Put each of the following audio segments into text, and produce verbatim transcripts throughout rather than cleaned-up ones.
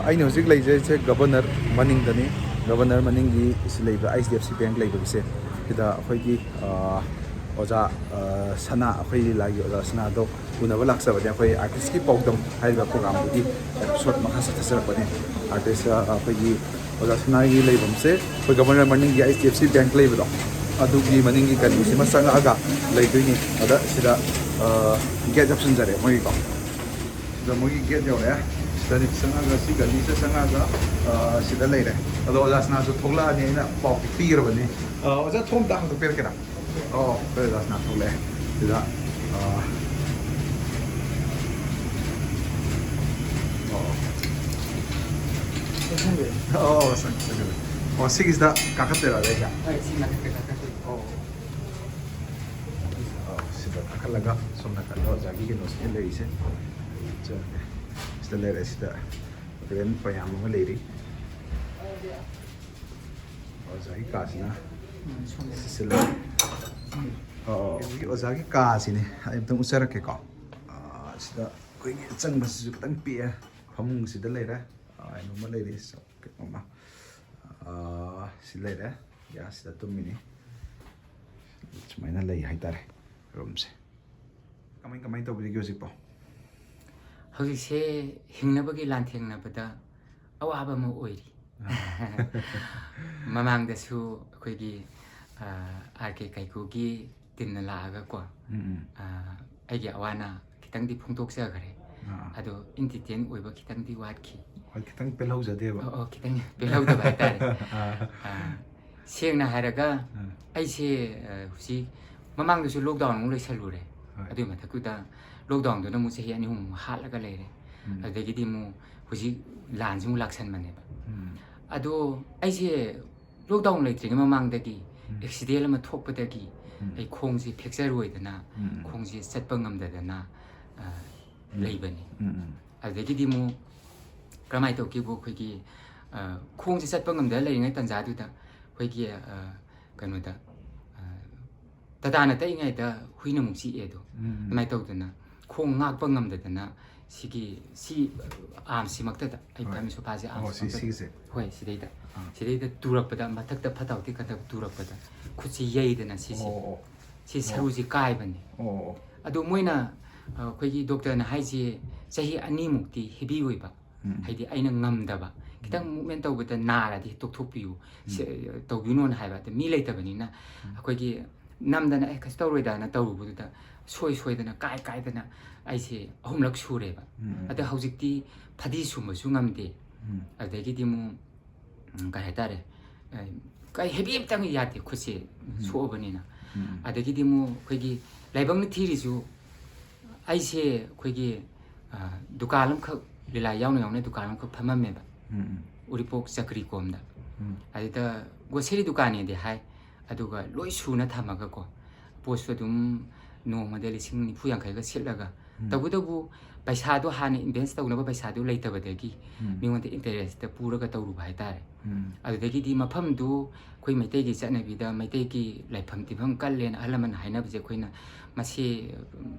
ꯑꯩꯅ ꯍꯧꯖꯤꯛ ꯂꯩꯖꯔꯤꯁꯦ governor ꯃꯅꯤꯡꯗꯅꯤ꯫ Governor ꯃꯅꯤꯡꯒꯤ ꯁꯤ ꯂꯩꯕ H D F C bank ꯂꯩꯕꯒꯤꯁꯦ, ꯁꯤꯗ ꯑꯩꯈꯣꯏꯒꯤ, ꯑ, ꯑꯣꯖꯥ, ꯑ, ꯁꯅꯥ, ꯑꯩꯈꯣꯏ ꯂꯤꯂꯥꯒꯤ ꯑꯣꯖꯥ ꯁꯅꯥꯗꯣ ꯎꯅꯕ ꯂꯥꯛꯆꯕꯅꯦ꯫ ꯑꯩꯈꯣꯏ ꯑꯥꯔꯇꯤꯁꯀꯤ ꯄꯥꯎꯗꯝ ꯍꯥꯏꯔꯤꯕ ꯄ꯭ꯔꯣꯒ꯭ꯔꯥꯝꯗꯨꯒꯤ ꯑꯦꯄꯤꯁꯣꯠ ꯃꯈꯥ ꯆꯠꯊꯖꯔꯛꯄꯅꯦ꯫ ꯑꯥꯔꯇꯤꯁ, ꯑ, ꯑꯩꯈꯣꯏꯒꯤ ꯑꯣꯖꯥ ꯁꯅꯥꯒꯤ ꯂꯩꯐꯝꯁꯦ ꯑꯩꯈꯣꯏ ꯒꯕꯔꯅꯔ ꯃꯅꯤꯡꯒꯤ H D F C bank ꯂꯩꯕꯗꯣ, ꯑꯗꯨꯒꯤ ꯃꯅꯤꯡꯒꯤ ꯒꯂꯤꯁꯤꯃ ꯆꯪꯉꯛꯑꯒ ꯂꯩꯗꯣꯏꯅꯤ꯫ ꯑꯗ ꯁꯤꯗ, ꯑ, ꯒꯦꯠ ꯌꯧꯁꯤꯟꯖꯔꯦ ꯃꯣꯏꯒꯤꯀꯣ꯫ ꯁꯤꯗ ꯃꯣꯏꯒꯤ ꯒꯦꯠ ꯌꯧꯔꯛꯑꯦ꯫ ꯁꯤꯗꯅꯤ ꯆꯪꯉꯒ, ꯁꯤ ꯒꯂꯤꯁꯤꯗ ꯆꯪꯉꯒ, ꯑ, ꯁꯤꯗ ꯂꯩꯔꯦ꯫ ꯑꯗꯣ ꯑꯣꯖꯥ ꯁꯅꯥꯁꯨ ꯊꯣꯛꯂꯛꯑꯅꯤ ꯍꯥꯏꯅ ꯄꯥꯎ ꯄꯤꯔꯕꯅꯤ꯫ ꯑ, ꯑꯣꯖꯥ, ꯊꯣꯡ ꯑꯝꯇ ꯍꯥꯡꯗꯣꯛꯄꯤꯔꯛꯀꯦꯔꯥ? ꯑꯣ, ꯑꯩꯈꯣꯏ ꯑꯣꯖꯥ ꯁꯅꯥ ꯊꯣꯛꯂꯛꯑꯦ꯫ ꯁꯤꯗ, ꯑ, ꯑꯣ꯫ ꯑꯣ, ꯆꯪ-, ꯆꯪ-, ꯑꯣ, ꯁꯤꯒꯤꯁꯤꯗ ꯀꯥꯈꯠꯇꯣꯏꯔꯣ ꯑꯗꯩꯁꯦ? ꯍꯣꯏ, ꯁꯤ ꯃꯊꯛꯇ ꯀꯥꯈꯠꯇꯣꯏꯅꯤ꯫ ꯑꯣ꯫ ꯑꯣ, ꯁꯤꯗ ꯀꯥꯈꯠꯂꯒ ꯁꯣꯝ ꯅꯥꯀꯟꯗ ꯑꯣꯖꯥꯒꯤ ꯀꯩꯅꯣꯁꯤꯗ ꯂꯩꯔꯤꯁꯦ꯫ ꯁꯤꯗ ꯂꯩꯔꯦ, ꯁꯤꯗ ꯔꯦꯟ ꯃꯌꯥꯝ ꯑꯃ ꯂꯩꯔꯤ꯫ ꯑꯣꯖꯥꯒꯤ ꯀꯥꯁꯤꯅ ꯁꯤꯁꯤ ꯂꯩ꯫ ꯑꯣ, ꯑꯣ, ꯑꯣꯖꯥꯒꯤ ꯀꯥꯁꯤꯅꯦ꯫ ꯑꯩ ꯑꯝꯇꯪ ꯎꯠꯆꯔꯛꯀꯦꯀꯣ꯫ ꯑꯥ, ꯁꯤꯗ ꯑꯩꯈꯣꯏꯒꯤ ꯆꯪꯕꯁꯤꯁꯨ ꯈꯤꯇꯪ ꯄꯤꯛꯑꯦ꯫ ꯐꯃꯨꯡꯁꯤꯗ ꯂꯩꯔꯦ꯫ ꯑꯥ, ꯀꯩꯅꯣꯝꯃ ꯂꯩꯔꯤ꯫ ꯁ-, ꯀꯩꯅꯣꯝꯃ꯫ ꯑꯥ, ꯁꯤ ꯂꯩꯔꯦ꯫ ꯌꯥ, ꯁꯤꯗ ꯇꯨꯝꯃꯤꯅꯤ꯫ ꯁꯨꯃꯥꯏꯅ ꯂꯩ ꯍꯥꯏꯇꯥꯔꯦ ꯔꯨꯝꯁꯦ꯫ ꯀꯃꯥꯏ, ꯀꯃꯥꯏ ꯇꯧꯕꯤꯔꯤꯒꯦ ꯍꯧꯖꯤꯛꯄꯣ? ꯍꯧꯖꯤꯛꯁꯦ ꯍꯤꯡꯅꯕꯒꯤ ꯂꯥꯟꯊꯦꯡꯅꯕꯗ ꯑꯋꯥꯕ ꯑꯃ ꯑꯣꯏꯔꯤ꯫ ꯑꯥ꯫ ꯃꯃꯥꯡꯗꯁꯨ ꯑꯩꯈꯣꯏꯒꯤ, ꯑꯥ, ꯑꯥꯔ ꯀꯦ ꯀꯥꯏꯀꯨꯒꯤ ꯇꯤꯝꯅ ꯂꯥꯛꯑꯒꯀꯣ, ꯎꯝ, ꯎꯝ꯫ ꯑꯥ, ꯑꯩꯒꯤ ꯑꯋꯥꯅ ꯈꯤꯇꯪꯗꯤ ꯐꯣꯡꯗꯣꯛꯆꯈ꯭ꯔꯦ꯫ ꯑꯥ꯫ ꯑꯗꯣ ꯏꯟꯇꯔꯇꯦꯟ ꯑꯣꯏꯕ ꯈꯤꯇꯪꯗꯤ ꯋꯥꯠꯈꯤ꯫ ꯍꯣꯏ, ꯈꯤꯇꯪ ꯄꯦꯜꯍꯧꯖꯗꯦꯕ꯫ ꯑꯣ, ꯑꯣ, ꯈꯤꯇꯪ ꯄꯦꯜꯍꯧꯗꯕ ꯍꯥꯏꯇꯥꯔꯦ꯫ ꯑꯥ꯫ ꯑꯥ, ꯁꯦꯡꯅ ꯍꯥꯏꯔꯒ, ꯑꯥ꯫ ꯑꯩꯁꯦ, ꯑꯥ, ꯍꯧꯖꯤꯛ ꯃꯃꯥꯡꯗꯁꯨ ꯂꯣꯛꯗꯥꯎꯟ ꯑꯃꯨꯛ ꯂꯩꯁꯜꯂꯨꯔꯦ꯫ ꯍꯣꯏ꯫ ꯑꯗꯨꯒꯤ ꯃꯊꯛꯇꯨꯗ ꯂꯣꯛꯗꯥꯎꯟꯗꯨꯅ ꯑꯃꯨꯛ ꯆꯍꯤ ꯑꯅꯤ ꯑꯍꯨꯝ ꯍꯥꯠꯂꯒ ꯂꯩꯔꯦ꯫ ꯎꯝ꯫ ꯑꯗꯨꯗꯒꯤꯗꯤ ꯑꯃꯨꯛ ꯍꯧꯖꯤꯛ ꯂꯥꯟꯁꯤ ꯑꯃꯨꯛ ꯂꯥꯛꯁꯟꯕꯅꯦꯕ꯫ ꯎꯝ꯫ ꯑꯗꯣ ꯑꯩꯁꯦ ꯂꯣꯛꯗꯥꯎꯟ ꯂꯩꯇ꯭ꯔꯤꯉꯩ ꯃꯃꯥꯡꯗꯒꯤ ꯎꯝ꯫ ꯑꯦꯛꯁꯤꯗꯦꯟ ꯑꯃ ꯊꯣꯛꯄꯗꯒꯤ ꯎꯝ꯫ ꯑꯩ ꯈꯣꯡꯁꯦ ꯐ꯭ꯔꯦꯛꯆꯔ ꯑꯣꯏꯗꯅ ꯎꯝ, ꯎꯝ꯫ ꯈꯣꯡꯁꯦ ꯆꯠꯄ ꯉꯝꯗꯗꯅ, ꯑ, ꯎꯝ꯫ ꯂꯩꯕꯅꯤ꯫ ꯎꯝ, ꯎꯝ꯫ ꯑꯗꯨꯗꯒꯤꯗꯤ ꯑꯃꯨꯛ ꯀꯔꯝꯍꯥꯏꯅ ꯇꯧꯒꯦꯕꯨ ꯑꯩꯈꯣꯏꯒꯤ, ꯑ, ꯈꯣꯡꯁꯦ ꯆꯠꯄ ꯉꯝꯗꯅ ꯂꯩꯔꯤꯉꯩ ꯇꯥꯟꯖꯥꯗꯨꯗ ꯑꯩꯈꯣꯏꯒꯤ, ꯑ, ꯀꯩꯅꯣꯗ, ꯑ, ꯇꯇꯥꯅ ꯇꯛꯏꯉꯩꯗ ꯍꯨꯏꯅ ꯑꯃꯨꯛ ꯆꯤꯛꯑꯦ ꯑꯗꯣ꯫ ꯎꯝ, ꯎꯝ꯫ ꯑꯗꯨꯃꯥꯏꯅ ꯇꯧꯗꯅ ꯈꯣꯡ ꯉꯥꯛꯄ ꯉꯝꯗꯗꯅ ꯁꯤꯒꯤ ꯁꯤ ꯑꯥꯔꯝꯁꯤꯃꯛꯇꯗ, ꯑꯩ ꯍꯣꯏ꯫ ꯐꯝꯃꯤ ꯁꯣꯐꯥꯁꯦ ꯑꯣ, ꯁꯤ ꯑꯥꯔꯝꯁꯤꯃꯛꯇꯗ, ꯁꯤꯒꯤꯁꯦ꯫ ꯍꯣꯏ, ꯁꯤꯗꯩꯗ ꯑꯥ꯫ ꯁꯤꯗꯩꯗ ꯇꯨꯔꯛꯄꯗ, ꯃꯊꯛꯇ ꯐꯠꯇ ꯍꯥꯎꯊꯤ ꯈꯟꯊꯕ ꯇꯨꯔꯛꯄꯗ ꯈꯨꯠꯁꯤ ꯌꯩꯗꯅ ꯁꯤꯁꯦ, ꯑꯣ, ꯑꯣ, ꯁꯤ ꯁꯔꯨꯁꯤ ꯀꯥꯏꯕꯅꯤ꯫ ꯑꯣ, ꯑꯣ, ꯑꯗꯣ ꯃꯣꯏꯅ, ꯑ, ꯑꯩꯈꯣꯏꯒꯤ ꯗꯣꯛꯇꯔꯅ ꯍꯥꯏꯁꯦ ꯆꯍꯤ ꯑꯅꯤꯃꯨꯛꯇꯤ heavy ꯑꯣꯏꯕ, ꯎꯝ꯫ ꯍꯥꯏꯗꯤ ꯑꯩꯅ ꯉꯝꯗꯕ, ꯈꯤꯇꯪ movement ꯇꯧꯕꯗ ꯅꯥꯔꯗꯤ ꯇꯣꯛꯊꯣꯛꯄꯤꯌꯨ, ꯁꯦ, ꯇꯧꯕꯤꯅꯣꯅ ꯍꯥꯏꯕ꯫ ꯑꯗ ꯃꯤ ꯂꯩꯇꯕꯅꯤꯅ ꯑꯩꯈꯣꯏꯒꯤ ꯅꯝꯗꯅ, "ꯑꯦ, ꯀꯩꯁꯨ ꯇꯧꯔꯣꯏꯗꯅ" ꯇꯧꯔꯨꯕꯗꯨꯗ ꯁꯣꯏ ꯁꯣꯏꯗꯅ, ꯀꯥꯏ ꯀꯥꯏꯗꯅ ꯑꯩꯁꯦ ꯑꯍꯨꯝꯂꯛ ꯁꯨꯔꯦꯕ꯫ ꯎꯝ꯫ ꯑꯗ ꯍꯧꯖꯤꯛꯇꯤ ꯐꯗꯤ ꯁꯨꯝꯕꯁꯨ ꯉꯝꯗꯦ꯫ ꯎꯝ꯫ ꯑꯗꯒꯤꯗꯤ ꯑꯃꯨꯛ, ꯎꯝ, ꯀꯩ ꯍꯥꯏꯇꯥꯔꯦ, ꯑ, ꯀꯩ heavy ꯑꯝꯇꯪ ꯌꯥꯗꯦ ꯈꯨꯠꯁꯦ ꯁꯣꯛꯑꯕꯅꯤꯅ꯫ ꯎꯝ꯫ ꯑꯗꯒꯤꯗꯤ ꯑꯃꯨꯛ ꯑꯩꯈꯣꯏꯒꯤ ꯂꯥꯏꯕꯛꯅ ꯊꯤꯔꯤꯁꯨ, ꯑꯩꯁꯦ ꯑꯩꯈꯣꯏꯒꯤ, ꯑ, ꯗꯨꯀꯥꯟ ꯑꯃꯈꯛ, ꯂꯤꯂꯥ ꯌꯥꯎꯅ ꯌꯥꯎꯅ ꯗꯨꯀꯥꯟ ꯑꯃꯈꯛ ꯐꯝꯃꯝꯃꯦꯕ, ꯎꯝ, ꯎꯝ꯫ ꯎꯔꯤꯄꯣꯛ ꯆꯀ꯭ꯔꯤ ꯀꯣꯝꯗ꯫ ꯎꯝ꯫ ꯑꯗꯨꯗ ꯒ꯭ꯔꯣꯁꯔꯤ ꯗꯨꯀꯥꯟꯅꯦꯗꯤ ꯍꯥꯏ, ꯑꯗꯨꯒ ꯂꯣꯏ ꯁꯨꯅ ꯊꯝꯃꯒꯀꯣ, ꯄꯣꯠꯁꯨ ꯑꯗꯨꯝ ꯅꯣꯡꯃꯗ ꯂꯤꯁꯤꯡ ꯅꯤꯐꯨ ꯌꯥꯡꯈꯩꯒ ꯁꯤꯠꯂꯒ, ꯎꯝ꯫ ꯇꯧꯕꯇꯕꯨ ꯄꯩꯁꯥꯗꯣ, ꯍꯥꯟꯅ invest ꯇꯧꯅꯕ ꯄꯩꯁꯥꯗꯨ ꯂꯩꯇꯕꯗꯒꯤ ꯎꯝ꯫ ꯃꯤꯉꯣꯟꯗ interest ꯄꯨꯔꯒ ꯇꯧꯔꯨꯕ ꯍꯥꯏꯇꯥꯔꯦ꯫ ꯎꯝ꯫ ꯑꯗꯨꯗꯒꯤꯗꯤ ꯃꯐꯝꯗꯨ ꯑꯩꯈꯣꯏ ꯃꯩꯇꯩꯒꯤ ꯆꯠꯅꯕꯤꯗ ꯃꯩꯇꯩꯒꯤ ꯂꯥꯏꯐꯝ ꯇꯤꯟꯐꯝ ꯀꯜꯂꯦꯅ ꯑꯍꯜ ꯂꯃꯟꯅ ꯍꯥꯏꯅꯕꯁꯦ ꯑꯩꯈꯣꯏꯅ ꯃꯁꯤ, ꯎꯝ,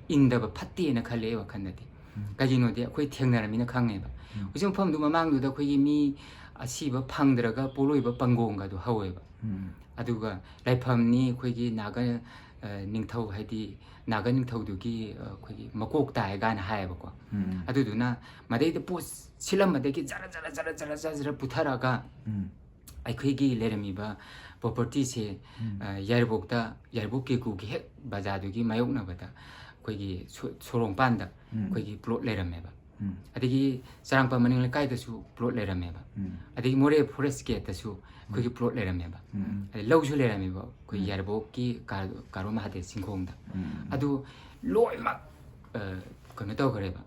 ꯏꯟꯗꯕ ꯐꯠꯇꯦꯅ ꯈꯜꯂꯦ ꯑꯩ ꯋꯥꯈꯜꯗꯗꯤ꯫ ꯎꯝ꯫ ꯀꯩꯒꯤꯅꯣꯗꯤ ꯑꯩꯈꯣꯏ ꯊꯦꯡꯅꯔꯃꯤꯅ ꯈꯪꯉꯦꯕ꯫ ꯎꯝ꯫ ꯍꯧꯖꯤꯛ ꯃꯐꯝꯗꯨ ꯃꯃꯥꯡꯗꯨꯗ ꯑꯩꯈꯣꯏꯒꯤ ꯃꯤ ꯑꯁꯤꯕ ꯐꯪꯗ꯭ꯔꯒ ꯄꯣꯠꯂꯣꯏꯕ ꯄꯪꯒꯣꯡꯒꯗꯣ ꯍꯧꯋꯦꯕ꯫ ꯎꯝ꯫ ꯑꯗꯨꯒ ꯂꯥꯏꯐꯝꯅꯤ ꯑꯩꯈꯣꯏꯒꯤ ꯅꯥꯒ, ꯑ, ꯅꯤꯡꯊꯧ, ꯍꯥꯏꯗꯤ ꯅꯥꯒ ꯅꯤꯡꯊꯧꯗꯨꯒꯤ, ꯑ, ꯑꯩꯈꯣꯏꯒꯤ ꯃꯀꯣꯛ ꯇꯥꯏ ꯀꯥꯏꯅ ꯍꯥꯏꯌꯦꯕꯀꯣ꯫ ꯎꯝ꯫ ꯑꯗꯨꯗꯨꯅ ꯃꯗꯩꯗ ꯄꯣꯠ ꯁꯤꯠꯂꯝꯕꯗꯒꯤ ꯖꯔ ꯖꯔ ꯖꯔ ꯖꯔ ꯖꯔ ꯖꯔ ꯄꯨꯊꯔꯛꯑꯒ ꯎꯝ꯫ ꯑꯩꯈꯣꯏꯒꯤ ꯂꯩꯔꯝꯃꯤꯕ propertyꯁꯦ, ꯎꯝ꯫ ꯑ, ꯌꯥꯏꯔꯤꯄꯣꯛꯇ, ꯌꯥꯏꯔꯤꯄꯣꯛ ꯀꯦꯀꯨꯒꯤ ꯍꯦꯛ ꯕꯖꯥꯔꯗꯨꯒꯤ ꯃꯥꯌꯣꯛꯅꯕꯗ ꯑꯩꯈꯣꯏꯒꯤ ꯁꯣ-, ꯁꯣꯔꯣꯡꯄꯥꯟꯗ ꯎꯝ꯫ ꯑꯩꯈꯣꯏꯒꯤ plot ꯂꯩꯔꯝꯃꯦꯕ꯫ ꯎꯝ꯫ ꯑꯗꯒꯤ ꯆꯔꯥꯡꯄꯥꯠ ꯃꯅꯤꯡ ꯂꯩꯀꯥꯏꯗꯁꯨ plot ꯂꯩꯔꯝꯃꯦꯕ꯫ ꯎꯝ꯫ ꯑꯗꯒꯤ ꯃꯣꯔꯦ forest gateꯇꯁꯨ ꯑꯩꯈꯣꯏꯒꯤ plot ꯂꯩꯔꯝꯃꯦꯕ꯫ ꯎꯝ꯫ ꯑꯗꯩ ꯂꯧꯁꯨ ꯂꯩꯔꯝꯃꯦꯕ ꯑꯩꯈꯣꯏ ꯎꯝ꯫ ꯌꯥꯏꯔꯤꯄꯣꯛꯀꯤ ꯀꯥ-, ꯀꯥꯔꯣ ꯃꯍꯥꯗꯦꯕ ꯆꯤꯡꯈꯣꯡꯗ꯫ ꯎꯝ꯫ ꯑꯗꯨ ꯂꯣꯏꯅꯃꯛ, ꯑ, ꯀꯩꯅꯣ ꯇꯧꯈ꯭ꯔꯦꯕ꯫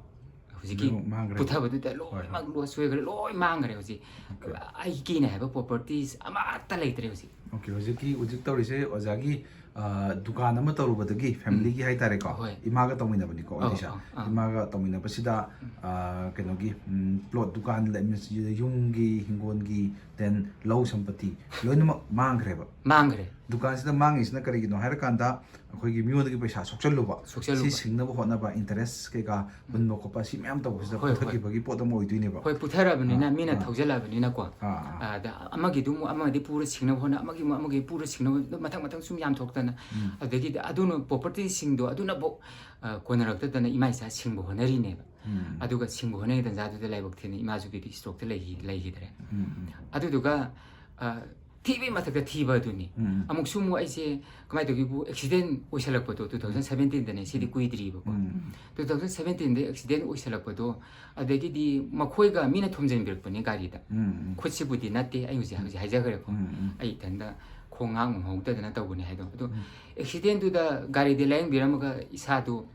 ꯍꯧꯖꯤꯛꯀꯤ ꯂꯣꯏꯅꯃꯛ ꯃꯥꯡꯈ꯭ꯔꯦ꯫ ꯄꯨꯊꯕꯗꯨꯗ ꯍꯣꯏ, ꯍꯣꯏ꯫ ꯂꯣꯏꯅꯃꯛ loss ꯑꯣꯏꯈ꯭ꯔꯦ, ꯂꯣꯏ ꯃꯥꯡꯈ꯭ꯔꯦ ꯍꯧꯖꯤꯛ꯫ Okay꯫ ꯑꯩꯒꯤꯅꯦ ꯍꯥꯏꯕ properties ꯑꯃꯠꯇ ꯂꯩꯇ꯭ꯔꯦ ꯍꯧꯖꯤꯛ꯫ ꯑꯣꯀꯦ, ꯍꯧꯖꯤꯛꯀꯤ, ꯍꯧꯖꯤꯛ ꯇꯧꯔꯤꯁꯦ ꯑꯣꯖꯥꯒꯤ, ꯑ, ꯗꯨꯀꯥꯟ ꯑꯃ ꯇꯧꯔꯨꯕꯗꯒꯤ, ꯐꯦꯃꯤꯂꯤꯒꯤ ꯍꯥꯏꯇꯥꯔꯦꯀꯣ, ꯍꯣꯏ꯫ ꯏꯃꯥꯒ ꯇꯧꯃꯤꯟꯅꯕꯅꯤꯀꯣ, ꯑꯧ, ꯑꯣꯏꯗꯣꯏꯁꯦ꯫ ꯑꯧ, ꯑꯥ꯫ ꯏꯃꯥꯒ ꯇꯧꯃꯤꯟꯅꯕꯁꯤꯗ, ꯑ, ꯀꯩꯅꯣꯒꯤ, ꯎꯝ, ꯄ꯭ꯂꯣꯠ, ꯗꯨꯀꯥꯟ ꯂꯩ-, ꯌꯨꯝꯒꯤ, ꯍꯤꯡꯒꯣꯜꯒꯤ, ꯗꯦꯟ ꯂꯧ ꯁꯝꯄꯇꯤ ꯂꯣꯏꯅꯃꯛ ꯃꯥꯡꯈ꯭ꯔꯦꯕ꯫ ꯃꯥꯡꯈ꯭ꯔꯦ꯫ ꯗꯨꯀꯥꯟꯁꯤꯗ ꯃꯥꯡꯉꯤꯁꯤꯅ ꯀꯔꯤꯒꯤꯅꯣ ꯍꯥꯏꯔꯀꯥꯟꯗ, ꯑꯩꯈꯣꯏꯒꯤ ꯃꯤꯉꯣꯟꯗꯒꯤ ꯄꯩꯁꯥ ꯁꯣꯛꯆꯜꯂꯨꯕ, ꯁꯣꯛꯆꯜꯂꯨꯕ꯫ ꯁꯤ ꯁꯤꯡꯅꯕ ꯍꯣꯠꯅꯕ, ꯏꯟꯇꯔꯦꯁ ꯀꯩꯀꯥ ꯍꯨꯟꯕ ꯈꯣꯠꯄ, ꯁꯤ ꯃꯌꯥꯝ ꯇꯧꯕꯁꯤꯗ ꯍꯣꯏ, ꯍꯣꯏ꯫ ꯄꯨꯊꯈꯤꯕꯒꯤ ꯄꯣꯠ ꯑꯃ ꯑꯣꯏꯗꯣꯏꯅꯦꯕ꯫ ꯍꯣꯏ, ꯄꯨꯊꯔꯕꯅꯤꯅ ꯑꯥ, ꯃꯤꯅ ꯑꯥ꯫ ꯊꯧꯖꯜꯂꯕꯅꯤꯅꯀꯣ꯫ ꯑꯥ, ꯑꯥ꯫ ꯑꯗ ꯑꯃꯒꯤꯗꯨ ꯑꯃꯨꯛ ꯑꯃꯗꯤ ꯄꯨꯔ ꯁꯤꯡꯅꯕ ꯍꯣꯠꯅ, ꯑꯃꯒꯤ ꯑꯃꯨꯛ ꯑꯃꯒꯤ ꯄꯨꯔ ꯁꯤꯡꯅꯕ, ꯃꯊꯪ ꯃꯊꯪ ꯁꯨꯝ ꯌꯥꯝꯊꯣꯛꯇꯅ, ꯎꯝ꯫ ꯑꯗꯒꯤꯗꯤ ꯑꯗꯨꯅ ꯄ꯭ꯔꯣꯄꯔꯇꯤꯁꯤꯡꯗꯣ ꯑꯗꯨꯅꯐꯥꯎ, ꯑ, ꯀꯣꯟꯅꯔꯛꯇꯗꯅ ꯏꯃꯥ ꯏꯆꯥ ꯁꯤꯡꯕ ꯍꯣꯠꯅꯔꯤꯅꯦꯕ꯫ ꯎꯝ꯫ ꯑꯗꯨꯒ ꯁꯤꯡꯕ ꯍꯣꯠꯅꯔꯤ ꯇꯟꯖꯥꯗꯨꯗ ꯂꯥꯏꯕꯛ ꯊꯤꯅ ꯏꯃꯥꯁꯨ ꯕꯤ ꯄꯤ ꯏꯁꯇ꯭ꯔꯣꯛꯇ ꯂꯩꯈꯤ-, ꯂꯩꯈꯤꯗ꯭ꯔꯦ꯫ ꯎꯝ, ꯎꯝ꯫ ꯑꯗꯨꯗꯨꯒ, ꯑ, ꯊꯤꯕꯒꯤ ꯃꯊꯛꯇ ꯊꯤꯕ ꯑꯗꯨꯅꯤ꯫ ꯎꯝ꯫ ꯑꯃꯨꯛꯁꯨ ꯑꯃꯨꯛ ꯑꯩꯁꯦ ꯀꯃꯥꯏꯅ ꯇꯧꯒꯦꯕꯨ, ꯑꯦꯛꯁꯤꯗꯦꯟ ꯑꯣꯏꯁꯜꯂꯛꯄꯗꯣ, two thousand seventeen ꯗꯅꯦ, ꯁꯤꯗꯤ ꯎꯝ꯫ ꯀꯨꯏꯗ꯭ꯔꯤꯕꯀꯣ꯫ ꯎꯝ꯫ two thousand seventeen ꯗ ꯑꯦꯛꯁꯤꯗꯦꯟ ꯑꯣꯏꯁꯜꯂꯛꯄꯗꯣ, ꯑꯗꯒꯤꯗꯤ ꯃꯈꯣꯏꯒ ꯃꯤꯅ ꯊꯣꯝꯖꯤꯟꯕꯤꯔꯛꯄꯅꯦ ꯒꯥꯔꯤꯗ꯫ ꯎꯝ, ꯎꯝ꯫ ꯈꯨꯠꯁꯤꯕꯨꯗꯤ ꯅꯠꯇꯦ, ꯑꯩ ꯍꯧꯖꯤꯛ, ꯍꯧꯖꯤꯛ ꯍꯥꯏꯖꯈ꯭ꯔꯦꯀꯣ꯫ ꯎꯝ, ꯎꯝ꯫ ꯑꯩ ꯏꯊꯟꯗ ꯈꯣꯡ ꯉꯥꯡ ꯉꯝꯍꯧꯗꯗꯅ ꯇꯧꯕꯅꯦ ꯍꯥꯏꯗꯣ꯫ ꯑꯗꯣ ꯎꯝ꯫ ꯑꯦꯛꯁꯤꯗꯦꯟꯗꯨꯗ ꯒꯥꯔꯤꯗꯤ ꯂꯥꯏꯌꯦꯡꯕꯤꯔꯝꯃꯒ ꯏꯁꯥꯗꯨ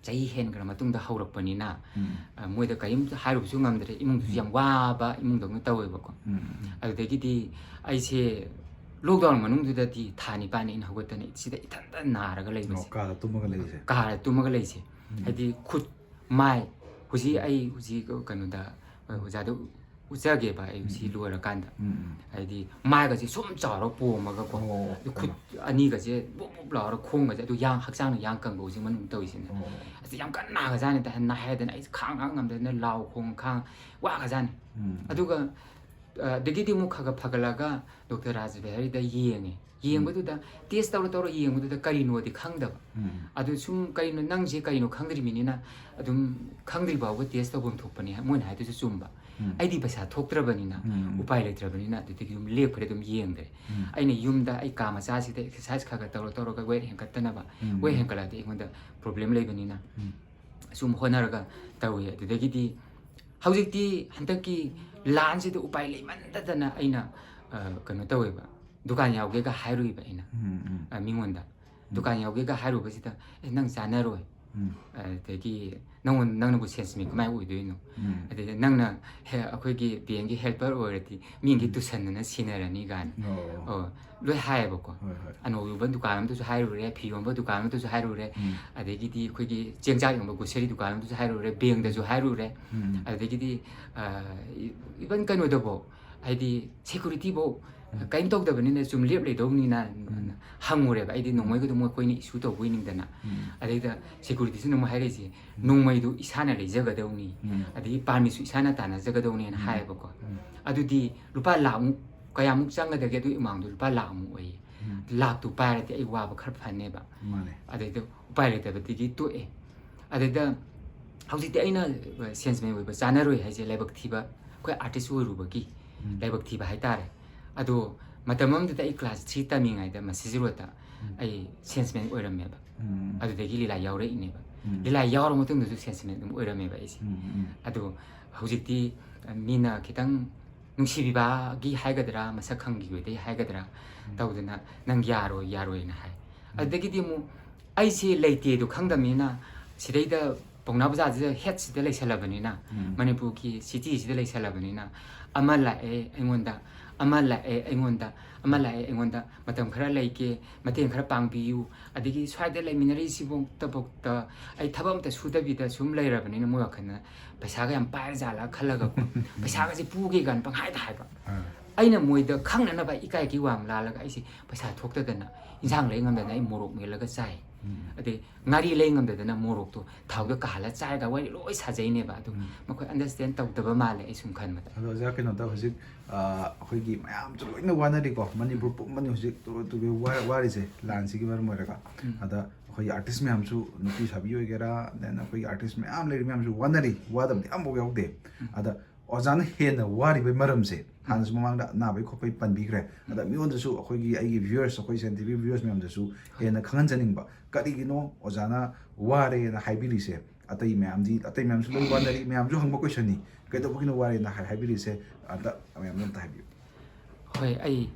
ꯆꯍꯤ ꯍꯦꯟꯈ꯭ꯔ ꯃꯇꯨꯡꯗ ꯍꯧꯔꯛꯄꯅꯤꯅ, ꯎꯝ꯫ ꯑ, ꯃꯣꯏꯗ ꯀꯔꯤꯝꯇ ꯍꯥꯏꯔꯨꯕꯁꯨ ꯉꯝꯗ꯭ꯔꯦ꯫ ꯏꯃꯨꯡꯗꯨꯁꯨ ꯎꯝ꯫ ꯌꯥꯝ ꯋꯥꯕ ꯏꯃꯨꯡꯗꯧꯅ ꯇꯧꯋꯦꯕꯀꯣ꯫ ꯎꯝ, ꯎꯝ꯫ ꯑꯗꯨꯗꯒꯤꯗꯤ ꯑꯩꯁꯦ ꯂꯣꯛꯗꯥꯎꯟ ꯃꯅꯨꯡꯗꯨꯗꯗꯤ ꯊꯥ ꯅꯤꯄꯥꯟ ꯑꯩꯅ ꯍꯧꯒꯠꯇꯅ ꯁꯤꯗ ꯏꯊꯟꯇ ꯅꯥꯔꯒ ꯑꯣ, ꯂꯩꯕꯁꯦ꯫ ꯀꯥꯗ ꯇꯨꯝꯃꯒ ꯂꯩꯔꯤꯁꯦ? ꯀꯥꯗ ꯇꯨꯝꯃꯒ ꯂꯩꯁꯦ꯫ ꯎꯝ꯫ ꯍꯥꯏꯗꯤ ꯈꯨꯠ, ꯃꯥꯏ, ꯍꯧꯖꯤꯛ ꯑꯩ ꯍꯧꯖꯤꯛ ꯀꯩꯅꯣꯗ ꯑꯣꯖꯥꯗ ꯎꯠꯆꯒꯦꯕ, ꯑꯩ ꯁꯤ ꯎꯝ꯫ ꯂꯣꯏꯔꯀꯥꯟꯗ꯫ ꯎꯝ, ꯎꯝ꯫ ꯍꯥꯏꯗꯤ ꯃꯥꯏꯒꯁꯦ ꯁꯨꯝ ꯆꯥꯎꯔ ꯄꯣꯝꯃꯒꯀꯣ꯫ ꯑꯣ, ꯑꯗꯨ ꯈꯨꯠ ꯑꯅꯤꯒꯁꯦ ꯕꯨꯞ ꯕꯨꯞ ꯂꯥꯎꯔ, ꯈꯣꯡꯒꯁꯦ, ꯑꯗꯨ ꯌꯥꯡ, ꯍꯛꯆꯥꯡꯅ ꯌꯥꯡ ꯀꯪꯕ ꯍꯧꯖꯤꯛ ꯃꯅꯨꯡ ꯇꯧꯔꯤꯁꯤꯅ꯫ ꯑꯣ꯫ ꯑꯁ, ꯌꯥꯝ ꯀꯟꯅ ꯅꯥꯒꯖꯥꯠꯅꯤꯗ, ꯅꯥꯏ ꯍꯥꯏꯗꯅ ꯑꯩꯁꯦ ꯈꯥꯡ ꯂꯥꯡ ꯉꯝꯗꯗꯅ ꯂꯥꯎ ꯈꯣꯡ ꯈꯥꯡ ꯋꯥꯒꯖꯥꯠꯅꯤ꯫ ꯎꯝ꯫ ꯑꯗꯨꯒ, ꯑ, ꯑꯗꯒꯤꯗꯤ ꯑꯃꯨꯛ ꯈꯔ ꯈꯔ ꯐꯒꯠꯂꯒ ꯗꯣꯛꯇꯔ ꯔꯥꯖꯕꯤꯍꯥꯔꯤꯗ ꯌꯦꯡꯉꯦ꯫ ꯌꯦꯡꯕꯗꯨꯗ, ꯇꯦꯁ ꯇꯧꯔ ꯇꯧꯔ ꯌꯦꯡꯕꯗꯨꯗ ꯀꯔꯤꯅꯣꯗꯤ ꯈꯪꯗꯕ꯫ ꯎꯝ꯫ ꯑꯗꯨ ꯁꯨꯝ ꯀꯔꯤꯅꯣ, ꯅꯪꯁꯦ ꯀꯔꯤꯅꯣ ꯈꯪꯗ꯭ꯔꯤꯕꯅꯤꯅ, ꯑꯗꯨꯝ ꯈꯪꯗ꯭ꯔꯤ ꯐꯥꯎꯕ ꯇꯦꯁ ꯇꯧꯐꯝ ꯊꯣꯛꯄꯅꯤ, ꯃꯣꯏꯅ ꯍꯥꯏꯗꯨꯁꯨ ꯆꯨꯝꯕ꯫ ꯎꯝ꯫ ꯑꯩꯗꯤ ꯄꯩꯁꯥ ꯊꯣꯛꯇ꯭ꯔꯕꯅꯤꯅ ꯎꯝ꯫ ꯎꯄꯥꯏ ꯂꯩꯇ꯭ꯔꯕꯅꯤꯅ ꯑꯗꯨꯗꯒꯤ ꯑꯗꯨꯝ ꯂꯦꯞꯈ꯭ꯔꯦ, ꯑꯗꯨꯝ ꯌꯦꯡꯗ꯭ꯔꯦ꯫ ꯎꯝ꯫ ꯑꯩꯅ ꯌꯨꯝꯗ ꯑꯩ ꯀꯥ ꯃꯆꯥꯁꯤꯗ ꯑꯦꯛꯁꯔꯁꯥꯏꯁ ꯈꯔ ꯈꯔ ꯇꯧꯔ ꯇꯧꯔꯒ ꯋꯦꯠ ꯍꯦꯟꯒꯠꯇꯅꯕ, ꯎꯝ꯫ ꯋꯦꯠ ꯍꯦꯟꯒꯠꯂꯛꯑꯗꯤ ꯑꯩꯉꯣꯟꯗ ꯄ꯭ꯔꯣꯕ꯭ꯂꯦꯝ ꯂꯩꯕꯅꯤꯅ ꯎꯝ꯫ ꯁꯨꯝ ꯍꯣꯠꯅꯔꯒ ꯇꯧꯏ꯫ ꯑꯗꯨꯗꯒꯤꯗꯤ ꯍꯧꯖꯤꯛꯇꯤ ꯍꯟꯗꯛꯀꯤ ꯂꯥꯟꯁꯤꯗ ꯎꯄꯥꯏ ꯂꯩꯃꯟꯗꯗꯅ ꯑꯩꯅ, ꯑ, ꯀꯩꯅꯣ ꯇꯧꯋꯦꯕ, ꯗꯨꯀꯥꯟ ꯌꯥꯎꯒꯦꯒ ꯍꯥꯏꯔꯨꯏꯕ ꯑꯩꯅ, ꯎꯝ, ꯎꯝ꯫ ꯑ, ꯃꯤꯉꯣꯟꯗ꯫ ꯗꯨꯀꯥꯟ ꯌꯥꯎꯒꯦꯒ ꯍꯥꯏꯔꯨꯕꯁꯤꯗ, "ꯑꯦ, ꯅꯪ ꯆꯥꯅꯔꯣꯏ, ꯎꯝ꯫ ꯑꯗꯒꯤ ꯅꯪꯉꯣꯟ ꯅꯪꯅꯕꯨ ꯁꯦꯟꯁꯃꯤ ꯀꯃꯥꯏꯅ ꯑꯣꯏꯗꯣꯏꯅꯣ? ꯎꯝ꯫ ꯑꯗꯩꯗꯤ ꯅꯪꯅ ꯍꯦ ꯑꯩꯈꯣꯏꯒꯤ ꯕꯦꯡꯒꯤ ꯍꯦꯜꯄꯔ ꯑꯣꯏꯔꯗꯤ ꯃꯤꯒꯤ ꯇꯨꯁꯟꯗꯅ ꯁꯤꯟꯅꯔꯅꯤ ꯀꯥꯏꯅ꯫ ꯑꯣ꯫ ꯑꯣ, ꯂꯣꯏ ꯍꯥꯏꯌꯦꯕꯀꯣ꯫ ꯍꯣꯏ, ꯍꯣꯏ꯫ ꯑꯅꯧ ꯌꯣꯟꯕ ꯗꯨꯀꯥꯟ ꯑꯃꯗꯁꯨ ꯍꯥꯏꯔꯨꯔꯦ, ꯐꯤ ꯌꯣꯟꯕ ꯗꯨꯀꯥꯟ ꯑꯃꯗꯁꯨ ꯍꯥꯏꯔꯨꯔꯦ, ꯎꯝ꯫ ꯑꯗꯒꯤꯗꯤ ꯑꯩꯈꯣꯏꯒꯤ ꯆꯦꯡꯖꯥꯛ ꯌꯣꯟꯕ ꯒ꯭ꯔꯣꯁꯔꯤ ꯗꯨꯀꯥꯟ ꯑꯃꯗꯁꯨ ꯍꯥꯏꯔꯨꯔꯦ, ꯕꯦꯡꯗꯁꯨ ꯍꯥꯏꯔꯨꯔꯦ, ꯎꯝ꯫ ꯑꯗꯒꯤꯗꯤ ꯏꯚꯟ ꯀꯩꯅꯣꯗꯐꯥꯎ, ꯍꯥꯏꯗꯤ ꯁꯦꯀꯨꯔꯤꯇꯤꯐꯥꯎ ꯀꯔꯤꯝ ꯇꯧꯗꯕꯅꯤꯅ ꯁꯨꯝ ꯂꯦꯞ ꯂꯩꯗꯧꯅꯤꯅ ꯍꯪꯉꯨꯔꯦꯕ꯫ ꯑꯩꯗꯤ ꯅꯣꯡꯃꯩꯒꯗꯣ ꯃꯈꯣꯏꯅ ꯏꯁꯨ ꯇꯧꯕꯣꯏ ꯅꯤꯡꯗꯅ꯫ ꯎꯝ꯫ ꯑꯗꯩꯗ ꯁꯦꯀꯨꯔꯤꯇꯤꯁꯤꯅ ꯑꯃꯨꯛ ꯍꯥꯏꯔꯛꯏꯁꯦ, "ꯅꯣꯡꯃꯩꯗꯨ ꯏꯁꯥꯅ ꯂꯩꯖꯒꯗꯧꯅꯤ, ꯎꯝ꯫ ꯑꯗꯒꯤ ꯄꯥꯔꯃꯤꯠꯁꯨ ꯏꯁꯥꯅ ꯇꯥꯟꯅꯖꯒꯗꯧꯅꯤꯅ" ꯎꯝ꯫ ꯍꯥꯏꯌꯦꯕꯀꯣ꯫ ꯎꯝ꯫ ꯑꯗꯨꯗꯤ ꯂꯨꯄꯥ ꯂꯥꯛꯃꯨꯛ ꯀꯌꯥꯃꯨꯛ ꯆꯪꯒꯗꯒꯦ? ꯑꯗꯨ ꯑꯦꯃꯥꯎꯟꯗꯨ ꯂꯨꯄꯥ ꯂꯥꯛꯃꯨꯛ ꯑꯣꯏꯌꯦ꯫ ꯎꯝ꯫ ꯂꯥꯛꯇꯨ ꯄꯥꯏꯔꯗꯤ ꯑꯩ ꯋꯥꯕ ꯈꯔ ꯐꯅꯦꯕ꯫ ꯃꯥꯅꯦ꯫ ꯑꯗꯩꯗ ꯎꯄꯥꯏ ꯂꯩꯇꯕꯗꯒꯤ ꯇꯣꯛꯑꯦ꯫ ꯑꯗꯩꯗ ꯍꯧꯖꯤꯛꯇꯤ ꯑꯩꯅ ꯁꯦꯜꯁꯃꯦꯟ ꯑꯣꯏꯕ ꯆꯥꯅꯔꯣꯏ ꯍꯥꯏꯁꯦ ꯂꯥꯏꯕꯛ ꯊꯤꯕ, ꯑꯩꯈꯣꯏ ꯑꯥꯔꯇꯤꯁ ꯑꯣꯏꯔꯨꯕꯒꯤ ꯎꯝ꯫ ꯂꯥꯏꯕꯛ ꯊꯤꯕ ꯍꯥꯏꯇꯥꯔꯦ꯫ ꯑꯗꯣ ꯃꯇꯝ ꯑꯃꯗꯨꯗ ꯑꯩ ꯀ꯭ꯂꯥꯁ ꯊ꯭ꯔꯤ ꯇꯝꯃꯤꯉꯩꯗ ꯃꯁꯤꯖꯤꯔꯣꯠꯇ ꯎꯝ꯫ ꯑꯩ ꯁꯦꯜꯁꯃꯦꯟ ꯑꯣꯏꯔꯝꯃꯦꯕ꯫ ꯎꯝ꯫ ꯑꯗꯨꯗꯒꯤ ꯂꯤꯂꯥ ꯌꯥꯎꯔꯛꯏꯅꯦꯕ꯫ ꯎꯝ꯫ ꯂꯤꯂꯥ ꯌꯥꯎꯔ ꯃꯇꯨꯡꯗꯁꯨ ꯁꯦꯜꯁꯃꯦꯟ ꯑꯗꯨꯝ ꯑꯣꯏꯔꯝꯃꯦꯕ ꯑꯩꯁꯦ꯫ ꯎꯝ, ꯎꯝ꯫ ꯑꯗꯣ ꯍꯧꯖꯤꯛꯇꯤ ꯃꯤꯅ ꯈꯤꯇꯪ ꯅꯨꯡꯁꯤꯕꯤꯕꯒꯤ ꯍꯥꯏꯒꯗ꯭ꯔꯥ, ꯃꯁꯛ ꯈꯪꯈꯤꯕꯗꯒꯤ ꯍꯥꯏꯒꯗ꯭ꯔꯥ, ꯇꯧꯗꯅ "ꯅꯪ ꯌꯥꯔꯣꯏ, ꯌꯥꯔꯣꯏꯅ" ꯍꯥꯏ꯫ ꯑꯗꯨꯗꯒꯤꯗꯤ ꯑꯃꯨꯛ ꯑꯩꯁꯦ ꯂꯩꯇꯦꯗꯣ ꯈꯪꯗꯕꯅꯤꯅ, ꯁꯤꯗꯩꯗ ꯄꯥꯎꯅꯥ ꯕꯖꯥꯔꯁꯤꯗ ꯍꯦꯠꯁꯤꯗ ꯂꯩꯁꯜꯂꯕꯅꯤꯅ, ꯎꯝ꯫ ꯃꯅꯤꯄꯨꯔꯒꯤ ꯁꯤꯇꯤꯁꯤꯗ ꯂꯩꯁꯜꯂꯕꯅꯤꯅ, ꯑꯃ ꯂꯥꯛꯑꯦ ꯑꯩꯉꯣꯟꯗ, ꯑꯃ ꯂꯥꯛꯑꯦ ꯑꯩꯉꯣꯟꯗ, ꯑꯃ ꯂꯥꯛꯑꯦ ꯑꯩꯉꯣꯟꯗ, "ꯃꯇꯝ ꯈꯔ ꯂꯩꯒꯦ, ꯃꯇꯦꯡ ꯈꯔ ꯄꯥꯡꯕꯤꯌꯨ", ꯑꯗꯒꯤ ꯁ꯭ꯋꯥꯏꯗ ꯂꯩꯃꯤꯟꯅꯔꯤꯁꯤꯐꯥꯎꯗꯐꯥꯎꯗ ꯑꯩ ꯊꯕꯛ ꯑꯝꯇ ꯁꯨꯗꯕꯤꯗ ꯁꯨꯝ ꯂꯩꯔꯕꯅꯤꯅ, ꯃꯣꯏ ꯋꯥꯈꯜꯗ ꯄꯩꯁꯥꯒ ꯌꯥꯝ ꯄꯥꯏꯔ ꯖꯥꯠꯂ ꯈꯜꯂꯒꯀꯣ, ꯄꯩꯁꯥꯒꯁꯦ ꯄꯨꯒꯦ ꯀꯥꯏꯅ ꯄꯪꯍꯥꯏꯗ ꯍꯥꯏꯕ꯫ ꯑꯥ꯫ ꯑꯩꯅ ꯃꯣꯏꯗ ꯈꯪꯅꯅꯕ ꯏꯀꯥꯏ ꯀꯤ ꯋꯥꯡ ꯂꯥꯜꯂꯒ ꯑꯩꯁꯦ ꯄꯩꯁꯥ ꯊꯣꯛꯇꯗꯅ, ꯏꯟꯁꯥꯡ ꯂꯩ ꯉꯝꯗꯗꯅ ꯑꯩ ꯃꯣꯔꯣꯛ ꯃꯦꯠꯂꯒ ꯆꯥꯏ꯫ ꯎꯝ꯫ ꯑꯗꯩ ꯉꯥꯔꯤ ꯂꯩ ꯉꯝꯗꯗꯅ ꯃꯣꯔꯣꯛꯇꯣ ꯊꯥꯎꯗ ꯀꯥꯍꯜꯂ ꯆꯥꯏꯒ ꯋꯥꯔꯤ ꯂꯣꯏ ꯁꯥꯖꯩꯅꯦꯕ꯫ ꯑꯗꯨ ꯎꯝ꯫ ꯃꯈꯣꯏ ꯑꯟꯗꯔꯁꯇꯦꯟ ꯇꯧꯗꯕ ꯃꯥꯜꯂꯦ ꯑꯩ ꯁꯨꯝ ꯈꯟꯕꯗ꯫ ꯑꯗꯣ ꯑꯣꯖꯥ, ꯀꯩꯅꯣꯗ ꯍꯧꯖꯤꯛ, ꯑ, ꯑꯩꯈꯣꯏꯒꯤ ꯃꯌꯥꯝꯁꯨ ꯂꯣꯏꯅ ꯋꯥꯅꯔꯤꯀꯣ, ꯃꯅꯤꯄꯨꯔ ꯄꯨꯝꯕꯅꯤ ꯍꯧꯖꯤꯛ ꯇꯨ-, ꯇꯨ-, ꯋꯥ-, ꯋꯥꯔꯤꯁꯦ, ꯂꯥꯟꯁꯤꯒꯤ ꯃꯔꯝ ꯑꯣꯏꯔꯒ꯫ ꯎꯝ꯫ ꯑꯗ ꯑꯩꯈꯣꯏꯒꯤ ꯑꯥꯔꯇꯤꯁ ꯃꯌꯥꯝꯁꯨ, ꯅꯨꯄꯤ ꯁꯥꯕꯤ ꯑꯣꯏꯒꯦꯔꯥ, then ꯑꯩꯈꯣꯏꯒꯤ ꯑꯥꯔꯇꯤꯁ ꯃꯌꯥꯝ ꯂꯩꯔꯤ ꯃꯌꯥꯝꯁꯨ ꯋꯥꯅꯔꯤ, ꯋꯥꯗꯕꯗꯤ ꯑꯝꯐꯥꯎ ꯌꯥꯎꯗꯦ꯫ ꯑꯗ ꯑꯣꯖꯥꯅ ꯍꯦꯟꯅ ꯋꯥꯔꯤꯕꯩ ꯃꯔꯝꯁꯦ, ꯍꯥꯟꯅꯁꯨ ꯃꯃꯥꯡꯗ ꯅꯥꯕꯩ ꯈꯣꯠꯄꯩ ꯄꯟꯕꯤꯈ꯭ꯔꯦ꯫ ꯑꯗ ꯃꯤꯉꯣꯟꯗꯁꯨ ꯑꯩꯈꯣꯏꯒꯤ, ꯑꯩꯒꯤ viewers, ꯑꯩꯈꯣꯏ ꯁꯦꯟ ꯇꯤ ꯚꯤ viewers ꯃꯌꯥꯝꯗꯁꯨ ꯍꯦꯟꯅ ꯈꯪꯍꯟꯖꯅꯤꯡꯕ, ꯀꯔꯤꯒꯤꯅꯣ ꯑꯣꯖꯥꯅ ꯋꯥꯔꯦꯅ ꯍꯥꯏꯕꯤꯔꯤꯁꯦ? ꯑꯇꯩ ꯃꯌꯥꯝꯗꯤ, ꯑꯇꯩ ꯃꯌꯥꯝꯁꯨ ꯂꯣꯏ ꯋꯥꯅꯔꯤ, ꯃꯌꯥꯝꯁꯨ ꯍꯪꯕ questionꯅꯤ, "ꯀꯩꯗꯧꯕꯒꯤꯅꯣ ꯋꯥꯔꯦꯅ ꯍꯥꯏ-, ꯍꯥꯏꯕꯤꯔꯤꯁꯦ?" ꯑꯝꯇ ꯃꯌꯥꯝꯗ ꯑꯝꯇ ꯍꯥꯏꯕꯤꯌꯨ꯫ ꯍꯣꯏ, ꯑꯩ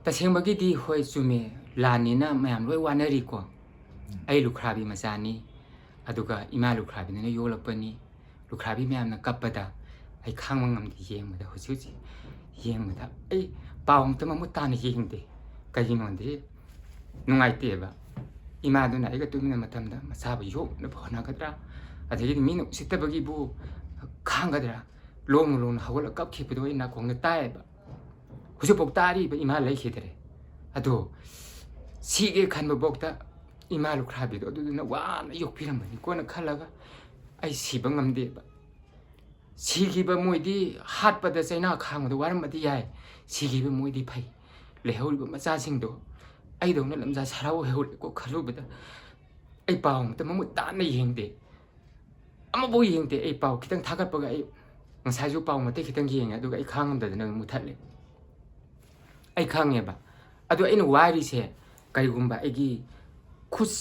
ꯇꯁꯦꯡꯕꯒꯤꯗꯤ ꯍꯣꯏ ꯆꯨꯝꯃꯦ, ꯂꯥꯟꯅꯤꯅ ꯃꯌꯥꯝ ꯂꯣꯏ ꯋꯥꯅꯔꯤꯀꯣ꯫ ꯑꯩ ꯂꯨꯈ꯭ꯔꯥꯕꯤ ꯃꯆꯥꯅꯤ, ꯑꯗꯨꯒ ꯏꯃꯥ ꯂꯨꯈ꯭ꯔꯥꯕꯤꯗꯨꯅ ꯌꯣꯛꯂꯛꯄꯅꯤ꯫ ꯂꯨꯈ꯭ꯔꯥꯕꯤ ꯃꯌꯥꯝꯅ ꯀꯞꯄꯗ ꯑꯩ ꯈꯥꯡꯕ ꯉꯝꯗꯦ ꯌꯦꯡꯕꯗ꯫ ꯍꯧꯖꯤꯛ ꯍꯧꯖꯤꯛ ꯌꯦꯡꯕꯗ ꯑꯩ ꯄꯥꯎ ꯑꯝꯇ ꯃꯃꯨꯠ ꯇꯥꯅ ꯌꯦꯡꯗꯦ꯫ ꯀꯩꯒꯤꯅꯣꯗꯤ ꯅꯨꯡꯉꯥꯏꯇꯦꯕ꯫ ꯏꯃꯥꯗꯨꯅ ꯑꯩꯒ ꯇꯨꯃꯤꯟꯅ ꯃꯇꯝꯗ ꯃꯆꯥꯕꯨ ꯌꯣꯛꯅꯕ ꯍꯣꯠꯅꯒꯗ꯭ꯔꯥ, ꯑꯗꯒꯤꯗꯤ ꯃꯤꯅ ꯎꯁꯤꯠꯇꯕꯒꯤꯕꯨ ꯈꯥꯡꯒꯗ꯭ꯔꯥ, ꯂꯣꯡꯅ ꯂꯣꯡꯅ ꯍꯧꯒꯠꯂꯒ ꯀꯞꯈꯤꯕꯗꯣ ꯑꯩ ꯅꯥꯀꯣꯡꯗ ꯇꯥꯏꯌꯦꯕ꯫ ꯍꯧꯖꯤꯛꯐꯥꯎ ꯇꯥꯔꯤꯕ ꯏꯃꯥ ꯂꯩꯈꯤꯗꯔꯦ꯫ ꯑꯗꯣ ꯁꯤꯒꯦ ꯈꯟꯕꯐꯥꯎꯗ ꯏꯃꯥ ꯂꯨꯈ꯭ꯔꯥꯕꯤꯗꯣ ꯑꯗꯨꯗꯨꯅ ꯋꯥꯅ ꯌꯣꯛꯄꯤꯔꯝꯕꯅꯤꯀꯣꯅ ꯈꯜꯂꯒ ꯑꯩ ꯁꯤꯕ ꯉꯝꯗꯦꯕ꯫ ꯁꯤꯈꯤꯕ ꯃꯣꯏꯗꯤ ꯍꯥꯠꯄꯗ ꯆꯩꯅꯥ ꯈꯥꯡꯕꯗ ꯋꯥꯔꯝꯕꯗꯤ ꯌꯥꯏ, ꯁꯤꯈꯤꯕ ꯃꯣꯏꯗꯤ ꯐꯩ꯫ ꯂꯩꯍꯧꯔꯤꯕ ꯃꯆꯥꯁꯤꯡꯗꯣ ꯑꯩꯗꯧꯅ ꯂꯝꯖꯥ ꯁꯔꯥ ꯑꯣꯏꯍꯧꯔꯦꯀꯣ ꯈꯜꯂꯨꯕꯗ ꯑꯩ ꯄꯥꯎ ꯑꯝꯇ ꯃꯃꯨꯠ ꯇꯥꯅ ꯌꯦꯡꯗꯦ꯫ ꯑꯃꯐꯥꯎ ꯌꯦꯡꯗꯦ꯫ ꯑꯩ ꯄꯥꯎ ꯈꯤꯇꯪ ꯊꯥꯒꯠꯄꯒ ꯑꯩ ꯉꯁꯥꯏꯁꯨ ꯄꯥꯎ ꯃꯇꯦꯛ ꯈꯤꯇꯪ ꯌꯦꯡꯉꯦ, ꯑꯗꯨꯒ ꯑꯩ ꯈꯥꯡꯉꯝꯗꯗꯅ ꯑꯗꯨꯝ ꯃꯨꯊꯠꯂꯦ꯫ ꯑꯩ ꯈꯪꯉꯦꯕ꯫ ꯑꯗꯣ ꯑꯩꯅ ꯋꯥꯔꯤꯁꯦ ꯀꯔꯤꯒꯨꯝꯕ ꯑꯩꯒꯤ ꯈꯨꯠ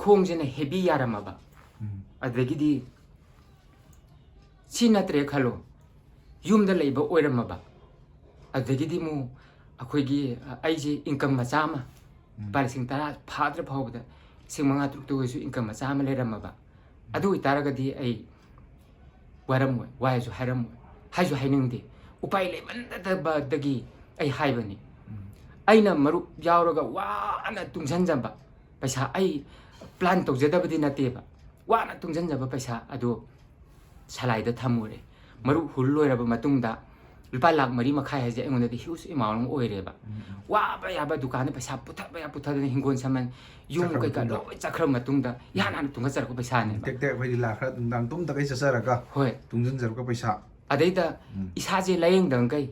ꯈꯣꯡꯁꯤꯅ ꯍꯦꯕꯤ ꯌꯥꯔꯝꯃꯕ, ꯎꯝ꯫ ꯑꯗꯒꯤꯗꯤ ꯁꯤ ꯅꯠꯇ꯭ꯔꯦ ꯈꯜꯂꯣ, ꯌꯨꯝꯗ ꯂꯩꯕ ꯑꯣꯏꯔꯝꯃꯕ, ꯑꯗꯒꯤꯗꯤ ꯑꯃꯨꯛ ꯑꯩꯈꯣꯏꯒꯤ, ꯑ, ꯑꯩꯁꯦ ꯏꯟꯀꯝ ꯃꯆꯥ ꯑꯃ, ꯎꯝ꯫ ꯂꯨꯄꯥ ꯂꯤꯁꯤꯡ ꯇꯔꯥ ꯐꯥꯗ꯭ꯔ ꯐꯥꯎꯕꯗ ꯂꯤꯁꯤꯡ ꯃꯉꯥ ꯇꯔꯨꯛꯇ ꯑꯣꯏꯔꯁꯨ ꯏꯟꯀꯝ ꯃꯆꯥ ꯑꯃ ꯂꯩꯔꯝꯃꯕ, ꯑꯗꯨ ꯑꯣꯏꯇꯥꯔꯒꯗꯤ ꯑꯩ ꯋꯥꯔꯝꯃꯣꯏ, ꯋꯥꯏꯁꯨ ꯍꯥꯏꯔꯝꯃꯣꯏ, ꯍꯥꯏꯁꯨ ꯍꯥꯏꯅꯤꯡꯗꯦ꯫ ꯎꯄꯥꯏ ꯂꯩꯃꯟꯗꯕꯗꯒꯤ ꯑꯩ ꯍꯥꯏꯕꯅꯤ꯫ ꯎꯝ꯫ ꯑꯩꯅ ꯃꯔꯨꯞ ꯌꯥꯎꯔꯒ ꯋꯥꯅ ꯇꯨꯡꯁꯤꯟꯖꯕ ꯄꯩꯁꯥ, ꯑꯩ ꯄ꯭ꯂꯥꯟ ꯇꯧꯖꯗꯕꯗꯤ ꯅꯠꯇꯦꯕ, ꯋꯥꯅ ꯇꯨꯡꯁꯤꯟꯖꯕ ꯄꯩꯁꯥ ꯑꯗꯨ ꯁꯂꯥꯏꯗ ꯊꯝꯃꯨꯔꯦ꯫ ꯃꯔꯨꯞ ꯍꯨꯜ ꯂꯣꯏꯔꯕ ꯃꯇꯨꯡꯗ ꯂꯨꯄꯥ ꯂꯥꯛ ꯃꯔꯤ ꯃꯈꯥꯏ ꯍꯥꯏꯁꯦ ꯑꯩꯉꯣꯟꯗꯗꯤ huge amount ꯑꯃ ꯑꯣꯏꯔꯦꯕ꯫ ꯎꯝ, ꯎꯝ꯫ ꯋꯥꯕ ꯌꯥꯕ ꯗꯨꯀꯥꯟꯗ ꯄꯩꯁꯥ ꯄꯨꯊꯕ ꯌꯥ ꯄꯨꯊꯗꯅ ꯍꯤꯡꯒꯣꯜ ꯁꯝꯕꯜ ꯌꯨꯝ ꯆꯠꯈ꯭ꯔ ꯀꯩꯀꯥ ꯃꯇꯨꯡꯗ꯫ ꯂꯣꯏ ꯆꯠꯈ꯭ꯔ ꯃꯇꯨꯡꯗ ꯏꯍꯥꯟ ꯍꯥꯟꯅ ꯇꯨꯡꯍꯟꯖꯔꯛꯄ ꯄꯩꯁꯥꯅꯦꯕ꯫ ꯇꯦꯛ ꯇꯦꯛ ꯑꯩꯈꯣꯏꯗꯤ ꯂꯥꯛ ꯈꯔ ꯅꯨꯡꯗꯥꯡ ꯇꯨꯝꯗꯈꯩ ꯆꯠꯆꯔꯒ ꯍꯣꯏ꯫ ꯇꯨꯡꯁꯤꯟꯖꯔꯛꯄ ꯄꯩꯁꯥ꯫ ꯑꯗꯩꯗ ꯎꯝ꯫ ꯏꯁꯥꯁꯦ ꯂꯥꯏꯌꯦꯡꯗꯉꯩ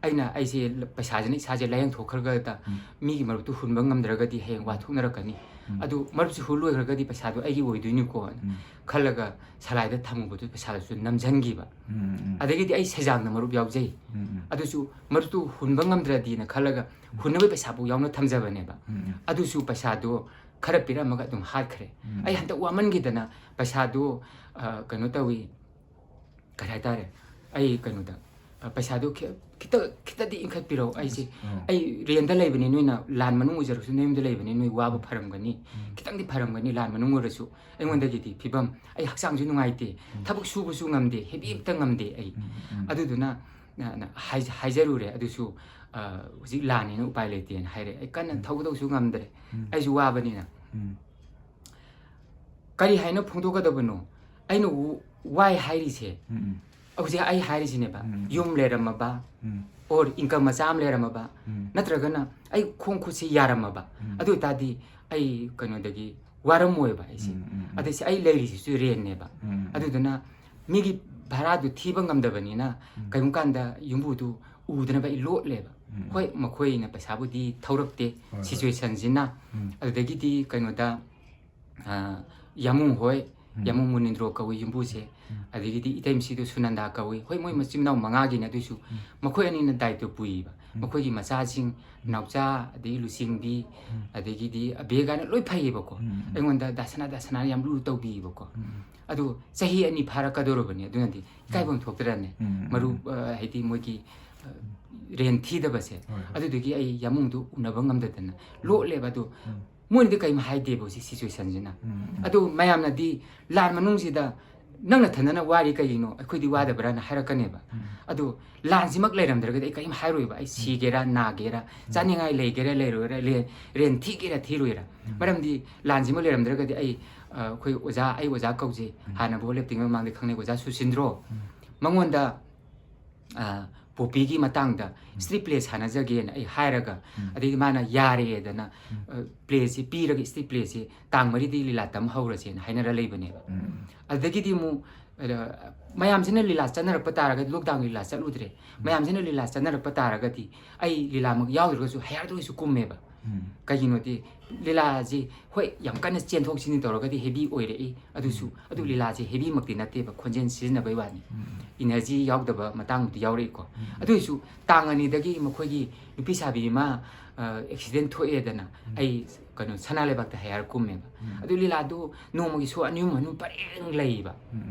ꯑꯩꯅ ꯑꯩꯁꯦ ꯄꯩꯁꯥꯁꯤꯅ ꯏꯁꯥꯁꯦ ꯂꯥꯏꯌꯦꯡ ꯊꯣꯛꯈ꯭ꯔꯒꯗ ꯎꯝ꯫ ꯃꯤꯒꯤ ꯃꯔꯨꯞꯇꯨ ꯍꯨꯟꯕ ꯉꯝꯗ꯭ꯔꯒꯗꯤ ꯍꯌꯦꯡ ꯋꯥꯊꯣꯛꯅꯔꯛꯀꯅꯤ꯫ ꯎꯝ꯫ ꯑꯗꯨ ꯃꯔꯨꯞꯁꯤ ꯍꯨꯜ ꯂꯣꯏꯈ꯭ꯔꯒꯗꯤ ꯄꯩꯁꯥꯗꯣ ꯑꯩꯒꯤ ꯑꯣꯏꯗꯣꯏꯅꯤꯀꯣ ꯎꯝ꯫ ꯈꯜꯂꯒ ꯁꯂꯥꯏꯗ ꯊꯝꯃꯨꯕꯗꯨ ꯄꯩꯁꯥꯗꯨꯁꯨ ꯅꯝꯁꯤꯟꯈꯤꯕ꯫ ꯎꯝ, ꯎꯝ, ꯎꯝ꯫ ꯑꯗꯒꯤꯗꯤ ꯑꯩ ꯁꯦꯖꯥꯡꯗ ꯃꯔꯨꯞ ꯌꯥꯎꯖꯩ꯫ ꯎꯝ, ꯎꯝ꯫ ꯑꯗꯨꯁꯨ ꯃꯔꯨꯞꯇꯨ ꯍꯨꯟꯕ ꯉꯝꯗ꯭ꯔꯗꯤꯅ ꯈꯜꯂꯒ ꯍꯨꯟꯅꯕ ꯄꯩꯁꯥꯐꯥꯎ ꯌꯥꯎꯅ ꯊꯝꯖꯕꯅꯦꯕ꯫ ꯎꯝ, ꯎꯝ꯫ ꯑꯗꯨꯁꯨ ꯄꯩꯁꯥꯗꯣ ꯈꯔ ꯄꯤꯔꯝꯃꯒ ꯑꯗꯨꯝ ꯍꯥꯠꯈ꯭ꯔꯦ꯫ ꯎꯝ꯫ ꯑꯩ ꯍꯟꯗꯛ ꯋꯥꯃꯟꯈꯤꯗꯅ ꯄꯩꯁꯥꯗꯣ, ꯑ, ꯀꯩꯅꯣ ꯇꯧꯏ, ꯀꯔꯤ ꯍꯥꯏꯇꯥꯔꯦ, ꯑꯩ ꯀꯩꯅꯣꯗ ꯑ, ꯄꯩꯁꯥꯗꯨ ꯈꯤ-, ꯈꯤꯇ, ꯈꯤꯇꯗꯤ ꯏꯟꯈꯠꯄꯤꯔꯛꯑꯣ꯫ ꯑꯩꯁꯦ, ꯑꯣ. ꯑꯩ ꯔꯦꯟꯗ ꯂꯩꯕꯅꯤ, ꯅꯣꯏꯅ ꯂꯥꯟ ꯃꯅꯨꯡ ꯑꯣꯏꯖꯔꯁꯨ ꯅꯣꯏ ꯌꯨꯝꯗ ꯂꯩꯕꯅꯤ, ꯅꯣꯏ ꯋꯥꯕ ꯐꯔꯝꯒꯅꯤ, ꯈꯤꯇꯪꯗꯤ ꯐꯔꯝꯒꯅꯤ, ꯂꯥꯟ ꯃꯅꯨꯡ ꯑꯣꯏꯔꯁꯨ꯫ ꯑꯩꯉꯣꯟꯗꯒꯤꯗꯤ ꯐꯤꯕꯝ, ꯑꯩ ꯍꯛꯆꯥꯡꯁꯨ ꯅꯨꯡꯉꯥꯏꯇꯦ, ꯊꯕꯛ ꯁꯨꯕꯁꯨ ꯉꯝꯗꯦ, ꯍꯦꯕꯤ ꯑꯝꯇ ꯉꯝꯗꯦ ꯑꯩ꯫ ꯎꯝ, ꯎꯝ. ꯑꯗꯨꯗꯨꯅ, ꯅ-, ꯅ-, ꯍꯥꯏ-, ꯍꯥꯏꯖꯔꯨꯔꯦ꯫ ꯑꯗꯨꯁꯨ, ꯑ, ꯍꯧꯖꯤꯛ ꯂꯥꯟꯅꯤꯅ ꯎꯄꯥꯏ ꯂꯩꯇꯦꯅ ꯍꯥꯏꯔꯦ꯫ ꯑꯩ ꯀꯟꯅ ꯎꯝ. ꯊꯧꯒꯗꯧꯁꯨ ꯉꯝꯗ꯭ꯔꯦ꯫ ꯎꯝ. ꯑꯩꯁꯨ ꯋꯥꯕꯅꯤꯅ꯫ ꯎꯝ. ꯀꯔꯤ ꯍꯥꯏꯅ ꯐꯣꯡꯗꯣꯛꯀꯗꯕꯅꯣ? ꯑꯩꯅ ꯎ-, ꯋꯥꯏ ꯍꯥꯏꯔꯤꯁꯦ, ꯎꯝ, ꯎꯝ. ꯍꯧꯖꯤꯛ ꯑꯩ ꯍꯥꯏꯔꯤꯁꯤꯅꯦꯕ, ꯎꯝ. ꯌꯨꯝ ꯂꯩꯔꯝꯃꯕ, ꯎꯝ. or income ꯃꯆꯥ ꯑꯃ ꯂꯩꯔꯝꯃꯕ, ꯎꯝ. ꯅꯠꯇ꯭ꯔꯒꯅ ꯑꯩ ꯈꯣꯡ ꯈꯨꯠꯁꯤ ꯌꯥꯔꯝꯃꯕ, ꯎꯝ. ꯑꯗꯨ ꯑꯣꯏꯇꯥꯔꯗꯤ ꯑꯩ ꯀꯩꯅꯣꯗꯒꯤ ꯋꯥꯔꯝꯃꯣꯏꯕ ꯑꯩꯁꯦ꯫ ꯎꯝ, ꯎꯝ, ꯎꯝ. ꯑꯗꯩꯁꯦ ꯑꯩ ꯂꯩꯔꯤꯁꯤꯁꯨ ꯔꯦꯟꯅꯦꯕ꯫ ꯎꯝ, ꯎꯝ. ꯑꯗꯨꯗꯨꯅ ꯃꯤꯒꯤ ꯚꯔꯥꯗꯨ ꯊꯤꯕ ꯉꯝꯗꯕꯅꯤꯅ ꯎꯝ. ꯀꯔꯤꯒꯨꯝꯕ ꯀꯥꯟꯗ ꯌꯨꯝꯕꯨꯗꯨ ꯎꯗꯅꯕ ꯑꯩ ꯂꯣꯠꯂꯦꯕ꯫ ꯎꯝ. ꯍꯣꯏ, ꯃꯈꯣꯏꯅ ꯄꯩꯁꯥꯕꯨꯗꯤ ꯊꯧꯔꯛꯇꯦ, ꯍꯣꯏ, ꯍꯣꯏ. situation ꯁꯤꯅ꯫ ꯎꯝ. ꯑꯗꯨꯗꯒꯤꯗꯤ ꯀꯩꯅꯣꯗ, ꯑ, ꯌꯥꯃꯨꯡ ꯍꯣꯏ, ꯎꯝ. ꯌꯥꯃꯨꯡ ꯃꯨꯅꯤꯟꯗ꯭ꯔꯣ ꯀꯧꯏ ꯌꯨꯝꯕꯨꯁꯦ꯫ ꯎꯝ. ꯑꯗꯒꯤꯗꯤ ꯏꯇꯩ ꯃꯆꯤꯗꯣ ꯁꯨꯅꯟꯗꯥ ꯀꯧꯏ꯫ ꯍꯣꯏ, ꯃꯣꯏ ꯃꯆꯤꯟ ꯃꯅꯥꯎ ꯃꯉꯥꯒꯤꯅꯦ, ꯑꯗꯨꯏꯁꯨ ꯎꯝ. ꯃꯈꯣꯏ ꯑꯅꯤꯅ ꯗꯥꯏꯇ꯭ꯋ ꯄꯨꯏꯕ꯫ ꯎꯝ. ꯃꯈꯣꯏꯒꯤ ꯃꯆꯥꯁꯤꯡ, ꯅꯥꯎꯆꯥ, ꯑꯗꯒꯤ ꯂꯨꯆꯤꯡꯕꯤ, ꯎꯝ. ꯑꯗꯒꯤꯗꯤ ꯑꯕꯦꯒꯥꯏꯅ ꯂꯣꯏ ꯐꯩꯌꯦꯕꯀꯣ꯫ ꯎꯝ, ꯎꯝ. ꯑꯩꯉꯣꯟꯗ ꯗꯥ ꯁꯅꯥ, ꯗꯥ ꯁꯅꯥꯅ ꯌꯥꯝ ꯂꯨ ꯇꯧꯕꯤꯌꯦꯕꯀꯣ꯫ ꯎꯝ, ꯎꯝ. ꯑꯗꯨ ꯆꯍꯤ ꯑꯅꯤ ꯐꯥꯔꯛꯀꯗꯧꯔꯕꯅꯤ, ꯑꯗꯨꯅꯗꯤ ꯏꯀꯥꯏꯐꯝ ꯊꯣꯛꯇ꯭ꯔꯅꯦ? ꯎꯝ, ꯎꯝ. ꯃꯔꯨꯞ, ꯑ, ꯍꯥꯏꯗꯤ ꯃꯣꯏꯒꯤ, ꯑ, ꯔꯦꯟ ꯊꯤꯗꯕꯁꯦ꯫ ꯍꯣꯏ, ꯍꯣꯏ. ꯑꯗꯨꯗꯨꯒꯤ ꯑꯩ ꯌꯥꯃꯨꯡꯗꯨ ꯎꯅꯕ ꯉꯝꯗꯗꯅ ꯂꯣꯠꯂꯦꯕ꯫ ꯑꯗꯨ ꯎꯝ. ꯃꯣꯏꯅꯗꯤ ꯀꯔꯤꯝ ꯍꯥꯏꯗꯦꯕ ꯍꯧꯖꯤꯛ situation ꯁꯤꯅ꯫ ꯎꯝ, ꯎꯝ. ꯑꯗꯨ ꯃꯌꯥꯝꯅꯗꯤ ꯂꯥꯟ ꯃꯅꯨꯡꯁꯤꯗ ꯅꯪ ꯅꯊꯟꯗꯅ ꯋꯥꯔꯤ ꯀꯩꯒꯤꯅꯣ, ꯑꯩꯈꯣꯏꯗꯤ ꯋꯥꯗꯕ꯭ꯔꯥꯅ ꯍꯥꯏꯔꯛꯀꯅꯦꯕ꯫ ꯎꯝ. ꯑꯗꯨ ꯂꯥꯟꯁꯤꯃꯛ ꯂꯩꯔꯝꯗ꯭ꯔꯒꯗꯤ ꯑꯩ ꯀꯔꯤꯝ ꯍꯥꯏꯔꯣꯏꯕ꯫ ꯑꯩ ꯁꯤꯒꯦꯔꯥ, ꯅꯥꯒꯦꯔꯥ, ꯆꯥꯅꯤꯡꯉꯥꯏ ꯂꯩꯒꯦꯔꯥ, ꯂꯩꯔꯣꯏꯔꯥ, ꯔꯦꯟ, ꯔꯦꯟ ꯊꯤꯒꯦꯔꯥ, ꯊꯤꯔꯣꯏꯔꯥ꯫ ꯎꯝ. ꯃꯔꯝꯗꯤ ꯂꯥꯟꯁꯤꯃꯛ ꯂꯩꯔꯝꯗ꯭ꯔꯒꯗꯤ ꯑꯩ, ꯑ, ꯑꯩꯈꯣꯏ ꯑꯣꯖꯥ, ꯑꯩ ꯑꯣꯖꯥ ꯀꯧꯖꯩ, ꯎꯝ. ꯍꯥꯟꯅ ꯚꯣꯠ ꯂꯦꯞꯇ꯭ꯔꯤꯉꯩ ꯃꯃꯥꯡꯗ ꯈꯪꯅꯩ, ꯑꯣꯖꯥ ꯁꯨꯁꯤꯟꯗ꯭ꯔꯣ꯫ ꯎꯝ. ꯃꯉꯣꯟꯗ, ꯑ, ꯄꯣꯄꯤꯒꯤ ꯃꯇꯥꯡꯗ street play ꯁꯥꯟꯅꯖꯒꯦꯅ ꯑꯩ ꯍꯥꯏꯔꯒ, ꯎꯝ. ꯑꯗꯩꯗꯤ ꯃꯥꯅ ꯌꯥꯔꯦꯗꯅ, ꯎꯝ. ꯑ, play ꯁꯤ ꯄꯤꯔꯒ street play ꯁꯤ ꯇꯥꯡ ꯃꯔꯤꯗꯒꯤ ꯂꯤꯂꯥ ꯇꯝ ꯍꯧꯔꯁꯦꯅ ꯍꯥꯏꯅꯔ ꯂꯩꯕꯅꯦꯕ꯫ ꯎꯝ. ꯑꯗꯨꯗꯒꯤꯗꯤ ꯑꯃꯨꯛ, ꯑ, ꯃꯌꯥꯝꯁꯤꯅ ꯂꯤꯂꯥ ꯆꯠꯅꯔꯛꯄ ꯇꯥꯔꯒꯗꯤ, lockdown ꯂꯤꯂꯥ ꯆꯠꯂꯨꯗ꯭ꯔꯦ꯫ ꯃꯌꯥꯝꯁꯤꯅ ꯂꯤꯂꯥ ꯆꯠꯅꯔꯛꯄ ꯇꯥꯔꯒꯗꯤ ꯑꯩ ꯂꯤꯂꯥꯃꯛ ꯌꯥꯎꯗ꯭ꯔꯒꯁꯨ ꯍꯌꯥꯔꯗ ꯑꯣꯏꯁꯨ ꯀꯨꯝꯃꯦꯕ꯫ ꯎꯝ. ꯀꯩꯒꯤꯅꯣꯗꯤ ꯂꯤꯂꯥꯁꯤ, ꯍꯣꯏ, ꯌꯥꯝ ꯀꯟꯅ ꯆꯦꯟꯊꯣꯛ ꯆꯦꯟꯁꯤꯟ ꯇꯧꯔꯒꯗꯤ heavy ꯑꯣꯏꯔꯛꯏ, ꯑꯗꯨꯁꯨ, ꯎꯝ. ꯑꯗꯨ ꯎꯝ. ꯂꯤꯂꯥꯁꯦ heavy ꯃꯛꯇꯤ ꯅꯠꯇꯦꯕ, ꯈꯣꯟꯖꯦꯜ ꯁꯤꯖꯤꯟꯅꯕꯩ ꯋꯥꯅꯤ꯫ ꯎꯝ. Energy ꯌꯥꯎꯗꯕ ꯃꯇꯥꯡꯕꯨꯗꯤ ꯌꯥꯎꯔꯛꯏꯀꯣ꯫ ꯎꯝ. ꯑꯗꯨ ꯑꯣꯏꯁꯨ ꯇꯥꯡ ꯑꯅꯤꯗꯒꯤ ꯃꯈꯣꯏꯒꯤ ꯅꯨꯄꯤ ꯁꯥꯕꯤ ꯑꯃ, ꯑ, accident ꯊꯣꯛꯑꯦꯗꯅ, ꯎꯝ. ꯑꯩ ꯀꯩꯅꯣ ꯁꯅꯥ ꯂꯩꯕꯥꯛꯇ ꯍꯥꯏꯌꯔ ꯀꯨꯝꯃꯦꯕ꯫ ꯑꯗꯨ ꯂꯤꯂꯥꯗꯨ ꯅꯣꯡꯃꯒꯤ ꯁꯣ ꯑꯅꯤ ꯑꯍꯨꯝ ꯃꯅꯨꯡ ꯄꯔꯦꯡ ꯂꯩꯌꯦꯕ꯫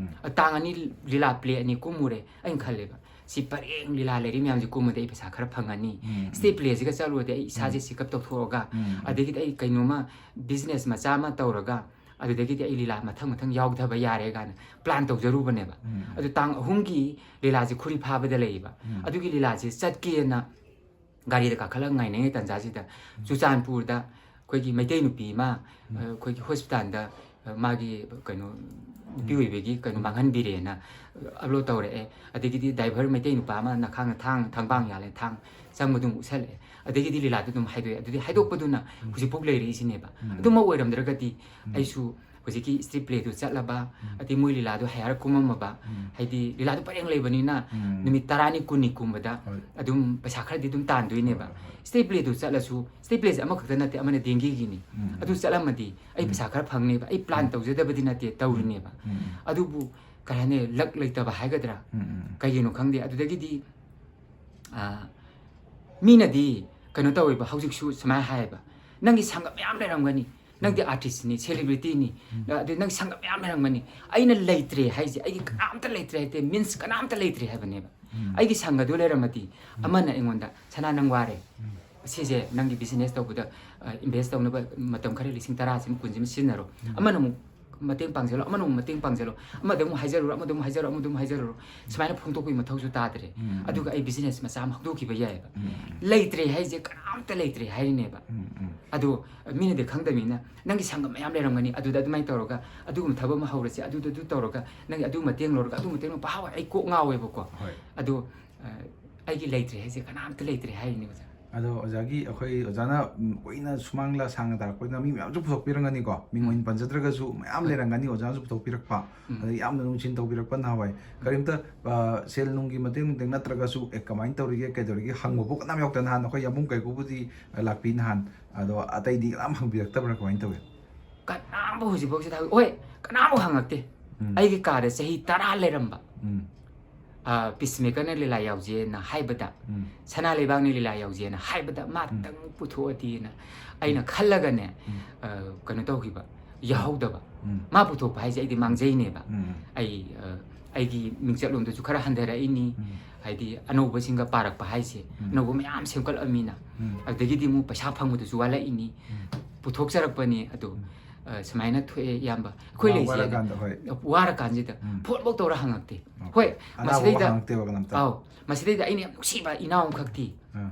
ꯇꯥꯡ ꯑꯅꯤ ꯂꯤꯂꯥ ꯄ꯭ꯂꯦ ꯑꯅꯤ ꯀꯨꯝꯃꯨꯔꯦ꯫ ꯑꯩꯅ ꯈꯜꯂꯦꯕ, ꯁꯤ ꯄꯔꯦꯡ ꯂꯤꯂꯥ ꯂꯩꯔꯤ ꯃꯌꯥꯝꯁꯦ ꯀꯨꯝꯃꯗꯤ ꯑꯩ ꯄꯩꯁꯥ ꯈꯔ ꯐꯪꯉꯅꯤ꯫ ꯁ꯭ꯇꯦꯖ ꯄ꯭ꯂꯦꯁꯤꯒ ꯆꯠꯂꯨꯔꯗꯤ ꯑꯩ ꯏꯁꯥꯁꯦ ꯆꯦꯛꯑꯞ ꯇꯧꯊꯣꯛꯑꯒ, ꯑꯗꯒꯤꯗꯤ ꯑꯩ ꯀꯩꯅꯣꯝꯃ ꯕꯤꯖꯤꯅꯦꯁ ꯃꯆꯥ ꯑꯃ ꯇꯧꯔꯒ, ꯑꯗꯨꯗꯒꯤꯗꯤ ꯑꯩ ꯂꯤꯂꯥ ꯃꯊꯪ ꯃꯊꯪ ꯌꯥꯎꯊꯕ ꯌꯥꯔꯦ ꯀꯥꯏꯅ ꯄ꯭ꯂꯥꯟ ꯇꯧꯖꯔꯨꯕꯅꯦꯕ꯫ ꯑꯗꯨ ꯇꯥꯡ ꯑꯍꯨꯝꯒꯤ ꯂꯤꯂꯥꯁꯦ ꯈꯨꯔꯤ ꯐꯥꯕꯗ ꯂꯩꯌꯦꯕ꯫ ꯑꯗꯨꯒꯤ ꯂꯤꯂꯥꯁꯦ ꯆꯠꯀꯦꯅ ꯒꯥꯔꯤꯗ ꯀꯥꯈꯠꯂꯒ ꯉꯥꯏꯅꯉꯩ ꯇꯥꯟꯖꯥꯁꯤꯗ, ꯆꯨꯔꯆꯥꯟꯄꯨꯔꯗ ꯑꯩꯈꯣꯏꯒꯤ ꯃꯩꯇꯩ ꯅꯨꯄꯤ ꯑꯃ, ꯑꯩꯈꯣꯏꯒꯤ ꯍꯣꯁꯄꯤꯇꯥꯜꯗ, ꯃꯥꯒꯤ ꯀꯩꯅꯣ, ꯅꯨꯄꯤ ꯑꯣꯏꯕꯒꯤ ꯀꯩꯅꯣ ꯃꯥꯡꯍꯟꯕꯤꯔꯦꯅ ꯑꯞꯂꯣꯗ ꯇꯧꯔꯛꯑꯦ꯫ ꯑꯗꯒꯤꯗꯤ ꯗ꯭ꯔꯥꯏꯚꯔ ꯃꯩꯇꯩ ꯅꯨꯄꯥ ꯑꯃ ꯅꯈꯥꯡꯅ ꯊꯥꯡ, ꯊꯥꯡꯕꯥꯡ ꯌꯥꯜꯂꯦ, ꯊꯥꯡ ꯆꯪꯕꯗꯨ ꯑꯃꯨꯛ ꯎꯠꯁꯜꯂꯛꯑꯦ꯫ ꯑꯗꯒꯤꯗꯤ ꯂꯤꯂꯥꯗꯨ ꯑꯗꯨꯝ ꯍꯥꯏꯗꯣꯛꯑꯦ꯫ ꯑꯗꯨꯗꯤ ꯍꯥꯏꯗꯣꯛꯄꯗꯨꯅ ꯍꯧꯖꯤꯛꯐꯥꯎ ꯂꯩꯔꯛꯏꯁꯤꯅꯦꯕ꯫ ꯑꯗꯨꯃꯛ ꯑꯣꯏꯔꯝꯗ꯭ꯔꯒꯗꯤ ꯑꯩꯁꯨ ꯍꯧꯖꯤꯛꯀꯤ ꯁ꯭ꯇꯦꯖ ꯄ꯭ꯂꯦꯗꯨ ꯆꯠꯂꯕ, ꯑꯗꯩ ꯃꯣꯏ ꯂꯤꯂꯥꯗꯨ ꯍꯥꯏꯌꯔ ꯀꯨꯝꯃꯝꯃꯕ, ꯍꯥꯏꯗꯤ ꯂꯤꯂꯥꯗꯨ ꯄꯔꯦꯡ ꯂꯩꯕꯅꯤꯅ ꯅꯨꯃꯤꯠ ꯇꯔꯥꯅꯤ, ꯀꯨꯟꯅꯤ ꯀꯨꯝꯕꯗ ꯑꯗꯨꯝ ꯄꯩꯁꯥ ꯈꯔꯗꯤ ꯑꯗꯨꯝ ꯇꯥꯟꯗꯣꯏꯅꯦꯕ꯫ ꯍꯣꯏ, ꯍꯣꯏ, ꯍꯣꯏ꯫ ꯁ꯭ꯇꯦꯖ ꯄ꯭ꯂꯦꯗꯨ ꯆꯠꯂꯁꯨ, ꯁ꯭ꯇꯦꯖ ꯄ꯭ꯂꯦꯁꯦ ꯑꯃꯈꯛꯇ ꯅꯠꯇꯦ, ꯑꯃꯅ ꯗꯦꯡꯒꯤꯒꯤꯅꯤ꯫ ꯑꯗꯨ ꯆꯠꯂꯝꯃꯗꯤ ꯑꯩ ꯄꯩꯁꯥ ꯈꯔ ꯐꯪꯅꯦꯕ꯫ ꯑꯩ ꯄ꯭ꯂꯥꯟ ꯇꯧꯖꯗꯕꯗꯤ ꯅꯠꯇꯦ, ꯇꯧꯔꯤꯅꯦꯕ꯫ ꯑꯗꯨꯕꯨ ꯀꯩ ꯍꯥꯏꯅꯤ, ꯂꯛ ꯂꯩꯇꯕ ꯍꯥꯏꯒꯗ꯭ꯔꯥ, ꯀꯩꯒꯤꯅꯣ ꯈꯪꯗꯦ꯫ ꯑꯗꯨꯗꯒꯤꯗꯤ ꯑꯥ, ꯃꯤꯅꯗꯤ ꯀꯩꯅꯣ ꯇꯧꯋꯦꯕ, ꯍꯧꯖꯤꯛꯁꯨ ꯁꯨꯃꯥꯏꯅ ꯍꯥꯏꯌꯦꯕ, "ꯅꯪꯒꯤ ꯁꯪꯒ ꯃꯌꯥꯝ ꯂꯩꯔꯝꯒꯅꯤ, ꯅꯪꯗꯤ ꯑꯥꯔꯇꯤꯁꯅꯤ, ꯁꯦꯂꯤꯕ꯭ꯔꯤꯇꯤꯅꯤ, ꯑꯗꯨ ꯅꯪ ꯁꯪꯒ ꯃꯌꯥꯝ ꯂꯩꯔꯝꯒꯅꯤ, ꯑꯩꯅ ꯂꯩꯇ꯭ꯔꯦ ꯍꯥꯏꯁꯦ, ꯑꯩꯒꯤ ꯀꯅꯥꯝꯇ ꯂꯩꯇ꯭ꯔꯦ ꯍꯥꯏꯗꯤ, ꯃꯤꯟꯁ ꯀꯅꯥꯝꯇ ꯂꯩꯇ꯭ꯔꯦ ꯍꯥꯏꯕꯅꯦꯕ꯫ ꯑꯩꯒꯤ ꯁꯪꯒꯗꯨ ꯂꯩꯔꯝꯃꯗꯤ ꯑꯃꯅ ꯑꯩꯉꯣꯟꯗ, 'ꯁꯅꯥ, ꯅꯪ ꯋꯥꯔꯦ, ꯑꯁꯤꯁꯦ ꯅꯪꯒꯤ ꯕꯤꯖꯤꯅꯦꯁ ꯇꯧꯕꯗ, ꯑ, ꯏꯟꯚꯦꯁ ꯇꯧꯅꯕ ꯃꯇꯝ ꯈꯔ ꯂꯤꯁꯤꯡ ꯇꯔꯥꯁꯤꯃ, ꯀꯨꯟꯁꯤꯃ ꯁꯤꯖꯤꯟꯅꯔꯣ꯫ ꯑꯃꯅ ꯑꯃꯨꯛ ꯃꯇꯦꯡ ꯄꯥꯡꯁꯤꯜꯂꯣ, ꯑꯃꯅ ꯑꯃꯨꯛ ꯃꯇꯦꯡ ꯄꯥꯡꯁꯤꯜꯂꯣ, ꯑꯃꯗ ꯑꯃꯨꯛ ꯍꯥꯏꯖꯔꯨꯔꯣ, ꯑꯃꯗ ꯑꯃꯨꯛ ꯍꯥꯏꯖꯔꯨꯔꯣ, ꯑꯃꯗ ꯑꯃꯨꯛ ꯍꯥꯏꯖꯔꯨꯔꯣ꯫ ꯁꯨꯃꯥꯏꯅ ꯐꯣꯡꯗꯣꯛꯄꯒꯤ ꯃꯊꯧꯁꯨ ꯇꯥꯗ꯭ꯔꯦ꯫ ꯑꯗꯨꯒ ꯑꯩ ꯕꯤꯖꯤꯅꯦꯁ ꯃꯆꯥ ꯑꯃ ꯍꯧꯗꯣꯛꯈꯤꯕ ꯌꯥꯏꯑꯕ꯫ ꯂꯩꯇ꯭ꯔꯦ ꯍꯥꯏꯁꯦ ꯀꯅꯥꯝꯇ ꯂꯩꯇ꯭ꯔꯦ ꯍꯥꯏꯔꯤꯅꯦꯕ꯫ ꯑꯗꯣ ꯃꯤꯅꯗꯤ ꯈꯪꯗꯕꯅꯤꯅ, "ꯅꯪꯒꯤ ꯁꯪꯒ ꯃꯌꯥꯝ ꯂꯩꯔꯝꯒꯅꯤ, ꯑꯗꯨꯗ ꯑꯗꯨꯃꯥꯏꯅ ꯇꯧꯔꯒ ꯑꯗꯨꯒꯨꯝꯕ ꯊꯕꯛ ꯑꯃ ꯍꯧꯔꯁꯦ, ꯑꯗꯨꯗ ꯑꯗꯨ ꯇꯧꯔꯒ ꯅꯪꯒꯤ ꯑꯗꯨ ꯃꯇꯦꯡ ꯂꯧꯔꯒ ꯑꯗꯨ ꯃꯇꯦꯡ ꯂꯧꯔꯒ", ꯄꯥꯍꯥꯎ ꯑꯩ ꯀꯣꯛ ꯉꯥꯎꯋꯦꯕꯀꯣ꯫ ꯍꯣꯏ꯫ ꯑꯗꯣ, ꯑ, ꯑꯩꯒꯤ ꯂꯩꯇ꯭ꯔꯦ ꯍꯥꯏꯁꯦ ꯀꯅꯥꯝꯇ ꯂꯩꯇ꯭ꯔꯦ ꯍꯥꯏꯔꯤꯅꯦ, ꯑꯣꯖꯥ꯫ ꯑꯗꯣ ꯑꯣꯖꯥꯒꯤ, ꯑꯩꯈꯣꯏ ꯑꯣꯖꯥꯅ, ꯎꯝ, ꯀꯨꯏꯅ ꯁꯨꯃꯥꯡꯂꯥ ꯁꯥꯡꯅ ꯇꯥꯔꯛꯄꯅꯤꯅ ꯃꯤ ꯃꯌꯥꯝꯁꯨ ꯄꯨꯊꯣꯛꯄꯤꯔꯝꯒꯅꯤꯀꯣ, ꯃꯤꯡ ꯑꯣꯏꯅ ꯄꯟꯖꯗ꯭ꯔꯒꯁꯨ ꯃꯌꯥꯝ ꯂꯩꯔꯝꯒꯅꯤ, ꯑꯣꯖꯥꯅꯁꯨ ꯄꯨꯊꯣꯛꯄꯤꯔꯛꯄ꯫ ꯑꯗ ꯌꯥꯝꯅ ꯅꯨꯡꯁꯤꯅ ꯇꯧꯕꯤꯔꯛꯄ ꯅꯍꯥꯟꯋꯥꯏ꯫ ꯀꯔꯤꯝꯇ, ꯑ, ꯁꯦꯜ ꯅꯨꯡꯒꯤ ꯃꯇꯦꯡ ꯅꯨꯡꯇꯦꯡ ꯅꯠꯇ꯭ꯔꯒꯁꯨ, "ꯑꯦ, ꯀꯃꯥꯏꯅ ꯇꯧꯔꯤꯒꯦ, ꯀꯩꯗꯧꯔꯤꯒꯦ?" ꯍꯪꯕꯕꯨ ꯀꯅꯥꯝ ꯌꯥꯎꯗꯦ꯫ ꯅꯍꯥꯟ ꯑꯩꯈꯣꯏ ꯌꯥꯝꯕꯨꯡ ꯀꯩꯀꯨꯕꯨꯗꯤ, ꯑ, ꯂꯥꯛꯄꯤ ꯅꯍꯥꯟ꯫ ꯑꯗꯣ ꯑꯇꯩꯗꯤ ꯀꯅꯥꯝ ꯍꯪꯕꯤꯔꯛꯇꯕ꯭ꯔꯥ, ꯀꯃꯥꯏꯅ ꯇꯧꯏ? ꯀꯅꯥꯝꯕꯨ ꯍꯧꯖꯤꯛꯐꯥꯎꯁꯤꯗ ꯍꯪ-, ꯍꯣꯏ, ꯀꯅꯥꯝꯕꯨ ꯍꯪꯉꯛꯇꯦ꯫ ꯎꯝ꯫ ꯑꯩꯒꯤ ꯀꯥꯗ ꯆꯍꯤ ꯇꯔꯥ ꯂꯩꯔꯝꯕ꯫ ꯎꯝ꯫ ꯄꯤꯁꯃꯦꯀꯔꯅ ꯂꯤꯂꯥ ꯌꯥꯎꯖꯦꯅ ꯍꯥꯏꯕꯗ, ꯎꯝ. ꯁꯅꯥ ꯂꯩꯕꯥꯛꯅ ꯂꯤꯂꯥ ꯌꯥꯎꯖꯦꯅ ꯍꯥꯏꯕꯗ ꯃꯥꯇꯪ ꯄꯨꯊꯣꯛꯑꯗꯤꯅ ꯑꯩꯅ ꯈꯜꯂꯒꯅꯦ, ꯎꯝ. ꯑ, ꯀꯩꯅꯣ ꯇꯧꯈꯤꯕ, ꯌꯥꯍꯧꯗꯕ꯫ ꯎꯝ. ꯃꯥ ꯄꯨꯊꯣꯛꯄ ꯍꯥꯏꯁꯦ ꯑꯩꯗꯤ ꯃꯥꯡꯖꯩꯅꯦꯕ꯫ ꯎꯝ. ꯑꯩ, ꯑ, ꯑꯩꯒꯤ ꯃꯤꯡꯆꯠꯂꯣꯝꯗꯁꯨ ꯈꯔ ꯍꯟꯊꯔꯛꯏꯅꯤ꯫ ꯎꯝ. ꯍꯥꯏꯗꯤ ꯑꯅꯧꯕꯁꯤꯡꯒ ꯄꯥꯔꯛꯄ ꯍꯥꯏꯁꯦ, ꯎꯝ. ꯑꯅꯧꯕ ꯃꯌꯥꯝ ꯁꯦꯝꯒꯠꯂꯃꯤꯅ꯫ ꯎꯝ. ꯑꯗꯨꯗꯒꯤꯗꯤ ꯑꯃꯨꯛ ꯄꯩꯁꯥ ꯐꯪꯕꯗꯁꯨ ꯋꯥꯠꯂꯛꯏꯅꯤ꯫ ꯎꯝ. ꯄꯨꯊꯣꯛꯆꯔꯛꯄꯅꯤ꯫ ꯑꯗꯣ, ꯎꯝ. ꯑ, ꯁꯨꯃꯥꯏꯅ ꯊꯣꯛꯑꯦ ꯏꯌꯥꯝꯕ꯫ ꯑꯩꯈꯣꯏ ꯋꯥ-, ꯂꯩꯁꯦ ꯋꯥꯔꯀꯥꯟꯗ, ꯍꯣꯏ. ꯋꯥꯔꯀꯥꯟꯁꯤꯗ ꯎꯝ. ꯐꯣꯟꯐꯧ ꯇꯧꯔ ꯍꯪꯉꯛꯇꯦ꯫ ꯑꯣ. ꯍꯣꯏ, ꯑꯅꯥꯕ ꯃꯁꯤꯗꯩꯗ, ꯍꯪꯉꯛꯇꯦꯕ ꯀꯅꯥꯝꯇ? ꯑꯥꯎ, ꯃꯁꯤꯗꯩꯗ ꯑꯩꯅ ꯌꯥꯝ ꯅꯨꯡꯁꯤꯕ ꯏꯅꯥꯎ ꯑꯃꯈꯛꯇꯤ, ꯑꯥ.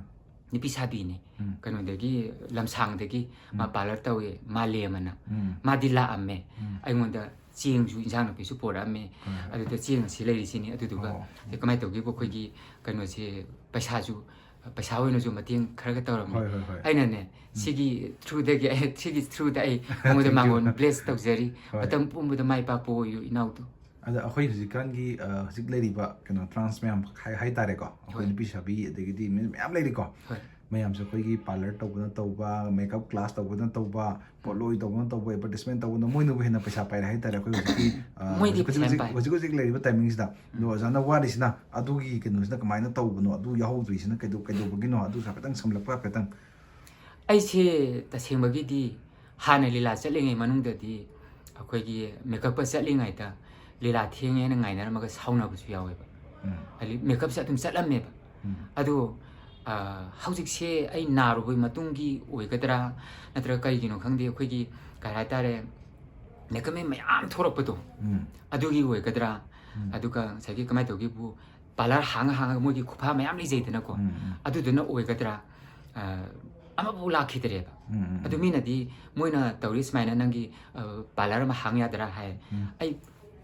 ꯅꯨꯄꯤ ꯁꯥꯕꯤꯅꯦ꯫ ꯎꯝ. ꯀꯩꯅꯣꯗꯒꯤ, ꯂꯝꯁꯥꯡꯗꯒꯤ ꯃꯥ ꯎꯝ. ꯄꯥꯔꯂꯔ ꯇꯧꯋꯦ, ꯃꯥꯂꯦꯝ ꯑꯅ꯫ ꯎꯝ. ꯃꯥꯗꯤ ꯂꯥꯛꯑꯝꯃꯦ꯫ ꯎꯝ. ꯑꯩꯉꯣꯟꯗ ꯆꯦꯡꯁꯨ, ꯏꯟꯁꯥꯡ ꯅꯥꯄꯤꯁꯨ ꯄꯨꯔꯛꯑꯝꯃꯦ꯫ ꯍꯣꯏ, ꯍꯣꯏ. ꯑꯗꯨꯗ ꯆꯦꯡ ꯑꯁꯤ ꯂꯩꯔꯤꯁꯤꯅꯤ꯫ ꯑꯗꯨꯗꯨꯒ ꯑꯣ. ꯑꯦ, ꯀꯃꯥꯏꯅ ꯇꯧꯒꯦꯕꯨ, ꯑꯩꯈꯣꯏꯒꯤ ꯀꯩꯅꯣꯁꯦ, ꯄꯩꯁꯥꯁꯨ, ꯄꯩꯁꯥ ꯑꯣꯏꯅꯁꯨ ꯃꯇꯦꯡ ꯈꯔꯒ ꯇꯧꯔꯝꯃꯦ꯫ ꯍꯣꯏ, ꯍꯣꯏ, ꯍꯣꯏ. ꯑꯩꯅꯅꯦ, ꯁꯤꯒꯤ through ꯗꯒꯤ ꯑꯩ, ꯁꯤꯒꯤ through ꯗ ꯑꯩ ꯃꯉꯣꯟꯗ, Thank you. ꯃꯉꯣꯟꯗ bless ꯇꯧꯖꯔꯤ꯫ ꯍꯣꯏ. ꯃꯇꯝ ꯄꯨꯝꯕꯗ ꯃꯥꯏ ꯄꯥꯛꯄ ꯑꯣꯏꯌꯨ, ꯏꯅꯥꯎꯗꯨ꯫ ꯑꯗ ꯑꯩꯈꯣꯏ ꯍꯧꯖꯤꯛꯀꯥꯟꯒꯤ, ꯑ, ꯍꯧꯖꯤꯛ ꯂꯩꯔꯤꯕ ꯀꯩꯅꯣ trans ꯃꯌꯥꯝ ꯍꯥꯏ-, ꯍꯥꯏꯇꯥꯔꯦꯀꯣ, ꯑꯩꯈꯣꯏ ꯍꯣꯏ. ꯅꯨꯄꯤ ꯁꯥꯕꯤ ꯑꯗꯒꯤꯗꯤ ꯃꯤ ꯃꯌꯥꯝ ꯂꯩꯔꯤꯀꯣ꯫ ꯍꯣꯏ. ꯃꯌꯥꯝꯁꯦ ꯑꯩꯈꯣꯏꯒꯤ ꯄꯥꯔꯂꯔ ꯇꯧꯕꯅ ꯇꯧꯕ, ꯃꯦꯀꯞ ꯀ꯭ꯂꯥꯁ ꯇꯧꯕꯅ ꯇꯧꯕ, ꯄꯣꯠꯂꯣꯏ ꯇꯧꯕꯅ ꯇꯧꯕ, ꯑꯦꯗꯚꯔꯇꯤꯁꯃꯦꯟ ꯇꯧꯕꯅ ꯃꯣꯏꯅꯕꯨ ꯍꯦꯟꯅ ꯄꯩꯁꯥ ꯄꯥꯏꯔꯦ ꯍꯥꯏꯇꯥꯔꯦ ꯑꯩꯈꯣꯏ ꯍꯧꯖꯤꯛꯀꯤ, ꯑ, ꯃꯣꯏꯗꯤ ꯍꯧꯖꯤꯛ, ꯄꯩꯁꯥ ꯍꯧꯖꯤꯛ, ꯄꯥꯏ꯫ ꯍꯧꯖꯤꯛ ꯍꯧꯖꯤꯛ ꯂꯩꯔꯤꯕ ꯇꯥꯏꯃꯤꯡꯁꯤꯗ꯫ ꯑꯗꯣ ꯑꯣꯖꯥꯅ ꯋꯥꯔꯤꯁꯤꯅ ꯑꯗꯨꯒꯤ ꯀꯩꯅꯣꯁꯤꯅ ꯀꯃꯥꯏꯅ ꯇꯧꯕꯅꯣ, ꯑꯗꯨ ꯌꯥꯎꯍꯧꯗ꯭ꯔꯤꯁꯤꯅ ꯀꯩꯗꯧ-, ꯀꯩꯗꯧꯕꯒꯤꯅꯣ, ꯑꯗꯨꯁꯨ ꯍꯥꯏꯐꯦꯠꯇꯪ ꯁꯝꯂꯞꯄ ꯍꯥꯏꯐꯦꯠꯇꯪ꯫ ꯑꯩꯁꯦ ꯇꯁꯦꯡꯕꯒꯤꯗꯤ ꯍꯥꯟꯅ ꯂꯤꯂꯥ ꯆꯠꯂꯤꯉꯩ ꯃꯅꯨꯡꯗꯗꯤ ꯑꯩꯈꯣꯏꯒꯤ ꯃꯦꯀꯞꯀ ꯆꯠꯂꯤꯉꯩꯗ ꯂꯤꯂꯥ ꯊꯦꯡꯉꯦꯅ ꯉꯥꯏꯅꯔꯝꯃꯒ ꯁꯥꯎꯅꯕꯁꯨ ꯌꯥꯎꯋꯦꯕ꯫ ꯎꯝ. ꯍꯥꯏꯗꯤ ꯃꯦꯀꯞꯁꯦ ꯑꯗꯨꯝ ꯆꯠꯂꯝꯃꯦꯕ꯫ ꯎꯝ. ꯑꯗꯣ, ꯑ, ꯍꯧꯖꯤꯛꯁꯦ ꯑꯩ ꯅꯥꯔꯨꯕꯩ ꯃꯇꯨꯡꯒꯤ ꯑꯣꯏꯒꯗ꯭ꯔꯥ, ꯅꯠꯇ꯭ꯔꯒ ꯀꯩꯒꯤꯅꯣ ꯈꯪꯗꯦ, ꯑꯩꯈꯣꯏꯒꯤ ꯀꯩ ꯍꯥꯏꯇꯥꯔꯦ, ꯃꯦꯀꯞꯃꯦꯟ ꯃꯌꯥꯝ ꯊꯣꯛꯂꯛꯄꯗꯣ, ꯎꯝ. ꯑꯗꯨꯒꯤ ꯑꯣꯏꯒꯗ꯭ꯔꯥ? ꯎꯝ. ꯑꯗꯨꯒ ꯉꯁꯥꯏꯒꯤ ꯀꯃꯥꯏꯅ ꯇꯧꯒꯦꯕꯨ, ꯄꯥꯔꯂꯔ ꯍꯥꯡꯉ ꯍꯥꯡꯉꯒ ꯃꯣꯏꯒꯤ ꯈꯨꯐꯥ ꯃꯌꯥꯝ ꯂꯩꯖꯩꯗꯅꯀꯣ, ꯎꯝ, ꯎꯝ. ꯑꯗꯨꯗꯨꯅ ꯑꯣꯏꯒꯗ꯭ꯔꯥ? ꯑ, ꯑꯃꯐꯥꯎ ꯂꯥꯛꯈꯤꯗ꯭ꯔꯦꯕ꯫ ꯎꯝ, ꯎꯝ, ꯑꯗꯨ ꯎꯝ. ꯃꯤꯅꯗꯤ ꯃꯣꯏꯅ ꯇꯧꯔꯤ ꯁꯨꯃꯥꯏꯅ, ꯅꯪꯒꯤ, ꯑ, ꯄꯥꯔꯂꯔ ꯑꯃ ꯍꯥꯡ ꯌꯥꯗ꯭ꯔꯥ ꯍꯥꯏ꯫ ꯎꯝ. ꯑꯩ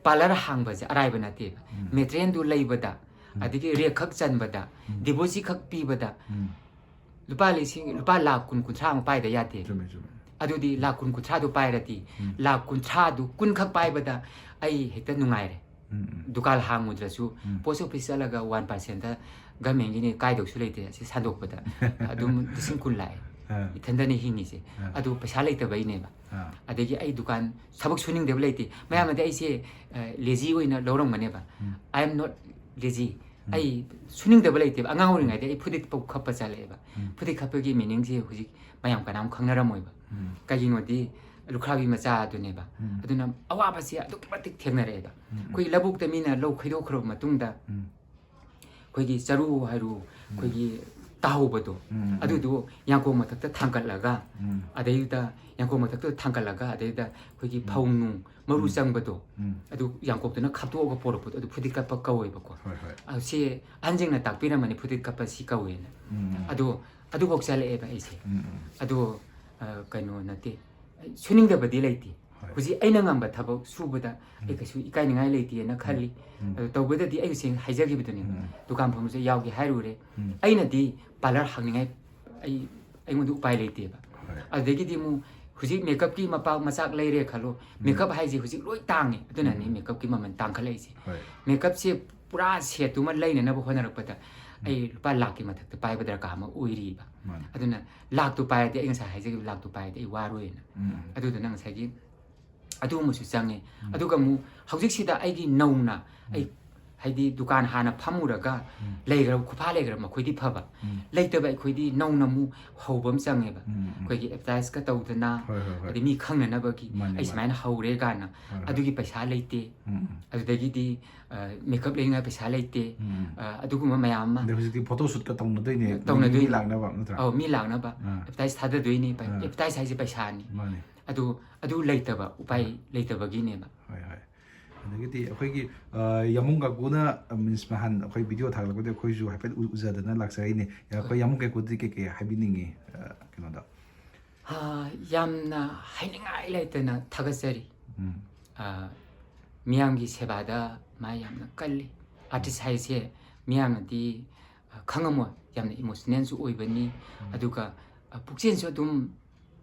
ꯄꯥꯔꯂꯔ ꯍꯥꯡꯕꯁꯦ ꯑꯔꯥꯏꯕ ꯅꯠꯇꯦꯕ꯫ ꯎꯝ. ꯃꯦꯇꯔꯤꯌꯦꯜꯗꯨ ꯂꯩꯕꯗ, ꯎꯝ. ꯑꯗꯒꯤ ꯔꯦꯛ ꯈꯛ ꯆꯟꯕꯗ, ꯎꯝ. ꯗꯤꯄꯣꯖꯤꯠ ꯈꯛ ꯄꯤꯕꯗ, ꯎꯝ. ꯂꯨꯄꯥ ꯂꯤꯁꯤꯡ, ꯂꯨꯄꯥ ꯂꯥꯈ ꯀꯨꯟ, ꯀꯨꯟꯊ꯭ꯔꯥ ꯑꯃ ꯄꯥꯏꯗ ꯌꯥꯗꯦ꯫ ꯆꯨꯝꯃꯦ, ꯆꯨꯝꯃꯦ. ꯑꯗꯨꯗꯤ ꯂꯥꯈ ꯀꯨꯟ, ꯀꯨꯟꯊ꯭ꯔꯥꯗꯣ ꯄꯥꯏꯔꯗꯤ, ꯎꯝ. ꯂꯥꯈ ꯀꯨꯟꯊ꯭ꯔꯥꯗꯨ ꯀꯨꯟ ꯈꯛ ꯄꯥꯏꯕꯗ ꯑꯩ ꯍꯦꯛꯇ ꯅꯨꯡꯉꯥꯏꯔꯦ꯫ ꯎꯝ, ꯎꯝ. ꯗꯨꯀꯥꯟ ꯍꯥꯡꯉꯨꯗ꯭ꯔꯁꯨ, ꯎꯝ. ꯄꯣꯁ ꯑꯣꯐꯤꯁ ꯆꯠꯂꯒ ꯋꯥꯟ ꯄꯥꯔꯁꯦꯟꯗ ꯒꯃꯦꯟꯒꯤꯅꯤ, ꯀꯥꯏꯗꯧꯁꯨ ꯂꯩꯇꯦ, ꯑꯁꯤ ꯁꯟꯗꯣꯛꯄꯗ ꯑꯗꯨꯝ ꯂꯤꯁꯤꯡ ꯀꯨꯟ ꯂꯥꯛꯑꯦ꯫ ꯑꯥ. ꯏꯊꯟꯗꯅ ꯍꯤꯡꯉꯤꯁꯦ꯫ ꯑꯥ. ꯑꯗꯨ ꯄꯩꯁꯥ ꯂꯩꯇꯕꯩꯅꯦꯕ꯫ ꯑꯥ. ꯑꯗꯒꯤ ꯑꯩ ꯗꯨꯀꯥꯟ ꯊꯕꯛ ꯁꯨꯅꯤꯡꯗꯕ ꯂꯩꯇꯦ꯫ ꯃꯌꯥꯝꯅꯗꯤ ꯑꯩꯁꯦ, ꯑ, ꯂꯦꯖꯤ ꯑꯣꯏꯅ ꯂꯧꯔꯝꯒꯅꯦꯕ꯫ ꯎꯝ. I am not lazy. ꯑꯩ ꯁꯨꯅꯤꯡꯗꯕ ꯂꯩꯇꯦꯕ꯫ ꯑꯉꯥꯡ ꯑꯣꯏꯔꯤꯉꯩꯗ ꯑꯩ ꯐꯨꯔꯤꯠ ꯄꯧ ꯈꯞꯄ ꯆꯠꯂꯛꯑꯦꯕ꯫ ꯐꯨꯔꯤꯠ ꯈꯞꯄꯒꯤ ꯃꯤꯅꯤꯡꯁꯦ ꯍꯧꯖꯤꯛ ꯃꯌꯥꯝ ꯀꯅꯥꯝ ꯈꯪꯅꯔꯝꯃꯣꯏꯕ꯫ ꯀꯩꯒꯤꯅꯣꯗꯤ ꯂꯨꯈ꯭ꯔꯥꯕꯤ ꯃꯆꯥ ꯑꯗꯨꯅꯦꯕ꯫ ꯑꯗꯨꯅ ꯑꯋꯥꯕꯁꯦ ꯑꯗꯨꯛꯀꯤ ꯃꯇꯤꯛ ꯊꯦꯡꯅꯔꯛꯑꯦꯕ꯫ ꯑꯩꯈꯣꯏ ꯂꯧꯕꯨꯛꯇ ꯃꯤꯅ ꯂꯧ ꯈꯣꯏꯗꯣꯛꯈ꯭ꯔꯕ ꯃꯇꯨꯡꯗ ꯑꯩꯈꯣꯏꯒꯤ ꯆꯔꯨ ꯍꯥꯏꯔꯨ, ꯑꯩꯈꯣꯏꯒꯤ ꯇꯥꯍꯧꯕꯗꯣ, ꯑꯗꯨꯗꯣ ꯌꯥꯡꯀꯣꯛ ꯃꯊꯛꯇ ꯊꯥꯡꯒꯠꯂꯒ, ꯑꯗꯩꯗ ꯌꯥꯡꯀꯣꯛ ꯃꯊꯛꯇ ꯊꯥꯡꯒꯠꯂꯒ, ꯑꯗꯩꯗ ꯑꯩꯈꯣꯏꯒꯤ ꯐꯧ ꯅꯨꯡ ꯃꯔꯨ ꯆꯪꯕꯗꯣ, ꯑꯗꯨ ꯌꯥꯡꯀꯣꯛꯇꯨꯅ ꯈꯞꯇꯣꯛꯑꯒ ꯄꯣꯔꯛꯄꯗꯣ, ꯑꯗꯨ ꯐꯨꯔꯤꯠ ꯀꯞꯄ ꯀꯧꯋꯦꯕꯀꯣ꯫ ꯍꯣꯏ, ꯍꯣꯏ꯫ ꯑ, ꯁꯤ ꯑꯍꯟꯁꯤꯡꯅ ꯇꯥꯛꯄꯤꯔꯝꯕꯅꯤ, ꯐꯨꯔꯤꯠ ꯀꯞꯄ ꯁꯤ ꯀꯧꯋꯦꯅ꯫ ꯎꯝ, ꯎꯝ꯫ ꯑꯗꯣ ꯑꯗꯨꯐꯥꯎ ꯆꯠꯂꯛꯑꯦꯕ ꯑꯩꯁꯦ꯫ ꯎꯝ, ꯎꯝ꯫ ꯑꯗꯣ, ꯑ, ꯀꯩꯅꯣ ꯅꯠꯇꯦ, ꯑꯩ ꯁꯨꯅꯤꯡꯗꯕꯗꯤ ꯂꯩꯇꯦ꯫ ꯍꯣꯏ꯫ ꯍꯧꯖꯤꯛ ꯑꯩꯅ ꯉꯝꯕ ꯊꯕꯛ ꯁꯨꯕꯗ ꯑꯩ ꯀꯩꯁꯨ ꯏꯀꯥꯏꯅꯤꯡꯉꯥꯏ ꯂꯩꯇꯦꯅ ꯈꯜꯂꯤ꯫ ꯎꯝ꯫ ꯑꯗꯣ ꯇꯧꯕꯗꯗꯤ ꯑꯩ ꯍꯧꯖꯤꯛ ꯍꯥꯏꯖꯈꯤꯕꯗꯨꯅꯦꯕ꯫ ꯎꯝ꯫ ꯗꯨꯀꯥꯟ ꯐꯝꯕꯁꯨ ꯌꯥꯎꯒꯦ ꯍꯥꯏꯔꯨꯔꯦ꯫ ꯎꯝ꯫ ꯑꯩꯅꯗꯤ ꯄꯥꯔꯂꯔ ꯍꯥꯡꯅꯤꯡꯉꯥꯏ ꯑꯩ, ꯑꯩꯉꯣꯟꯗ ꯎꯄꯥꯏ ꯂꯩꯇꯦꯕ꯫ ꯍꯣꯏ꯫ ꯑꯗꯨꯗꯒꯤꯗꯤ ꯑꯃꯨꯛ ꯍꯧꯖꯤꯛ ꯃꯦꯀꯞꯀꯤ ꯃꯄꯥꯛ ꯃꯆꯥꯛ ꯂꯩꯔꯦ ꯈꯜꯂꯣ, ꯃꯦꯀꯞ ꯍꯥꯏꯁꯦ ꯍꯧꯖꯤꯛ ꯂꯣꯏ ꯇꯥꯡꯉꯦ, ꯑꯗꯨꯅꯅꯦ ꯎꯝ꯫ ꯃꯦꯀꯞꯀꯤ ꯃꯃꯜ ꯇꯥꯡꯈꯠꯂꯛꯏꯁꯦ꯫ ꯍꯣꯏ꯫ ꯃꯦꯀꯞꯁꯦ ꯄꯨꯔꯥ ꯁꯦꯠꯇꯨꯃ ꯂꯩꯅꯅꯕ ꯍꯣꯠꯅꯔꯛꯄꯗ ꯑꯩ ꯂꯨꯄꯥ ꯂꯥꯛꯀꯤ ꯃꯊꯛꯇ ꯄꯥꯏꯕ ꯗꯔꯀꯥꯔ ꯑꯃ ꯑꯣꯏꯔꯤꯕ꯫ ꯃꯥꯅꯦ꯫ ꯑꯗꯨꯅ ꯂꯥꯛꯇꯨ ꯄꯥꯏꯔꯗꯤ, ꯑꯩ ꯉꯁꯥꯏ ꯍꯥꯏꯖꯈꯤꯕ ꯂꯥꯛꯇꯨ ꯄꯥꯏꯔꯗꯤ ꯑꯩ ꯋꯥꯔꯣꯏꯅ꯫ ꯎꯝ꯫ ꯑꯗꯨꯗꯨꯅ ꯉꯁꯥꯏꯒꯤ ꯑꯗꯨꯒꯨꯝꯕꯁꯨ ꯆꯪꯉꯦ꯫ ꯑꯗꯨꯒ ꯑꯃꯨꯛ ꯍꯧꯖꯤꯛꯁꯤꯗ ꯑꯩꯒꯤ ꯅꯧꯅ ꯑꯩ, ꯍꯥꯏꯗꯤ, ꯗꯨꯀꯥꯟ ꯍꯥꯟꯅ ꯐꯝꯃꯨꯔꯒ ꯂꯩꯈ꯭ꯔꯕ, ꯈꯨꯐꯥ ꯂꯩꯈ꯭ꯔꯕ ꯃꯈꯣꯏꯗꯤ ꯐꯕ꯫ ꯎꯝ꯫ ꯂꯩꯇꯕ ꯑꯩꯈꯣꯏꯗꯤ ꯅꯧꯅ ꯑꯃꯨꯛ ꯍꯧꯕ ꯑꯃ ꯆꯪꯉꯦꯕ꯫ ꯎꯝ, ꯎꯝ꯫ ꯑꯩꯈꯣꯏꯒꯤ ꯑꯦꯗꯚꯔꯇꯥꯏꯁꯀ ꯇꯧꯗꯅ, ꯍꯣꯏ, ꯍꯣꯏ, ꯍꯣꯏ꯫ ꯑꯗꯩ ꯃꯤ ꯈꯪꯅꯅꯕꯒꯤ, ꯃꯥꯅꯦ, "ꯑꯩ ꯃꯥꯅꯦ꯫ ꯁꯨꯃꯥꯏꯅ ꯍꯧꯔꯦ" ꯀꯥꯏꯅ꯫ ꯍꯣꯏ, ꯍꯣꯏ꯫ ꯑꯗꯨꯒꯤ ꯄꯩꯁꯥ ꯂꯩꯇꯦ꯫ ꯎꯝ, ꯎꯝ꯫ ꯑꯗꯨꯗꯒꯤꯗꯤ, ꯑ, ꯃꯦꯀꯞ ꯂꯩꯅꯤꯡꯉꯥꯏ ꯄꯩꯁꯥ ꯂꯩꯇꯦ꯫ ꯎꯝ, ꯎꯝ꯫ ꯑ, ꯑꯗꯨꯒꯨꯝꯕ ꯃꯌꯥꯝ ꯑꯃ꯫ ꯑꯗꯩ ꯍꯧꯖꯤꯛꯇꯤ ꯐꯣꯇꯣ ꯁꯨꯠꯀ ꯇꯧꯅꯗꯣꯏꯅꯦ꯫ ꯇꯧꯅꯗꯣꯏꯅꯦ꯫ ꯃꯤ ꯂꯥꯛꯅꯕ ꯅꯠꯇ꯭ꯔꯥ? ꯑꯧ, ꯃꯤ ꯂꯥꯛꯅꯕ꯫ ꯑꯥ꯫ ꯑꯦꯗꯚꯔꯇꯥꯏꯁ ꯊꯥꯗꯗꯣꯏꯅꯤ꯫ ꯄꯩ-, ꯑꯥ꯫ ꯑꯦꯗꯚꯔꯇꯥꯏꯁ ꯍꯥꯏꯁꯦ ꯄꯩꯁꯥꯅꯤ꯫ ꯃꯥꯅꯦ꯫ ꯑꯗꯨ, ꯑꯗꯨ ꯂꯩꯇꯕ, ꯎꯄꯥꯏ ꯂꯩꯇꯕꯒꯤꯅꯦꯕ꯫ ꯍꯣꯏ, ꯍꯣꯏ꯫ ꯑꯗꯒꯤꯗꯤ ꯑꯩꯈꯣꯏꯒꯤ, ꯑ, ꯌꯥꯃꯨꯡ ꯀꯥꯀꯨꯅ, ꯑ, ꯃꯤꯟꯁ ꯅꯍꯥꯟ ꯑꯩꯈꯣꯏ ꯚꯤꯗꯤꯑꯣ ꯊꯥꯒꯠꯂꯛꯄꯗ ꯑꯩꯈꯣꯏꯁꯨ ꯍꯥꯏꯐꯦꯠ ꯎ-, ꯎꯖꯗꯅ ꯂꯥꯛꯆꯔꯛꯏꯅꯦ꯫ ꯑꯩꯈꯣꯏ ꯌꯥꯃꯨꯡ ꯀꯥꯀꯨꯗꯤ ꯀꯩ ꯀꯩ ꯍꯥꯏꯕꯤꯅꯤꯡꯉꯤ, ꯑ, ꯀꯩꯅꯣꯗ? ꯑ, ꯌꯥꯝꯅ ꯍꯥꯏꯅꯤꯡꯉꯥꯏ ꯂꯩꯇꯅ ꯊꯥꯒꯠꯆꯔꯤ꯫ ꯎꯝ꯫ ꯑ, ꯃꯤꯌꯥꯝꯒꯤ ꯁꯦꯕꯥꯗ ꯃꯥ ꯌꯥꯝꯅ ꯀꯜꯂꯤ꯫ ꯑꯥꯔꯇꯤꯁ ꯍꯥꯏꯁꯦ ꯃꯤꯌꯥꯝꯅꯗꯤ, ꯑ, ꯈꯪꯉꯝꯃꯣꯏ, ꯌꯥꯝꯅ ꯏꯃꯣꯁꯅꯦꯜꯁꯨ ꯑꯣꯏꯕꯅꯤ, ꯑꯗꯨꯒ, ꯑ, ꯄꯨꯛꯆꯦꯜꯁꯨ ꯑꯗꯨꯝ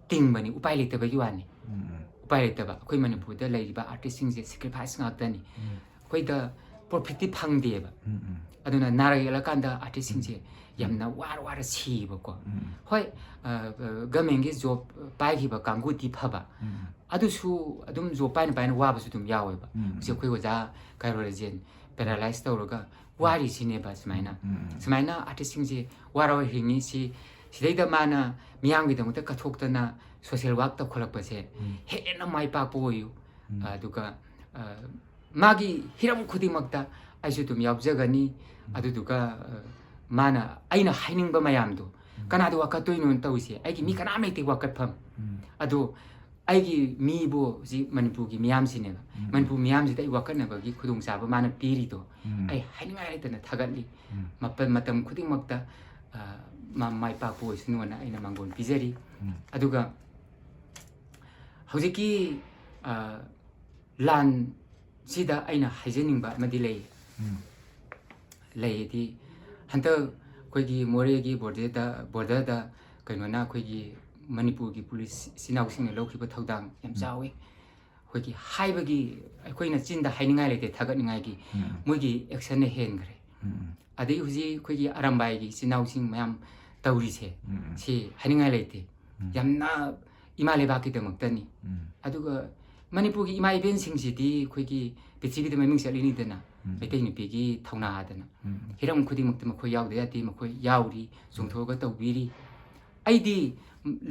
ꯇꯤꯡꯕꯅꯤ, ꯎꯄꯥꯏ ꯂꯩꯇꯕꯒꯤ ꯋꯥꯅꯤ꯫ ꯎꯝ, ꯎꯝ꯫ ꯎꯄꯥꯏ ꯂꯩꯇꯕ꯫ ꯑꯩꯈꯣꯏ ꯃꯅꯤꯄꯨꯔꯗ ꯂꯩꯔꯤꯕ ꯑꯥꯔꯇꯤꯁꯁꯤꯡꯁꯦ ꯁꯦꯀ꯭ꯔꯤꯐꯥꯏꯁ ꯉꯥꯛꯇꯅꯤ꯫ ꯎꯝ꯫ ꯑꯩꯈꯣꯏꯗ ꯄ꯭ꯔꯣꯐꯤꯠꯇꯤ ꯐꯪꯗꯦꯕ꯫ ꯎꯝ, ꯎꯝ꯫ ꯑꯗꯨꯅ ꯅꯥꯔꯛ ꯌꯦꯛꯂꯀꯥꯟꯗ ꯑꯥꯔꯇꯤꯁꯁꯤꯡꯁꯦ ꯌꯥꯝꯅ ꯋꯥꯔ ꯋꯥꯔ ꯁꯤꯌꯦꯕꯀꯣ꯫ ꯎꯝ꯫ ꯍꯣꯏ, ꯑ, ꯑ, ꯒꯃꯦꯟꯒꯤ ꯖꯣꯕ ꯄꯥꯏꯈꯤꯕ ꯀꯥꯡꯕꯨꯗꯤ ꯐꯕ꯫ ꯎꯝ꯫ ꯑꯗꯨꯁꯨ ꯑꯗꯨꯝ ꯖꯣꯕ ꯄꯥꯏꯅ ꯄꯥꯏꯅ ꯋꯥꯕꯁꯨ ꯑꯗꯨꯝ ꯌꯥꯎꯋꯦꯕ꯫ ꯎꯝ꯫ ꯍꯧꯖꯤꯛ ꯑꯩꯈꯣꯏ ꯑꯣꯖꯥ ꯀꯥꯏꯔꯣ ꯔꯥꯖꯦꯟ, ꯄꯦꯔꯥꯂꯥꯏꯁ ꯇꯧꯔꯒ ꯋꯥꯔꯤꯁꯤꯅꯦꯕ ꯁꯨꯃꯥꯏꯅ꯫ ꯎꯝ, ꯎꯝ. ꯁꯨꯃꯥꯏꯅ ꯑꯥꯔꯇꯤꯁꯁꯤꯡꯁꯦ ꯋꯥꯔ ꯍꯤꯡꯉꯤ꯫ ꯁꯤ ꯁꯤꯗꯩꯗ ꯃꯥꯅ ꯃꯤꯌꯥꯝꯒꯤꯗꯃꯛꯇ ꯀꯠꯊꯣꯛꯇꯅ ꯁꯣꯁꯦꯜ ꯋꯥꯔꯛ ꯇꯧꯈꯠꯂꯛꯄꯁꯦ ꯎꯝ. ꯍꯦꯟꯅ ꯃꯥꯏ ꯄꯥꯛꯄ ꯑꯣꯏꯌꯨ꯫ ꯎꯝ. ꯑꯗꯨꯒ ꯑ, ꯃꯥꯒꯤ ꯍꯤꯔꯝ ꯈꯨꯗꯤꯡꯃꯛꯇ ꯑꯩꯁꯨ ꯑꯗꯨꯝ ꯌꯥꯎꯖꯒꯅꯤ꯫ ꯑꯗꯨꯗꯨꯒ ꯑ, ꯃꯥꯅ ꯑꯩꯅ ꯍꯥꯏꯅꯤꯡꯕ ꯃꯌꯥꯝꯗꯣ ꯀꯅꯥꯗ ꯋꯥꯀꯠꯇꯣꯏꯅꯣꯅ ꯇꯧꯔꯤꯁꯦ꯫ ꯑꯩꯒꯤ ꯃꯤ ꯀꯅꯥꯝ ꯂꯩꯇꯦ ꯋꯥꯀꯠꯐꯝ꯫ ꯎꯝ. ꯑꯗꯣ ꯑꯩꯒꯤ ꯃꯤꯕꯨ ꯍꯧꯖꯤꯛ ꯃꯅꯤꯄꯨꯔꯒꯤ ꯃꯤꯌꯥꯝꯁꯤꯅꯦꯕ꯫ ꯎꯝ. ꯃꯅꯤꯄꯨꯔ ꯃꯤꯌꯥꯝꯁꯤꯗ ꯑꯩ ꯋꯥꯀꯠꯅꯕꯒꯤ ꯈꯨꯗꯣꯡꯆꯥꯕ ꯃꯥꯅ ꯄꯤꯔꯤꯗꯣ ꯎꯝ. ꯑꯩ ꯍꯥꯏꯅꯤꯡꯉꯥꯏ ꯂꯩꯇꯅ ꯊꯥꯒꯠꯂꯤ꯫ ꯎꯝ. ꯃꯄ-, ꯃꯇꯝ ꯈꯨꯗꯤꯡꯃꯛꯇ ꯑ, ꯃꯥ ꯃꯥꯏ ꯄꯥꯛꯄ ꯑꯣꯏꯁꯅꯨꯅ ꯑꯩꯅ ꯃꯥꯡꯒꯣꯟ ꯄꯤꯖꯔꯤ꯫ ꯎꯝ. ꯑꯗꯨꯒ ꯍꯧꯖꯤꯛꯀꯤ ꯑ, ꯂꯥꯟꯁꯤꯗ ꯑꯩꯅ ꯍꯥꯏꯖꯅꯤꯡꯕ ꯑꯃꯗꯤ ꯂꯩ꯫ ꯎꯝ. ꯂꯩꯗꯤ ꯍꯟꯗꯛ ꯑꯩꯈꯣꯏꯒꯤ ꯃꯣꯔꯦꯒꯤ ꯕꯣꯔꯗꯔꯗ, ꯕꯣꯔꯗꯔꯗ ꯀꯩꯅꯣꯅ ꯑꯩꯈꯣꯏꯒꯤ ꯃꯅꯤꯄꯨꯔꯒꯤ ꯄꯨꯂꯤꯁ ꯏꯆꯤꯟ ꯏꯅꯥꯎꯁꯤꯡꯅ ꯂꯧꯈꯤꯕ ꯊꯧꯗꯥꯡ ꯌꯥꯝ ꯎꯝ. ꯆꯥꯎꯋꯤ꯫ ꯑꯩꯈꯣꯏꯒꯤ ꯍꯥꯏꯕꯒꯤ ꯑꯩꯈꯣꯏꯅ ꯆꯤꯟꯗ ꯍꯥꯏꯅꯤꯡꯉꯥꯏ ꯂꯩꯇꯦ ꯊꯥꯒꯠꯅꯤꯡꯉꯥꯏꯒꯤ꯫ ꯎꯝ. ꯃꯣꯏꯒꯤ ꯑꯦꯛꯁꯟꯅ ꯍꯦꯟꯈ꯭ꯔꯦ꯫ ꯎꯝ. ꯑꯗꯩ ꯍꯧꯖꯤꯛ ꯑꯩꯈꯣꯏꯒꯤ ꯑꯔꯥꯝꯕꯥꯏꯒꯤ ꯏꯆꯤꯟ ꯏꯅꯥꯎꯁꯤꯡ ꯃꯌꯥꯝ ꯇꯧꯔꯤꯁꯦ ꯎꯝ. ꯁꯤ ꯍꯥꯏꯅꯤꯡꯉꯥꯏ ꯂꯩꯇꯦ꯫ ꯎꯝ. ꯌꯥꯝꯅ ꯏꯃꯥ ꯂꯩꯕꯥꯛꯀꯤꯗꯃꯛꯇꯅꯤ꯫ ꯎꯝ. ꯑꯗꯨꯒ ꯃꯅꯤꯄꯨꯔꯒꯤ ꯏꯃꯥ ꯏꯕꯦꯟꯁꯤꯡꯁꯤꯗꯤ ꯑꯩꯈꯣꯏꯒꯤ ꯄ꯭ꯔꯤꯊꯤꯕꯤꯗ ꯃꯃꯤꯡ ꯆꯠꯂꯤꯅꯤꯗꯅ ꯎꯝ. ꯃꯩꯇꯩ ꯅꯨꯄꯤꯒꯤ ꯊꯧꯅꯥꯗꯅ꯫ ꯎꯝ. ꯍꯤꯔꯝ ꯈꯨꯗꯤꯡꯃꯛꯇ ꯃꯈꯣꯏ ꯌꯥꯎꯗ ꯌꯥꯗꯦ, ꯃꯈꯣꯏ ꯌꯥꯎꯔꯤ, ꯆꯣꯡꯊꯣꯛꯑꯒ ꯇꯧꯕꯤꯔꯤ꯫ ꯑꯩꯗꯤ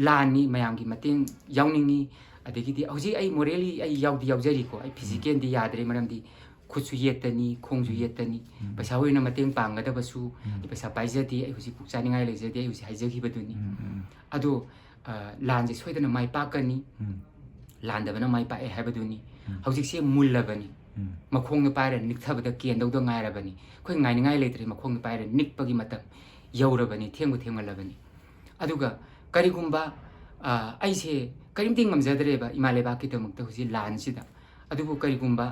ꯂꯥꯟꯅꯤ, ꯃꯌꯥꯝꯒꯤ ꯃꯇꯦꯡ ꯌꯥꯎꯅꯤꯡꯉꯤ꯫ ꯑꯗꯒꯤꯗꯤ ꯍꯧꯖꯤꯛ ꯑꯩ ꯃꯣꯔꯦꯂꯤ ꯑꯩ ꯌꯥꯎꯗꯤ ꯌꯥꯎꯖꯔꯤꯀꯣ, ꯑꯩ ꯐꯤꯖꯤꯀꯦꯜꯗꯤ ꯌꯥꯗ꯭ꯔꯦ, ꯃꯔꯝꯗꯤ ꯈꯨꯠꯁꯨ ꯌꯦꯠꯇꯅꯤ, ꯈꯣꯡꯁꯨ ꯎꯝ. ꯌꯦꯠꯇꯅꯤ, ꯎꯝ. ꯄꯩꯁꯥ ꯑꯣꯏꯅ ꯃꯇꯦꯡ ꯄꯥꯡꯒꯗꯕꯁꯨ ꯎꯝ. ꯑꯩ ꯄꯩꯁꯥ ꯄꯥꯏꯖꯗꯦ, ꯑꯩ ꯍꯧꯖꯤꯛ ꯄꯨꯛ ꯆꯥꯅꯤꯡꯉꯥꯏ ꯂꯩꯖꯗꯦ, ꯑꯩ ꯍꯧꯖꯤꯛ ꯍꯥꯏꯖꯈꯤꯕꯗꯨꯅꯤ꯫ ꯎꯝ, ꯎꯝ. ꯑꯗꯣ ꯑ, ꯂꯥꯟꯁꯦ ꯁꯣꯏꯗꯅ ꯃꯥꯏ ꯄꯥꯛꯀꯅꯤ꯫ ꯎꯝ. ꯂꯥꯟꯗꯕꯅ ꯃꯥꯏ ꯄꯥꯛꯑꯦ ꯍꯥꯏꯕꯗꯨꯅꯤ꯫ ꯎꯝ. ꯍꯧꯖꯤꯛꯁꯦ ꯃꯨꯜꯂꯕꯅꯤ꯫ ꯎꯝ. ꯃꯈꯣꯡꯗ ꯄꯥꯏꯔ ꯅꯤꯛꯊꯕꯗ ꯀꯦꯟꯗꯧꯗ ꯉꯥꯏꯔꯕꯅꯤ꯫ ꯑꯩꯈꯣꯏ ꯉꯥꯏꯅꯤꯡꯉꯥꯏ ꯂꯩꯇ꯭ꯔꯦ, ꯃꯈꯣꯡꯗ ꯄꯥꯏꯔ ꯅꯤꯛꯄꯒꯤ ꯃꯇꯝ ꯌꯧꯔꯕꯅꯤ, ꯊꯦꯡꯕꯨ ꯊꯦꯡꯃꯜꯂꯕꯅꯤ꯫ ꯑꯗꯨꯒ ꯀꯔꯤꯒꯨꯝꯕ, ꯑ, ꯑꯩꯁꯦ ꯀꯔꯤꯝꯇ ꯉꯝꯖꯗ꯭ꯔꯦꯕ ꯏꯃꯥ ꯂꯩꯕꯥꯛꯀꯤꯗꯃꯛꯇ ꯍꯧꯖꯤꯛ ꯂꯥꯟꯁꯤꯗ꯫ ꯑꯗꯨꯕꯨ ꯀꯔꯤꯒꯨꯝꯕ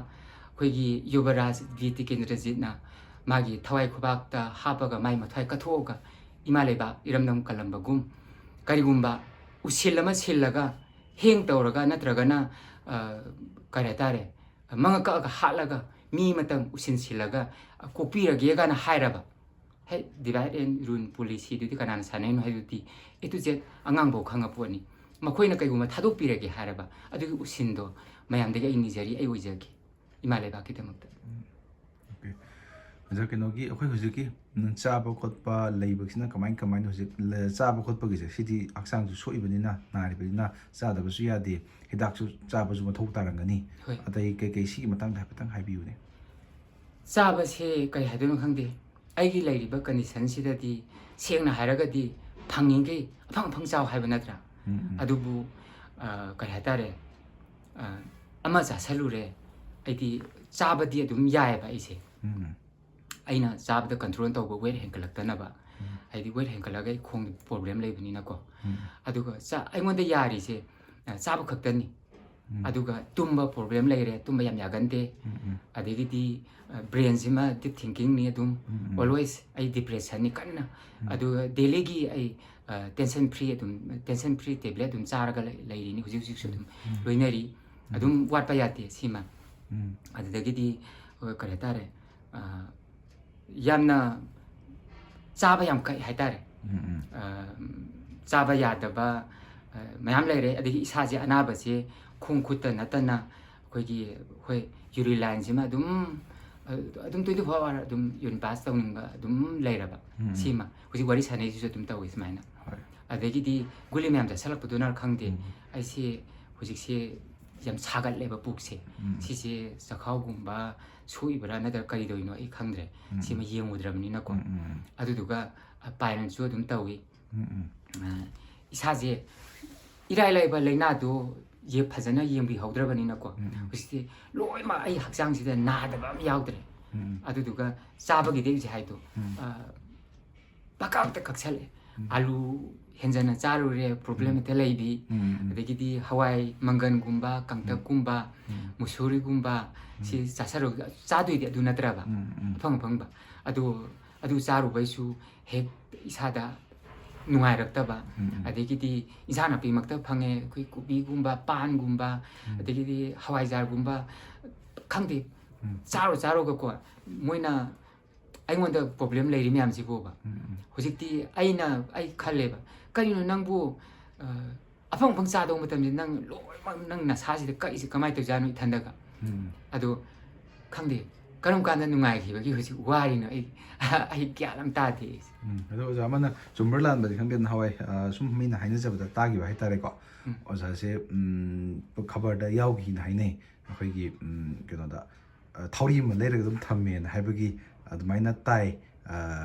ꯑꯩꯈꯣꯏꯒꯤ ꯌꯨꯕꯔꯥꯖ ꯕꯤ ꯇꯤꯀꯦꯟꯗ꯭ꯔꯖꯤꯠꯅ ꯃꯥꯒꯤ ꯊꯋꯥꯏ ꯈꯨꯕꯥꯛꯇ ꯍꯥꯞꯄꯒ ꯃꯥꯏ ꯃꯊ꯭ꯋꯥꯏ ꯀꯠꯊꯣꯛꯑꯒ ꯏꯃꯥ ꯂꯩꯕꯥꯛ ꯏꯔꯝꯗꯝ ꯀꯜꯂꯝꯕꯒꯨꯝ, ꯀꯔꯤꯒꯨꯝꯕ ꯎꯁꯤꯜ ꯑꯃ ꯁꯤꯜꯂꯒ ꯍꯦꯡ ꯇꯧꯔꯒ ꯅꯠꯇ꯭ꯔꯒꯅ, ꯑ, ꯀꯔꯤ ꯍꯥꯏꯇꯥꯔꯦ, ꯃꯉꯛ ꯀꯛꯑꯒ ꯍꯥꯠꯂꯒ ꯃꯤ ꯑꯃꯇꯪ ꯎꯁꯤꯟꯁꯤꯜꯂꯒ ꯀꯣꯛꯄꯤꯔꯒꯦ ꯀꯥꯏꯅ ꯍꯥꯏꯔꯕ, ꯍꯦ, divide and rule policyꯗꯨꯗꯤ ꯀꯅꯥꯅ ꯁꯥꯟꯅꯩꯅꯣ ꯍꯥꯏꯗꯨꯗꯤ A to Z ꯑꯉꯥꯡꯐꯥꯎ ꯈꯪꯉ ꯄꯣꯠꯅꯤ꯫ ꯃꯈꯣꯏꯅ ꯀꯩꯒꯨꯝꯕ ꯊꯥꯗꯣꯛꯄꯤꯔꯒꯦ ꯍꯥꯏꯔꯕ, ꯑꯗꯨꯒꯤ ꯎꯁꯤꯟꯗꯣ ꯃꯌꯥꯝꯗꯒꯤ ꯑꯩ ꯅꯤꯖꯔꯤ, ꯑꯩ ꯑꯣꯏꯖꯒꯦ ꯏꯃꯥ ꯂꯩꯕꯥꯛꯀꯤꯗꯃꯛꯇ꯫ Okay. ꯑꯣꯖꯥ, ꯀꯩꯅꯣꯒꯤ ꯑꯩꯈꯣꯏ ꯍꯧꯖꯤꯛꯀꯤ, ꯎꯝ, ꯆꯥꯕ ꯈꯣꯠꯄ ꯂꯩꯕꯁꯤꯅ ꯀꯃꯥꯏ ꯀꯃꯥꯏꯅ ꯍꯧꯖꯤꯛ ꯂ-, ꯆꯥꯕ ꯈꯣꯠꯄꯒꯤꯁꯦ, ꯁꯤꯗꯤ ꯍꯛꯆꯥꯡꯁꯨ ꯁꯣꯛꯏꯕꯅꯤꯅ, ꯅꯥꯔꯤꯕꯅꯤꯅ ꯆꯥꯗꯕꯁꯨ ꯌꯥꯗꯦ, ꯍꯤꯗꯥꯛꯁꯨ ꯆꯥꯕꯁꯨ ꯃꯊꯧ ꯇꯥꯔꯝꯒꯅꯤ꯫ ꯍꯣꯏ꯫ ꯑꯗꯩ ꯀꯩꯀꯩ ꯁꯤꯒꯤ ꯃꯇꯥꯡꯗ ꯍꯥꯏꯐꯦꯠꯇꯪ ꯍꯥꯏꯕꯤꯌꯨꯅꯦ꯫ ꯆꯥꯕꯁꯦ ꯀꯩ ꯍꯥꯏꯗꯣꯏꯅꯣ ꯈꯪꯗꯦ꯫ ꯑꯩꯒꯤ ꯂꯩꯔꯤꯕ condition ꯁꯤꯗꯗꯤ ꯁꯦꯡꯅ ꯍꯥꯏꯔꯒꯗꯤ ꯐꯪꯉꯤꯈꯩ ꯑꯐꯪ ꯑꯐꯪ ꯆꯥꯎ ꯍꯥꯏꯕ ꯅꯠꯇ꯭ꯔꯥ? ꯎꯝ, ꯎꯝ꯫ ꯑꯗꯨꯕꯨ, ꯑ, ꯀꯩ ꯍꯥꯏꯇꯥꯔꯦ, ꯑ, ꯑꯃ ꯆꯥꯁꯜꯂꯨꯔꯦ, ꯑꯩꯗꯤ ꯆꯥꯕꯗꯤ ꯑꯗꯨꯝ ꯌꯥꯏꯑꯕ ꯑꯩꯁꯦ꯫ ꯎꯝ꯫ ꯑꯩꯅ ꯆꯥꯕꯗ control ꯇꯧꯕ, weight ꯍꯦꯟꯒꯠꯂꯛꯇꯅꯕ꯫ ꯎꯝ꯫ ꯍꯥꯏꯗꯤ weight ꯍꯦꯟꯒꯠꯂꯒ ꯑꯩ ꯈꯣꯡ problem ꯂꯩꯕꯅꯤꯅꯀꯣ꯫ ꯎꯝ꯫ ꯑꯗꯨꯒ ꯆꯥ-, ꯑꯩꯉꯣꯟꯗ ꯌꯥꯔꯤꯁꯦ, ꯑ, ꯆꯥꯕ ꯈꯛꯇꯅꯤ꯫ ꯎꯝ꯫ ꯑꯗꯨꯒ ꯇꯨꯝꯕ problem ꯂꯩꯔꯦ, ꯇꯨꯝꯕ ꯌꯥꯝ ꯌꯥꯒꯟꯗꯦ꯫ ꯎꯝ, ꯎꯝ꯫ ꯑꯗꯒꯤꯗꯤ, ꯑ, brain ꯁꯤꯃ deep thinking ꯅꯤ ꯑꯗꯨꯝ, ꯎꯝ, ꯎꯝ꯫ Always ꯑꯩ depression ꯅꯤ ꯀꯟꯅ꯫ ꯎꯝ꯫ ꯑꯗꯨꯒ daily ꯒꯤ ꯑꯩ, ꯑ, tension free ꯑꯗꯨꯝ, tension free tablet ꯑꯗꯨꯝ ꯆꯥꯔꯒ ꯂꯩ-, ꯂꯩꯔꯤꯅꯤ ꯍꯧꯖꯤꯛ ꯍꯧꯖꯤꯛꯁꯨ ꯑꯗꯨꯝ ꯎꯝ꯫ ꯂꯣꯏꯅꯔꯤ꯫ ꯎꯝ꯫ ꯑꯗꯨꯝ ꯋꯥꯠꯄ ꯌꯥꯗꯦ ꯁꯤꯃ꯫ ꯎꯝ꯫ ꯑꯗꯨꯗꯒꯤꯗꯤ, ꯑ, ꯀꯔꯤ ꯍꯥꯏꯇꯥꯔꯦ, ꯑ, ꯌꯥꯝꯅ ꯆꯥꯕ ꯌꯥꯝ ꯀꯛꯏ ꯍꯥꯏꯇꯥꯔꯦ꯫ ꯎꯝ, ꯎꯝ꯫ ꯑ, ꯆꯥꯕ ꯌꯥꯗꯕ, ꯑ, ꯃꯌꯥꯝ ꯂꯩꯔꯦ꯫ ꯑꯗꯒꯤ ꯏꯁꯥꯁꯦ ꯑꯅꯥꯕꯁꯦ ꯈꯣꯡ ꯈꯨꯠꯇ ꯅꯠꯇꯅ ꯑꯩꯈꯣꯏꯒꯤ, ꯍꯣꯏ, urine line ꯁꯤꯃ ꯑꯗꯨꯝ, ꯑ, ꯑꯗꯨꯝ twenty four hour ꯑꯗꯨꯝ urine pass ꯇꯧꯅꯤꯡꯕ ꯑꯗꯨꯝ ꯂꯩꯔꯕ꯫ ꯎꯝ, ꯎꯝ꯫ ꯁꯤꯃ ꯍꯧꯖꯤꯛ ꯋꯥꯔꯤ ꯁꯥꯟꯅꯩꯁꯤꯁꯨ ꯑꯗꯨꯝ ꯇꯧꯏ ꯁꯨꯃꯥꯏꯅ꯫ ꯍꯣꯏ꯫ ꯑꯗꯒꯤꯗꯤ ꯒꯨꯂꯤ ꯃꯌꯥꯝ ꯆꯥꯁꯜꯂꯛꯄꯗꯨꯅꯔ ꯈꯪꯗꯦ, ꯎꯝ꯫ ꯑꯩꯁꯦ ꯍꯧꯖꯤꯛꯁꯦ ꯌꯥꯝ ꯁꯥꯒꯠꯂꯦꯕ ꯄꯨꯛꯁꯦ꯫ ꯎꯝ꯫ ꯁꯤꯁꯦ ꯆꯈꯥꯎꯒꯨꯝꯕ ꯁꯣꯛꯏꯕ꯭ꯔꯥ ꯅꯠꯇ꯭ꯔꯒ ꯀꯔꯤ ꯇꯧꯔꯤꯅꯣ ꯑꯩ ꯈꯪꯗ꯭ꯔꯦ꯫ ꯎꯝ꯫ ꯁꯤꯃ ꯌꯦꯡꯉꯨꯗ꯭ꯔꯕꯅꯤꯅꯀꯣ꯫ ꯎꯝ, ꯎꯝ, ꯎꯝ꯫ ꯑꯗꯨꯗꯨꯒ, ꯑ, pine ꯁꯨ ꯑꯗꯨꯝ ꯇꯧꯏ꯫ ꯎꯝ, ꯎꯝ꯫ ꯑ, ꯏꯁꯥꯁꯦ ꯏꯔꯥꯏ ꯂꯥꯏꯕ ꯂꯥꯏꯅꯥꯗꯣ ꯌꯦ-, ꯐꯖꯅ ꯌꯦꯡꯕꯤꯍꯧꯗ꯭ꯔꯕꯅꯤꯅꯀꯣ꯫ ꯎꯝ, ꯎꯝ꯫ ꯍꯧꯖꯤꯛꯇꯤ ꯂꯣꯏꯅꯃꯛ ꯑꯩ ꯍꯛꯆꯥꯡꯁꯤꯗ ꯅꯥꯗꯕ ꯑꯃ ꯌꯥꯎꯗ꯭ꯔꯦ꯫ ꯎꯝ, ꯎꯝ꯫ ꯑꯗꯨꯗꯨꯒ ꯆꯥꯕꯒꯤꯗꯤ ꯑꯩꯁꯦ ꯍꯥꯏꯗꯣ, ꯎꯝ꯫ ꯑ, ꯄꯀꯥꯛꯇ ꯀꯛꯁꯜꯂꯦ꯫ ꯎꯝ꯫ ꯑꯥꯂꯨ ꯍꯦꯟꯖꯟꯅ ꯆꯥꯔꯨꯔꯦ, problem ꯎꯝ꯫ ꯍꯦꯛꯇ ꯂꯩꯕꯤ꯫ ꯎꯝ, ꯎꯝ꯫ ꯑꯗꯒꯤꯗꯤ ꯍꯋꯥꯏ ꯃꯪꯒꯟꯒꯨꯝꯕ, ꯎꯝ꯫ ꯀꯪꯇꯛꯀꯨꯝꯕ, ꯎꯝ꯫ ꯃꯨꯁꯨꯔꯤꯒꯨꯝꯕ, ꯎꯝ꯫ ꯁꯤ ꯆꯥꯁꯜꯂꯨ-, ꯆꯥꯗꯣꯏꯗꯤ ꯑꯗꯨ ꯅꯠꯇ꯭ꯔꯕ? ꯎꯝ, ꯎꯝ꯫ ꯑꯐꯪ ꯑꯐꯪꯕ꯫ ꯑꯗꯨ, ꯑꯗꯨ ꯆꯥꯔꯨꯕꯩꯁꯨ ꯍꯦꯛ ꯏꯁꯥꯗ ꯅꯨꯡꯉꯥꯏꯔꯛꯇꯕ꯫ ꯎꯝ, ꯎꯝ꯫ ꯑꯗꯒꯤꯗꯤ ꯏꯟꯁꯥꯡ ꯅꯥꯄꯤꯃꯛꯇ ꯐꯪꯉꯦ, ꯑꯩꯈꯣꯏ ꯀꯣꯕꯤꯒꯨꯝꯕ, ꯄꯥꯟꯒꯨꯝꯕ, ꯎꯝ꯫ ꯑꯗꯒꯤꯗꯤ ꯍꯋꯥꯏꯖꯥꯔꯒꯨꯝꯕ, ꯈꯪꯗꯦ, ꯎꯝ꯫ ꯆꯥꯔꯨ ꯆꯥꯔꯨꯒꯀꯣ, ꯃꯣꯏꯅ ꯑꯩꯉꯣꯟꯗ problem ꯂꯩꯔꯤ ꯃꯌꯥꯝꯁꯤꯕꯨꯕ꯫ ꯎꯝ, ꯎꯝ꯫ ꯍꯧꯖꯤꯛꯇꯤ ꯑꯩꯅ, ꯑꯩ ꯈꯜꯂꯦꯕ, "ꯀꯔꯤꯅꯣ ꯅꯪꯕꯨ, ꯑ, ꯑꯐꯪ ꯑꯐꯪ ꯆꯥꯗꯧꯕ ꯃꯇꯝꯁꯤꯗ ꯅꯪ ꯂꯣꯏꯅꯃꯛ ꯅꯪ ꯅꯁꯥꯁꯤꯗ ꯀꯛꯏꯁꯦ ꯀꯃꯥꯏꯅ ꯇꯧꯖꯥꯠꯅꯣ ꯏꯊꯟꯗꯒ?" ꯎꯝ꯫ ꯑꯗꯣ ꯈꯪꯗꯦ, ꯀꯔꯝ ꯀꯥꯟꯗ ꯅꯨꯡꯉꯥꯏꯈꯤꯕꯒꯤ ꯍꯧꯖꯤꯛ ꯋꯥꯔꯤꯅꯣ? ꯑꯩ ꯑꯩ ꯒ꯭ꯌꯥꯟ ꯑꯃ ꯇꯥꯗꯦ ꯑꯩꯁꯦ꯫ ꯎꯝ, ꯑꯗꯣ ꯑꯣꯖꯥ ꯑꯃꯅ ꯆꯨꯝꯕ꯭ꯔꯥ ꯂꯥꯟꯕꯗꯤ ꯈꯪꯗꯦ, ꯅꯍꯥꯟꯋꯥꯏ ꯑ, ꯁꯨꯝ ꯃꯤꯅ ꯍꯥꯏꯅꯖꯕꯗ ꯇꯥꯈꯤꯕ ꯍꯥꯏꯇꯥꯔꯦꯀꯣ꯫ ꯎꯝ. ꯑꯣꯖꯥꯁꯦ ꯎꯝ, ꯈꯕꯔꯗ ꯌꯥꯎꯈꯤꯅ ꯍꯥꯏꯅꯩ, ꯑꯩꯈꯣꯏꯒꯤ ꯎꯝ, ꯀꯩꯅꯣꯗ ꯑ, ꯊꯧꯔꯤ ꯑꯃ ꯂꯩꯔꯒ ꯑꯗꯨꯝ ꯊꯝꯃꯦꯅ ꯍꯥꯏꯕꯒꯤ ꯑꯗꯨꯃꯥꯏꯅ ꯇꯥꯏ꯫ ꯑ,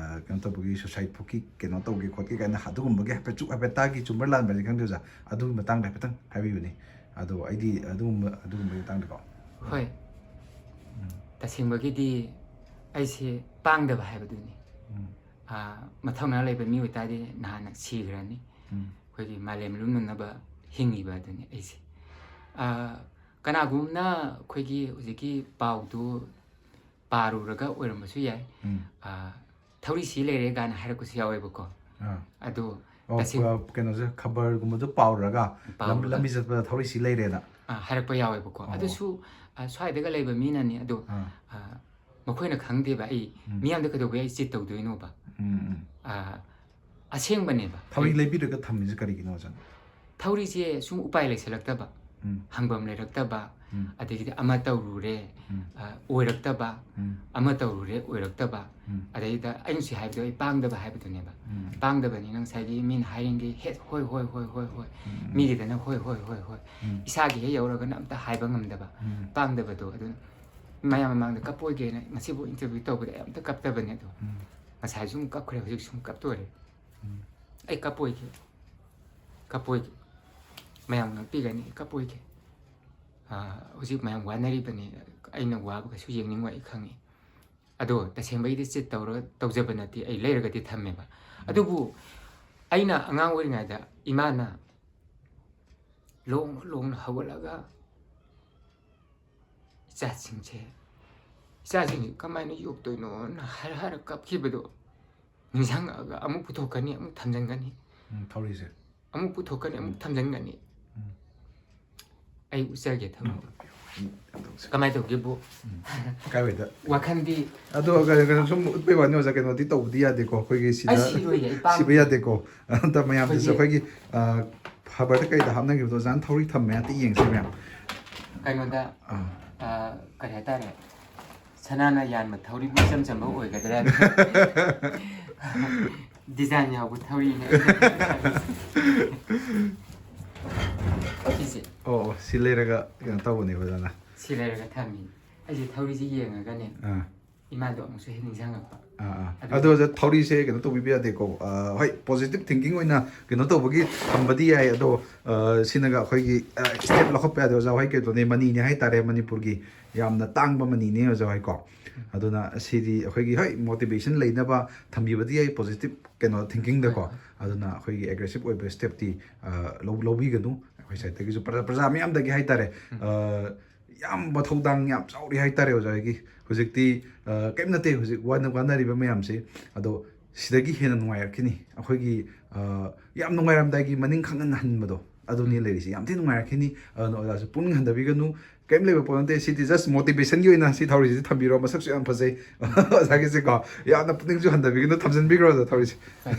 ꯀꯩꯅꯣ ꯇꯧꯕꯒꯤ, ꯁꯨꯁꯥꯏꯠ ꯐꯨꯛꯀꯤ ꯀꯩꯅꯣ ꯇꯧꯒꯦ ꯈꯣꯠꯀꯦ ꯀꯥꯏꯅ ꯑꯗꯨꯒꯨꯝꯕꯒꯤ ꯍꯥꯏꯐꯦꯠ ꯆꯨꯛ ꯍꯥꯏꯐꯦꯠ ꯇꯥꯈꯤ꯫ ꯆꯨꯝꯕ꯭ꯔꯥ ꯂꯥꯟꯕ꯭ꯔꯗꯤ ꯈꯪꯗꯦ ꯑꯣꯖꯥ, ꯑꯗꯨꯒꯤ ꯃꯇꯥꯡꯗ ꯍꯥꯏꯐꯦꯠꯇꯪ ꯍꯥꯏꯕꯤꯌꯨꯅꯦ꯫ ꯑꯗꯣ ꯑꯩꯗꯤ ꯑꯗꯨꯒꯨꯝꯕ ꯑꯗꯨꯒꯨꯝꯕꯒꯤ ꯃꯇꯥꯡꯗꯀꯣ꯫ ꯍꯣꯏ, ꯎꯝ. ꯇꯁꯦꯡꯕꯒꯤꯗꯤ ꯑꯩꯁꯦ ꯄꯥꯡꯗꯕ ꯍꯥꯏꯕꯗꯨꯅꯤ꯫ ꯎꯝ. ꯑ, ꯃꯊꯧꯅꯥ ꯂꯩꯕ ꯃꯤ ꯑꯣꯏꯇꯥꯔꯗꯤ ꯅꯍꯥꯟꯅ ꯁꯤꯈ꯭ꯔꯅꯤ꯫ ꯎꯝ. ꯑꯩꯈꯣꯏꯒꯤ ꯃꯥꯂꯦꯝ ꯂꯨꯝꯅꯅꯕ ꯍꯤꯡꯉꯤꯕ ꯑꯗꯨꯅꯤ ꯑꯩꯁꯦ꯫ ꯑ, ꯀꯅꯥꯒꯨꯝꯕꯅ ꯑꯩꯈꯣꯏꯒꯤ ꯍꯧꯖꯤꯛꯀꯤ ꯄꯥꯎꯗꯨ ꯄꯥꯔꯨꯔꯒ ꯑꯣꯏꯔꯝꯕꯁꯨ ꯌꯥꯏ꯫ ꯎꯝ. ꯑ, ꯊꯧꯔꯤ ꯁꯤ ꯂꯩꯔꯦ ꯀꯥꯏꯅ ꯍꯥꯏꯔꯛꯄꯁꯨ ꯌꯥꯎꯋꯦꯕꯀꯣ꯫ ꯑꯥ. ꯑꯗꯣ ꯑꯣ, ꯇꯁꯦꯡ- ꯑ, ꯀꯩꯅꯣꯁꯦ, ꯈꯕꯔꯒꯨꯝꯕꯗꯣ ꯄꯥꯎꯔꯒ ꯂꯝ- ꯄꯥꯎꯔꯒ. ꯂꯝꯕꯤ ꯆꯠꯄꯗ ꯊꯧꯔꯤ ꯁꯤ ꯂꯩꯔꯦꯅ꯫ ꯑ, ꯍꯥꯏꯔꯛꯄ ꯌꯥꯎꯋꯦꯕꯀꯣ꯫ ꯑꯣ. ꯑꯗꯨꯁꯨ ꯑ, ꯁ꯭ꯋꯥꯏꯗꯒ ꯂꯩꯕ ꯃꯤꯅꯅꯤ꯫ ꯑꯗꯣ ꯑꯥ. ꯑ, ꯃꯈꯣꯏꯅ ꯈꯪꯗꯦꯕ ꯑꯩ ꯎꯝ. ꯃꯤꯌꯥꯝꯗ ꯀꯩꯗꯧꯕ ꯑꯩ ꯆꯤꯠ ꯇꯧꯗꯣꯏꯅꯣꯕ꯫ ꯎꯝ, ꯎꯝ. ꯑ, ꯑꯁꯦꯡꯕꯅꯦꯕ꯫ ꯊꯧꯔꯤ ꯑꯩ- ꯂꯩꯕꯤꯔꯒ ꯊꯝꯃꯤꯁꯦ ꯀꯔꯤꯒꯤꯅꯣ ꯑꯣꯖꯥ? ꯊꯧꯔꯤꯁꯦ ꯁꯨꯝ ꯎꯄꯥꯏ ꯂꯩꯁꯜꯂꯛꯇꯕ, ꯎꯝ. ꯍꯪꯐꯝ ꯂꯩꯔꯛꯇꯕ, ꯎꯝ. ꯑꯗꯒꯤꯗꯤ ꯑꯃ ꯇꯧꯔꯨꯔꯦ, ꯎꯝ. ꯑ, ꯑꯣꯏꯔꯛꯇꯕ, ꯎꯝ. ꯑꯃ ꯇꯧꯔꯨꯔꯦ ꯑꯣꯏꯔꯛꯇꯕ, ꯎꯝ. ꯑꯗꯩꯗ ꯑꯩꯅ ꯁꯤ ꯍꯥꯏꯕꯗꯣ ꯑꯩ ꯄꯥꯡꯗꯕ ꯍꯥꯏꯕꯗꯨꯅꯦꯕ꯫ ꯎꯝ. ꯄꯥꯡꯗꯕꯅꯤꯅ ꯉꯁꯥꯏꯒꯤ ꯃꯤꯅ ꯍꯥꯏꯔꯤꯉꯩ ꯍꯦꯠ ꯍꯣꯏ ꯍꯣꯏ ꯍꯣꯏ ꯍꯣꯏ ꯍꯣꯏ, ꯎꯝ. ꯃꯤꯒꯤꯗꯅ ꯍꯣꯏ ꯍꯣꯏ ꯍꯣꯏ ꯍꯣꯏ, ꯎꯝ. ꯏꯁꯥꯒꯤ ꯍꯦꯛ ꯌꯧꯔꯒꯅ ꯑꯝꯇ ꯍꯥꯏꯕ ꯉꯝꯗꯕ, ꯎꯝ. ꯄꯥꯡꯗꯕꯗꯣ꯫ ꯑꯗꯨꯅ ꯃꯌꯥꯝ ꯃꯃꯥꯡꯗ ꯀꯞꯄꯣꯏꯒꯦꯅ ꯉꯁꯤꯕꯨ ꯏꯟꯇꯔꯚ꯭ꯌꯨ ꯇꯧꯕꯗ ꯑꯩ ꯑꯝꯇ ꯀꯞꯇꯕꯅꯦ꯫ ꯑꯗꯣ ꯎꯝ. ꯉꯁꯥꯏꯁꯨ ꯑꯃꯨꯛ ꯀꯞꯈ꯭ꯔꯦ, ꯍꯧꯖꯤꯛꯁꯨ ꯑꯃꯨꯛ ꯀꯞꯇꯣꯔꯦ꯫ ꯎꯝ. ꯑꯩ ꯀꯞꯄꯣꯏꯒꯦ, ꯀꯞꯄꯣꯏꯒꯦ, ꯃꯌꯥꯝ ꯉꯥꯛꯄꯤꯒꯅꯤ, ꯑꯩ ꯀꯞꯄꯣꯏꯒꯦ꯫ ꯑꯥ, ꯍꯧꯖꯤꯛ ꯃꯌꯥꯝ ꯋꯥꯅꯔꯤꯕꯅꯤ, ꯑꯩꯅ ꯋꯥꯕ ꯀꯩꯁꯨ ꯌꯦꯡꯅꯤꯡꯉꯣꯏ, ꯑꯩ ꯈꯪꯉꯤ꯫ ꯑꯗꯣ ꯇꯁꯦꯡꯕꯒꯤꯗꯤ ꯆꯤꯠ ꯇꯧꯔ ꯇꯧꯖꯕ ꯅꯠꯇꯦ, ꯑꯩ ꯂꯩꯔꯒꯗꯤ ꯊꯝꯃꯦꯕ꯫ ꯑꯗꯨꯕꯨ ꯑꯩꯅ ꯑꯉꯥꯡ ꯑꯣꯏꯔꯤꯉꯩꯗ ꯏꯃꯥꯅ ꯂꯣꯡꯅ ꯂꯣꯡꯅ ꯍꯧꯒꯠꯂꯒ ꯏꯆꯥꯁꯤꯡꯁꯦ, ꯏꯆꯥꯁꯤꯡꯁꯦ ꯀꯃꯥꯏꯅ ꯌꯣꯛꯇꯣꯏꯅꯣꯅ ꯍꯥꯏꯔ ꯍꯥꯏꯔ ꯀꯞꯈꯤꯕꯗꯣ ꯅꯤꯡꯁꯤꯡꯉꯛꯑꯒ ꯑꯃꯨꯛ ꯄꯨꯊꯣꯛꯀꯅꯤ, ꯑꯃꯨꯛ ꯊꯝꯖꯤꯟꯒꯅꯤ, ꯎꯝ, ꯊꯧꯔꯤꯁꯦ꯫ ꯑꯃꯨꯛ ꯄꯨꯊꯣꯛꯀꯅꯤ, ꯑꯃꯨꯛ ꯊꯝꯖꯤꯟꯒꯅꯤ꯫ ꯎꯝ. ꯑꯩ ꯎꯠꯆꯒꯦ ꯊꯧꯔꯤꯗꯣ꯫ ꯎꯝ, ꯇꯧꯁꯦ꯫ ꯀꯃꯥꯏꯅ ꯇꯧꯒꯦꯕꯨ? ꯎꯝ. ꯀꯥꯏꯋꯥꯏꯗ? ꯋꯥꯈꯜꯗꯤ ꯑꯗꯣ ꯀꯩꯅꯣ, ꯀꯩꯅꯣ ꯁꯨꯝ ꯎꯠꯄꯩ ꯋꯥꯅꯤ ꯑꯣꯖꯥ, ꯀꯩꯅꯣꯗꯤ ꯇꯧꯕꯗꯤ ꯌꯥꯗꯦꯀꯣ, ꯑꯩꯈꯣꯏꯒꯤ ꯁꯤꯗ ꯑꯩ ꯁꯤꯔꯣꯏꯌꯦ, ꯑꯩ ꯄꯥꯝꯗꯦ꯫ ꯁꯤꯕ ꯌꯥꯗꯦꯀꯣ꯫ ꯑꯝꯇ ꯃꯌꯥꯝꯗꯁꯨ ꯑꯩꯈꯣꯏꯒꯤ ꯑꯩꯈꯣꯏꯒꯤ ꯑ, ꯈꯕꯔꯗ ꯀꯩꯗ ꯍꯥꯞꯅꯈꯤꯕꯗꯣ ꯑꯣꯖꯥꯅ ꯊꯧꯔꯤ ꯊꯝꯃꯦ, ꯑꯝꯇ ꯌꯦꯡꯁꯦ ꯃꯌꯥꯝ꯫ ꯀꯩꯅꯣꯗ ꯑꯥ. ꯑ, ꯀꯔꯤ ꯍꯥꯏꯇꯥꯔꯦ, ꯁꯅꯥꯅ ꯌꯥꯟꯕ ꯊꯧꯔꯤꯕꯨ ꯏꯆꯝ ꯆꯝꯕ ꯑꯣꯏꯒꯗ꯭ꯔꯥ? ꯗꯤꯖꯥꯏꯟ ꯌꯥꯎꯕ ꯊꯧꯔꯤꯅꯦ꯫ ꯁꯤꯁꯦ꯫ ꯑꯣ, ꯑꯣ, ꯁꯤ ꯂꯩꯔꯒ ꯀꯩꯅꯣ ꯇꯧꯕꯅꯦꯕ, ꯑꯗꯨꯅ꯫ ꯁꯤ ꯂꯩꯔꯒ ꯊꯝꯃꯤ꯫ ꯑꯩꯁꯦ ꯊꯧꯔꯤꯁꯦ ꯌꯦꯡꯉꯒꯅꯦ, ꯑꯥ꯫ ꯏꯃꯥꯗꯣ ꯑꯃꯨꯛꯁꯨ ꯍꯦꯛ ꯅꯤꯡꯁꯤꯡꯉꯛꯄ꯫ ꯑꯥ, ꯑꯥ꯫ ꯑꯗꯨ ꯑꯗꯣ, ꯑꯣꯖꯥ, ꯊꯧꯔꯤꯁꯦ ꯀꯩꯅꯣ ꯇꯧꯕꯤꯕ ꯌꯥꯗꯦꯀꯣ꯫ ꯑꯥ, ꯍꯣꯏ, positive thinking ꯑꯣꯏꯅ ꯀꯩꯅꯣ ꯇꯧꯕꯒꯤ ꯊꯝꯕꯗꯤ ꯌꯥꯏ, ꯑꯗꯣ, ꯑꯥ, ꯁꯤꯅꯒ ꯑꯩꯈꯣꯏꯒꯤ, ꯑꯥ, step ꯂꯧꯈꯠꯄ ꯌꯥꯗꯦ, ꯑꯣꯖꯥ ꯍꯣꯏ, ꯀꯩꯅꯣꯅꯦ, ꯃꯅꯤꯅꯦ ꯍꯥꯏꯇꯥꯔꯦ, ꯃꯅꯤꯄꯨꯔꯒꯤ ꯌꯥꯝꯅ ꯇꯥꯡꯕ ꯃꯅꯤꯅꯦ, ꯑꯣꯖꯥ ꯍꯣꯏ ꯀꯣ꯫ ꯑꯗꯨꯅ ꯁꯤꯗꯤ ꯑꯩꯈꯣꯏꯒꯤ, ꯍꯣꯏ, motivation ꯂꯩꯅꯕ ꯊꯝꯕꯤꯕꯗꯤ ꯌꯥꯏ, positive ꯀꯩꯅꯣ thinkingꯗꯀꯣ꯫ ꯍꯣꯏ, ꯍꯣꯏ꯫ ꯑꯗꯨꯅ ꯑꯩꯈꯣꯏꯒꯤ aggressive ꯑꯣꯏꯕ stepꯇꯤ, ꯑꯥ, ꯂꯧ-, ꯂꯧꯕꯤꯒꯅꯨ꯫ ꯑꯩꯈꯣꯏ sideꯇꯒꯤꯁꯨ, ꯄ꯭ꯔꯖꯥ, ꯄ꯭ꯔꯖꯥ ꯃꯤꯌꯥꯝꯗꯒꯤ ꯍꯥꯏꯇꯥꯔꯦ꯫ ꯎꯝ꯫ ꯑꯥ, ꯌꯥꯝꯕ ꯊꯧꯗꯥꯡ ꯌꯥꯝ ꯆꯥꯎꯔꯤ ꯍꯥꯏꯇꯥꯔꯦ ꯑꯣꯖꯥ ꯍꯣꯏꯒꯤ꯫ ꯍꯧꯖꯤꯛꯇꯤ, ꯑ, ꯀꯩꯝ ꯅꯠꯇꯦ, ꯍꯧꯖꯤꯛ ꯋꯥꯅ-, ꯋꯥꯅꯔꯤꯕ ꯃꯌꯥꯝꯁꯦ, ꯑꯗꯣ ꯁꯤꯗꯒꯤ ꯍꯦꯟꯅ ꯅꯨꯡꯉꯥꯏꯔꯛꯈꯤꯅꯤ꯫ ꯑꯩꯈꯣꯏꯒꯤ, ꯑ, ꯌꯥꯝ ꯅꯨꯡꯉꯥꯏꯔꯝꯗꯥꯏꯒꯤ ꯃꯅꯤꯡ ꯈꯪꯍꯟ ꯍꯟꯕꯗꯣ, ꯑꯗꯨꯅꯤ ꯎꯝ꯫ ꯂꯩꯔꯤꯁꯦ꯫ ꯌꯥꯝ ꯊꯤ ꯅꯨꯡꯉꯥꯏꯔꯛꯈꯤꯅꯤ꯫ ꯑꯗꯨꯅ ꯑꯣꯖꯥꯁꯨ ꯄꯨꯛꯅꯤꯡ ꯍꯟꯊꯕꯤꯒꯅꯨ, ꯀꯩꯝ ꯂꯩꯕ ꯄꯣꯠ ꯅꯠꯇꯦ꯫ ꯁꯤꯗꯤ just motivationꯒꯤ ꯑꯣꯏꯅ ꯁꯤ ꯊꯧꯔꯤꯁꯤꯗꯤ ꯊꯝꯕꯤꯔꯣ, ꯃꯁꯛꯁꯨ ꯌꯥꯝ ꯐꯖꯩ꯫ ꯑꯣꯖꯥꯒꯤꯁꯦꯀꯣ, ꯌꯥꯝꯅ ꯄꯨꯛꯅꯤꯡꯁꯨ ꯍꯟꯊꯕꯤꯒꯅꯨ, ꯊꯝꯖꯤꯟꯕꯤꯈ꯭ꯔꯣ ꯑꯣꯖꯥ ꯊꯧꯔꯤꯁꯦ꯫ ꯍꯣꯏ꯫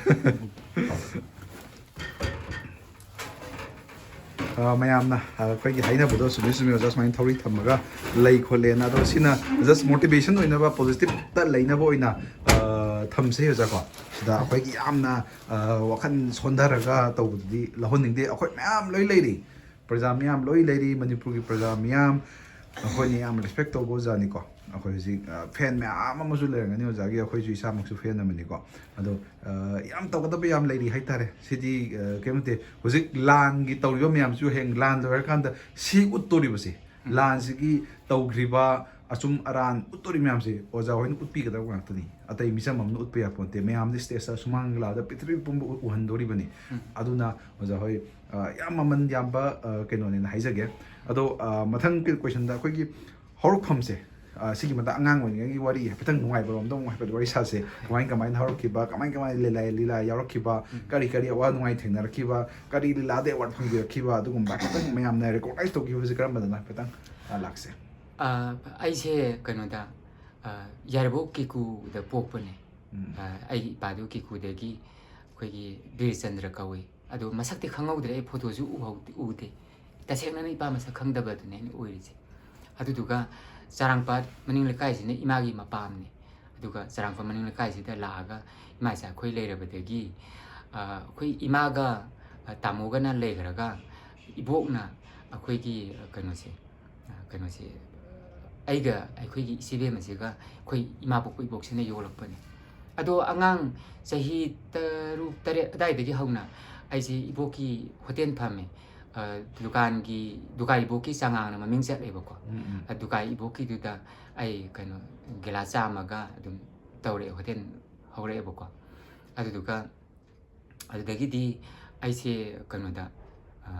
ꯑ, ꯃꯌꯥꯝꯅ, ꯑ, ꯑꯩꯈꯣꯏꯒꯤ ꯍꯥꯏꯅꯕꯗꯣ ꯆꯨꯝꯃꯤ ꯆꯨꯝꯃꯤ ꯑꯣꯖꯥ, ꯁꯨꯃꯥꯏꯅ ꯊꯧꯔꯤ ꯊꯝꯃꯒ ꯂꯩ ꯈꯣꯠꯂꯦꯅ꯫ ꯑꯗꯣ ꯁꯤꯅ just motivation ꯑꯣꯏꯅꯕ, positive ꯇ ꯂꯩꯅꯕ ꯑꯣꯏꯅ, ꯑ, ꯊꯝꯁꯦ ꯑꯣꯖꯥꯀꯣ꯫ ꯁꯤꯗ ꯑꯩꯈꯣꯏꯒꯤ ꯌꯥꯝꯅ, ꯑ, ꯋꯥꯈꯜ ꯁꯣꯟꯊꯔꯒ ꯇꯧꯕꯗꯨꯗꯤ ꯂꯧꯍꯟꯅꯤꯡꯗꯦ꯫ ꯑꯩꯈꯣꯏ ꯃꯌꯥꯝ ꯂꯣꯏ ꯂꯩꯔꯤ, ꯄ꯭ꯔꯖꯥ ꯃꯌꯥꯝ ꯂꯣꯏ ꯂꯩꯔꯤ, ꯃꯅꯤꯄꯨꯔꯒꯤ ꯄ꯭ꯔꯖꯥ ꯃꯤꯌꯥꯝ꯫ ꯑꯩꯈꯣꯏꯅ ꯌꯥꯝ respect ꯇꯧꯕ ꯑꯣꯖꯥꯅꯤꯀꯣ꯫ ꯑꯩꯈꯣꯏ ꯍꯧꯖꯤꯛ, ꯑ, fan ꯃꯌꯥꯝ ꯑꯃꯁꯨ ꯂꯩꯔꯝꯒꯅꯤ ꯑꯣꯖꯥꯒꯤ, ꯑꯩꯈꯣꯏꯁꯨ ꯏꯁꯥꯃꯛꯁꯨ fan ꯑꯃꯅꯤꯀꯣ꯫ ꯑꯗꯣ, ꯑ, ꯌꯥꯝ ꯇꯧꯒꯗꯕ ꯌꯥꯝ ꯂꯩꯔꯤ ꯍꯥꯏꯇꯥꯔꯦ꯫ ꯁꯤꯗꯤ, ꯑ, ꯀꯩꯝ ꯅꯠꯇꯦ꯫ ꯍꯧꯖꯤꯛ ꯂꯥꯟꯒꯤ ꯇꯧꯔꯤꯕ ꯃꯌꯥꯝꯁꯤꯁꯨ ꯍꯌꯦꯡ ꯂꯥꯟ ꯂꯣꯏꯔꯀꯥꯟꯗ ꯁꯤ ꯎꯠꯇꯣꯔꯤꯕꯁꯦ, ꯎꯝ꯫ ꯂꯥꯟꯁꯤꯒꯤ ꯇꯧꯈ꯭ꯔꯤꯕ ꯑꯆꯨꯝ ꯑꯔꯥꯟ ꯎꯠꯇꯣꯔꯤꯕ ꯃꯌꯥꯝꯁꯦ ꯑꯣꯖꯥ ꯍꯣꯏꯅ ꯎꯠꯄꯤꯒꯗꯕ ꯉꯥꯛꯇꯅꯤ꯫ ꯑꯇꯩ ꯃꯤꯆꯝ ꯑꯃꯅ ꯎꯠꯄ ꯌꯥꯄꯣꯟꯇꯦ꯫ ꯃꯌꯥꯝꯗꯤ stage ꯁꯨꯃꯥꯡ ꯂꯤꯂꯥꯗ ꯄ꯭ꯔꯤꯊꯤꯕꯤ ꯄꯨꯝꯕ ꯎ-, ꯎꯍꯟꯗꯣꯔꯤꯕꯅꯤ꯫ ꯎꯝ꯫ ꯑꯗꯨꯅ ꯑꯣꯖꯥ ꯍꯣꯏ, ꯑ, ꯌꯥꯝ ꯃꯃꯜ ꯌꯥꯝꯕ, ꯑ, ꯀꯩꯅꯣꯅꯦꯅ ꯍꯥꯏꯖꯒꯦ꯫ ꯑꯗꯣ, ꯑ, ꯃꯊꯪꯒꯤ questionꯗ ꯑꯩꯈꯣꯏꯒꯤ ꯍꯧꯔꯛꯐꯝꯁꯦ, ꯑ, ꯁꯤꯒꯤ ꯃꯇꯥꯡ, ꯑꯉꯥꯡ ꯑꯣꯏꯔꯤꯉꯩꯒꯤ ꯋꯥꯔꯤ ꯍꯥꯏꯐꯦꯠꯇꯪ ꯅꯨꯡꯉꯥꯏꯕꯔꯣꯝꯗ ꯑꯃꯨꯛ ꯍꯥꯏꯐꯦꯠ ꯋꯥꯔꯤ ꯁꯥꯁꯦ꯫ ꯀꯃꯥꯏ ꯀꯃꯥꯏꯅ ꯍꯧꯔꯛꯈꯤꯕ, ꯀꯃꯥꯏ ꯀꯃꯥꯏꯅ ꯂꯤꯂꯥ, ꯂꯤꯂꯥ ꯌꯥꯎꯔꯛꯈꯤꯕ, ꯎꯝ꯫ ꯀꯔꯤ ꯀꯔꯤ ꯑꯋꯥ ꯅꯨꯡꯉꯥꯏ ꯊꯦꯡꯅꯔꯛꯈꯤꯕ, ꯀꯔꯤ ꯂꯤꯂꯥꯗ award ꯐꯪꯕꯤꯔꯛꯈꯤꯕ, ꯑꯗꯨꯒꯨꯝꯕ ꯍꯥꯏꯐꯦꯠꯇꯪ ꯃꯌꯥꯝꯅ recognize ꯇꯧꯈꯤꯕꯁꯦ ꯀꯔꯝꯕꯗꯅꯣ ꯍꯥꯏꯐꯦꯠꯇꯪ, ꯑ, ꯂꯥꯛꯁꯦ꯫ ꯑ, ꯑꯩꯁꯦ ꯀꯩꯅꯣꯗ, ꯑ, ꯌꯥꯏꯔꯤꯄꯣꯛ ꯀꯦꯀꯨꯗ ꯄꯣꯛꯄꯅꯦ꯫ ꯎꯝ꯫ ꯑ, ꯑꯩꯒꯤ ꯏꯄꯥꯗꯨ ꯀꯦꯀꯨꯗꯒꯤ ꯑꯩꯈꯣꯏꯒꯤ ꯕꯤꯔꯆꯟꯗ꯭ꯔ ꯀꯧꯏ꯫ ꯑꯗꯣ ꯃꯁꯛꯇꯤ ꯈꯪꯍꯧꯗ꯭ꯔꯦ, ꯑꯩ photoꯁꯨ ꯎꯍꯧꯗꯦ, ꯎꯗꯦ꯫ ꯇꯁꯦꯡꯅ ꯏꯄꯥ ꯃꯁꯛ ꯈꯪꯗꯕꯗꯨꯅꯦ ꯑꯩꯅ ꯑꯣꯏꯔꯤꯁꯦ꯫ ꯑꯗꯨꯗꯨꯒ ꯆꯔꯥꯡꯄꯥꯠ ꯃꯅꯤꯡ ꯂꯩꯀꯥꯏꯁꯤꯅ ꯏꯃꯥꯒꯤ ꯃꯄꯥꯝꯅꯤ꯫ ꯑꯗꯨꯒ ꯆꯔꯥꯡꯄꯥꯠ ꯃꯅꯤꯡ ꯂꯩꯀꯥꯏꯁꯤꯗ ꯂꯥꯛꯑꯒ ꯏꯃꯥ ꯏꯆꯥ ꯑꯩꯈꯣꯏ ꯂꯩꯔꯕꯗꯒꯤ, ꯑ, ꯑꯩꯈꯣꯏ ꯏꯃꯥꯒ, ꯑ, ꯇꯥꯃꯣꯒꯅ ꯂꯩꯈ꯭ꯔꯒ ꯏꯕꯣꯛꯅ ꯑꯩꯈꯣꯏꯒꯤ, ꯑ, ꯀꯩꯅꯣꯁꯦ, ꯑ, ꯀꯩꯅꯣꯁꯦ, ꯑꯩꯒ ꯑꯩꯈꯣꯏꯒꯤ ꯏꯆꯦꯕꯦꯝꯃꯁꯤꯒ ꯑꯩꯈꯣꯏ ꯏꯃꯥ ꯄꯣꯛꯄ ꯏꯕꯣꯛꯁꯤꯅ ꯌꯣꯛꯂꯛꯄꯅꯤ꯫ ꯑꯗꯣ ꯑꯉꯥꯡ ꯆꯍꯤ ꯇꯔꯨꯛ, ꯇꯔꯦꯠ ꯑꯗꯥꯏꯗꯒꯤ ꯍꯧꯅ ꯑꯩꯁꯦ ꯏꯕꯣꯛꯀꯤ ꯍꯣꯇꯦꯜ ꯐꯝꯃꯦ꯫ ꯑ, ꯗꯨꯀꯥꯟꯒꯤ, ꯗꯨꯀꯥꯟ ꯏꯕꯣꯛꯀꯤ ꯆꯉꯥꯡꯅ ꯃꯃꯤꯡ ꯆꯠꯂꯦꯕꯀꯣ꯫ ꯎꯝ, ꯎꯝ꯫ ꯑ, ꯗꯨꯀꯥꯟ ꯏꯕꯣꯛꯀꯤꯗꯨꯗ ꯑꯩ ꯀꯩꯅꯣ ꯒꯤꯂꯥꯁ ꯆꯥꯝꯃꯒ ꯑꯗꯨꯝ ꯇꯧꯔꯛꯑꯦ, ꯍꯣꯇꯦꯜ ꯍꯧꯔꯛꯑꯦꯕꯀꯣ꯫ ꯑꯗꯨꯗꯨꯒ ꯑꯗꯨꯗꯒꯤꯗꯤ ꯑꯩꯁꯦ ꯀꯩꯅꯣꯗ, ꯑ,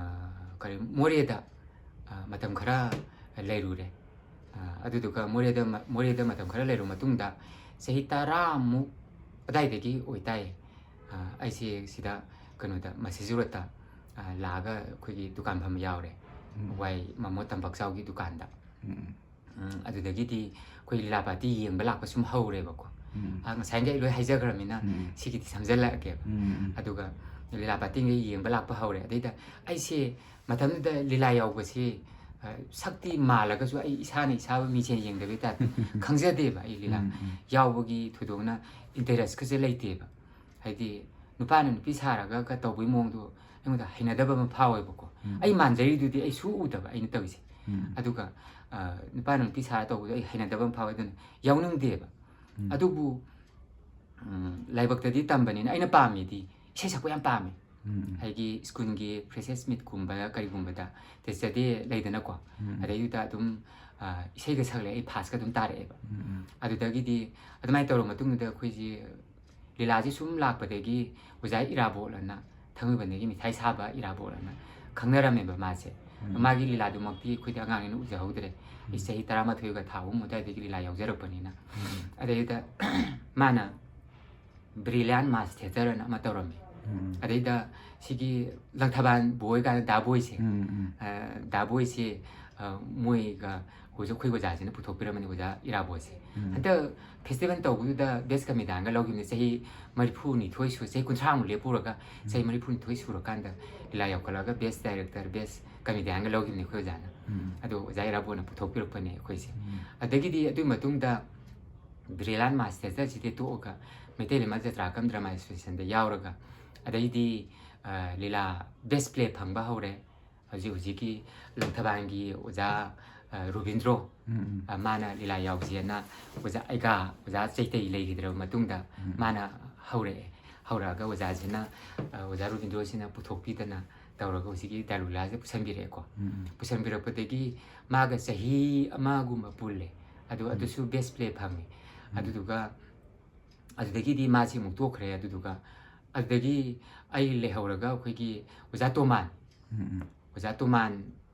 ꯀꯔꯤ, ꯃꯣꯔꯦꯗ, ꯑ, ꯃꯇꯝ ꯈꯔ ꯂꯩꯔꯨꯔꯦ꯫ ꯑ, ꯑꯗꯨꯗꯨꯒ ꯃꯣꯔꯦꯗ ꯃ-, ꯃꯣꯔꯦꯗ ꯃꯇꯝ ꯈꯔ ꯂꯩꯔꯨ ꯃꯇꯨꯡꯗ ꯆꯍꯤ ꯇꯔꯥꯃꯨꯛ ꯑꯗꯥꯏꯗꯒꯤ ꯑꯣꯏꯇꯥꯏ, ꯑ, ꯑꯩꯁꯦ ꯁꯤꯗ ꯀꯩꯅꯣꯗ ꯃꯁꯤꯖꯨꯔꯠꯇ, ꯑ, ꯂꯥꯛꯑꯒ ꯑꯩꯈꯣꯏꯒꯤ ꯗꯨꯀꯥꯟ ꯐꯝꯕ ꯌꯥꯎꯔꯦ꯫ ꯎꯝ꯫ ꯋꯥꯏ ꯃꯃꯣ ꯇꯝꯕꯛꯆꯥꯎꯒꯤ ꯗꯨꯀꯥꯟꯗ꯫ ꯎꯝ꯫ ꯎꯝ, ꯑꯗꯨꯗꯒꯤꯗꯤ ꯑꯩꯈꯣꯏ ꯂꯤꯂꯥ ꯄꯥꯔꯇꯤ ꯌꯦꯡꯕ ꯂꯥꯛꯄ ꯁꯨꯝ ꯍꯧꯔꯦꯕꯀꯣ꯫ ꯎꯝ꯫ ꯑ, ꯉꯁꯥꯏꯒꯤ ꯑꯩ ꯂꯣꯏ ꯍꯥꯏꯖꯈ꯭ꯔꯃꯤꯅ ꯎꯝ꯫ ꯁꯤꯒꯤꯗꯤ ꯁꯝꯖꯜꯂꯛꯑꯒꯦꯕ꯫ ꯎꯝ, ꯎꯝ꯫ ꯑꯗꯨꯒ ꯂꯤꯂꯥ ꯄꯥꯔꯇꯤꯒ ꯌꯦꯡꯕ ꯂꯥꯛꯄ ꯍꯧꯔꯦ꯫ ꯑꯗꯩꯗ ꯑꯩꯁꯦ ꯃꯇꯝꯗꯨꯗ ꯂꯤꯂꯥ ꯌꯥꯎꯕꯁꯤ, ꯑ, ꯁꯛꯇꯤ ꯃꯥꯜꯂꯒꯁꯨ ꯑꯩ ꯏꯁꯥꯅ ꯏꯁꯥꯕꯨ ꯃꯤꯡꯁꯦꯟ ꯌꯦꯡꯗꯕꯩ ꯇꯥꯏꯞꯇ ꯈꯪꯖꯗꯦꯕ ꯑꯩ ꯂꯤꯂꯥ ꯎꯝ, ꯎꯝ꯫ ꯌꯥꯎꯕꯒꯤ ꯊꯣꯏꯗꯣꯛꯅ interest ꯀꯁꯦ ꯂꯩꯇꯦꯕ꯫ ꯍꯥꯏꯗꯤ ꯅꯨꯄꯥꯅ ꯅꯨꯄꯤ ꯁꯥꯔꯒ ꯀ ꯇꯧꯕꯒꯤ ꯃꯑꯣꯡꯗꯣ ꯑꯩꯉꯣꯟꯗ ꯍꯩꯅꯗꯕ ꯑꯃ ꯐꯥꯎꯋꯦꯕꯀꯣ꯫ ꯎꯝ꯫ ꯑꯩ ꯃꯥꯟꯖꯔꯤꯗꯨꯗꯤ ꯑꯩ ꯁꯨ ꯎꯗꯕ ꯑꯩꯅ ꯇꯧꯔꯤꯁꯦ꯫ ꯎꯝ꯫ ꯑꯗꯨꯒ, ꯑ, ꯅꯨꯄꯥꯅ ꯅꯨꯄꯤ ꯁꯥꯔ ꯇꯧꯕꯗꯣ ꯑꯩ ꯍꯩꯅꯗꯕ ꯑꯃ ꯐꯥꯎꯋꯦ, ꯑꯗꯨꯅ ꯌꯥꯎꯅꯤꯡꯗꯦꯕ꯫ ꯎꯝ꯫ ꯑꯗꯨꯕꯨ, ꯎꯝ, ꯂꯥꯏꯕꯛꯇꯗꯤ ꯇꯝꯕꯅꯤꯅ ꯑꯩꯅ ꯄꯥꯝꯃꯤꯗꯤ ꯏꯁꯩ ꯁꯛꯄ ꯌꯥꯝ ꯄꯥꯝꯃꯦ꯫ ꯎꯝ, ꯎꯝ꯫ ꯑꯩꯒꯤ ꯁ꯭ꯀꯨꯜꯒꯤ freshers meet ꯀꯨꯝꯕ ꯀꯔꯤꯒꯨꯝꯕꯗ teacher day ꯂꯩꯗꯅꯀꯣ꯫ ꯎꯝ, ꯎꯝ꯫ ꯑꯗꯩꯗꯨꯗ ꯑꯗꯨꯝ, ꯑ, ꯏꯁꯩꯒ ꯁꯛꯂꯦ, ꯑꯩ first ꯀ ꯑꯗꯨꯝ ꯇꯥꯔꯛꯑꯦꯕ꯫ ꯎꯝ, ꯎꯝ꯫ ꯑꯗꯨꯗꯒꯤꯗꯤ ꯑꯗꯨꯃꯥꯏꯅ ꯇꯧꯔ ꯃꯇꯨꯡꯗ ꯑꯩꯈꯣꯏꯁꯤ ꯂꯤꯂꯥꯁꯦ ꯁꯨꯝ ꯂꯥꯛꯄꯗꯒꯤ ꯑꯣꯖꯥ ꯏꯔꯥꯕꯣꯠ ꯑꯅ, ꯊꯥꯡꯃꯩꯕꯟꯗꯒꯤ ꯃꯤꯊꯥꯏ ꯁꯥꯕ ꯏꯔꯥꯕꯣꯠ ꯑꯅ ꯈꯪꯅꯔꯝꯃꯦꯕ ꯃꯥꯁꯦ꯫ ꯎꯝ꯫ ꯃꯥꯒꯤ ꯂꯤꯂꯥꯗꯨꯃꯛꯇꯤ ꯑꯩꯈꯣꯏꯗꯤ ꯑꯉꯥꯡꯅꯤꯅ ꯎꯖꯍꯧꯗ꯭ꯔꯦ꯫ ꯎꯝ꯫ ꯑꯩ ꯆꯍꯤ ꯇꯔꯥꯃꯥꯊꯣꯏꯒ ꯊꯥ ꯑꯍꯨꯝ ꯑꯗꯨꯋꯥꯏꯗꯒꯤ ꯂꯤꯂꯥ ꯌꯥꯎꯖꯔꯛꯄꯅꯤꯅ꯫ ꯎꯝ꯫ ꯑꯗꯩꯗ ꯃꯥꯅ Brilliant Mass Theatre ꯑꯅ ꯑꯃ ꯇꯧꯔꯝꯃꯤ꯫ ꯎꯝ꯫ ꯑꯗꯩꯗ ꯁꯤꯒꯤ ꯂꯪꯊꯕꯥꯜ ꯕꯣꯏ ꯀꯥꯏꯅ ꯗꯥ ꯕꯣꯏꯁꯦ꯫ ꯎꯝ, ꯎꯝ꯫ ꯑ, ꯗꯥ ꯕꯣꯏꯁꯦ, ꯑ, ꯃꯣꯏꯒ ꯍꯧꯖꯤꯛ ꯑꯩꯈꯣꯏ ꯑꯣꯖꯥꯁꯤꯅ ꯄꯨꯊꯣꯛꯄꯤꯔꯝꯕꯅꯤ, ꯑꯣꯖꯥ ꯏꯔꯥꯕꯣꯠꯁꯦ꯫ ꯎꯝ꯫ ꯍꯟꯗꯛ festival ꯇꯧꯕꯗꯨꯗ best comedianꯒ ꯂꯧꯈꯤꯕꯅꯤ, ꯆꯍꯤ ꯃꯔꯤꯐꯨꯅꯤꯊꯣꯏ ꯁꯨ-, ꯆꯍꯤ ꯀꯨꯟꯊ꯭ꯔꯥꯃꯨꯛ ꯂꯦꯞꯄꯨꯔꯒ, ꯆꯍꯤ ꯎꯝ꯫ ꯃꯔꯤꯐꯨꯅꯤꯊꯣꯏ ꯁꯨꯔꯀꯥꯟꯗ ꯂꯤꯂꯥ ꯌꯥꯎꯈꯠꯂꯛꯑꯒ best director, best ꯀꯃꯤꯗꯤꯌꯥꯟꯒ ꯂꯧꯈꯤꯕꯅꯤ ꯑꯩꯈꯣꯏ ꯑꯣꯖꯥꯅ꯫ ꯎꯝ. ꯑꯗꯣ ꯑꯣꯖꯥ ꯏꯔꯥꯕꯣꯠꯅ ꯄꯨꯊꯣꯛꯄꯤꯔꯛꯄꯅꯦ ꯑꯩꯈꯣꯏꯁꯦ꯫ ꯎꯝ. ꯑꯗꯒꯤꯗꯤ ꯑꯗꯨꯒꯤ ꯃꯇꯨꯡꯗ ꯕ꯭ꯔꯤꯂꯥꯟ ꯃꯥꯁ ꯊꯤꯌꯦꯇꯔꯁꯤꯗꯤ ꯇꯣꯛꯑꯒ ꯃꯩꯇꯩ ꯂꯝꯃꯥ ꯖꯇ꯭ꯔꯥ ꯀꯝ ꯗ꯭ꯔꯃꯥ ꯑꯦꯁꯣꯁꯤꯌꯦꯁꯟꯗ ꯌꯥꯎꯔꯒ ꯑꯗꯩꯗꯤ ꯑ, ꯂꯤꯂꯥ ꯕꯦꯁ ꯄ꯭ꯂꯦ ꯐꯪꯕ ꯍꯧꯔꯦ꯫ ꯍꯧꯖꯤꯛ ꯍꯧꯖꯤꯛꯀꯤ ꯂꯪꯊꯕꯥꯜꯒꯤ ꯑꯣꯖꯥ ꯑ, ꯔꯨꯕꯤꯟꯗ꯭ꯔꯣ ꯎꯝ, ꯎꯝ. ꯑ, ꯃꯥꯅ ꯂꯤꯂꯥ ꯌꯥꯎꯁꯦꯅ ꯑꯣꯖꯥ ꯑꯩꯒꯥ ꯑꯣꯖꯥ ꯆꯩꯇꯩ ꯂꯩꯈꯤꯗ꯭ꯔꯕ ꯃꯇꯨꯡꯗ ꯎꯝ. ꯃꯥꯅ ꯍꯧꯔꯛꯑꯦ꯫ ꯍꯧꯔꯛꯑꯒ ꯑꯣꯖꯥꯁꯤꯅ ꯑ, ꯑꯣꯖꯥ ꯔꯨꯕꯤꯟꯗ꯭ꯔꯣꯁꯤꯅ ꯄꯨꯊꯣꯛꯄꯤꯗꯅ ꯇꯧꯔꯒ ꯍꯧꯖꯤꯛꯀꯤ ꯗꯥꯂꯨꯂꯥꯁꯦ ꯄꯨꯁꯟꯕꯤꯔꯛꯑꯦꯀꯣ꯫ ꯎꯝ, ꯎꯝ. ꯄꯨꯁꯟꯕꯤꯔꯛꯄꯗꯒꯤ ꯃꯥꯒ ꯆꯍꯤ ꯑꯃꯒꯨꯝꯕ ꯄꯨꯜꯂꯦ꯫ ꯑꯗꯨ ꯎꯝ. ꯑꯗꯨꯁꯨ ꯕꯦꯁ ꯄ꯭ꯂꯦ ꯐꯪꯉꯦ꯫ ꯎꯝ. ꯑꯗꯨꯗꯨꯒ ꯑꯗꯨꯗꯒꯤꯗꯤ ꯃꯥꯁꯤ ꯑꯃꯨꯛ ꯇꯣꯛꯈ꯭ꯔꯦ꯫ ꯑꯗꯨꯗꯨꯒ ꯑꯗꯨꯗꯒꯤ ꯑꯩ ꯂꯩꯍꯧꯔꯒ ꯑꯩꯈꯣꯏꯒꯤ ꯑꯣꯖꯥ ꯇꯣꯃꯥꯟ ꯎꯝ, ꯎꯝ. ꯑꯣꯖꯥ ꯇꯣꯃꯥꯟ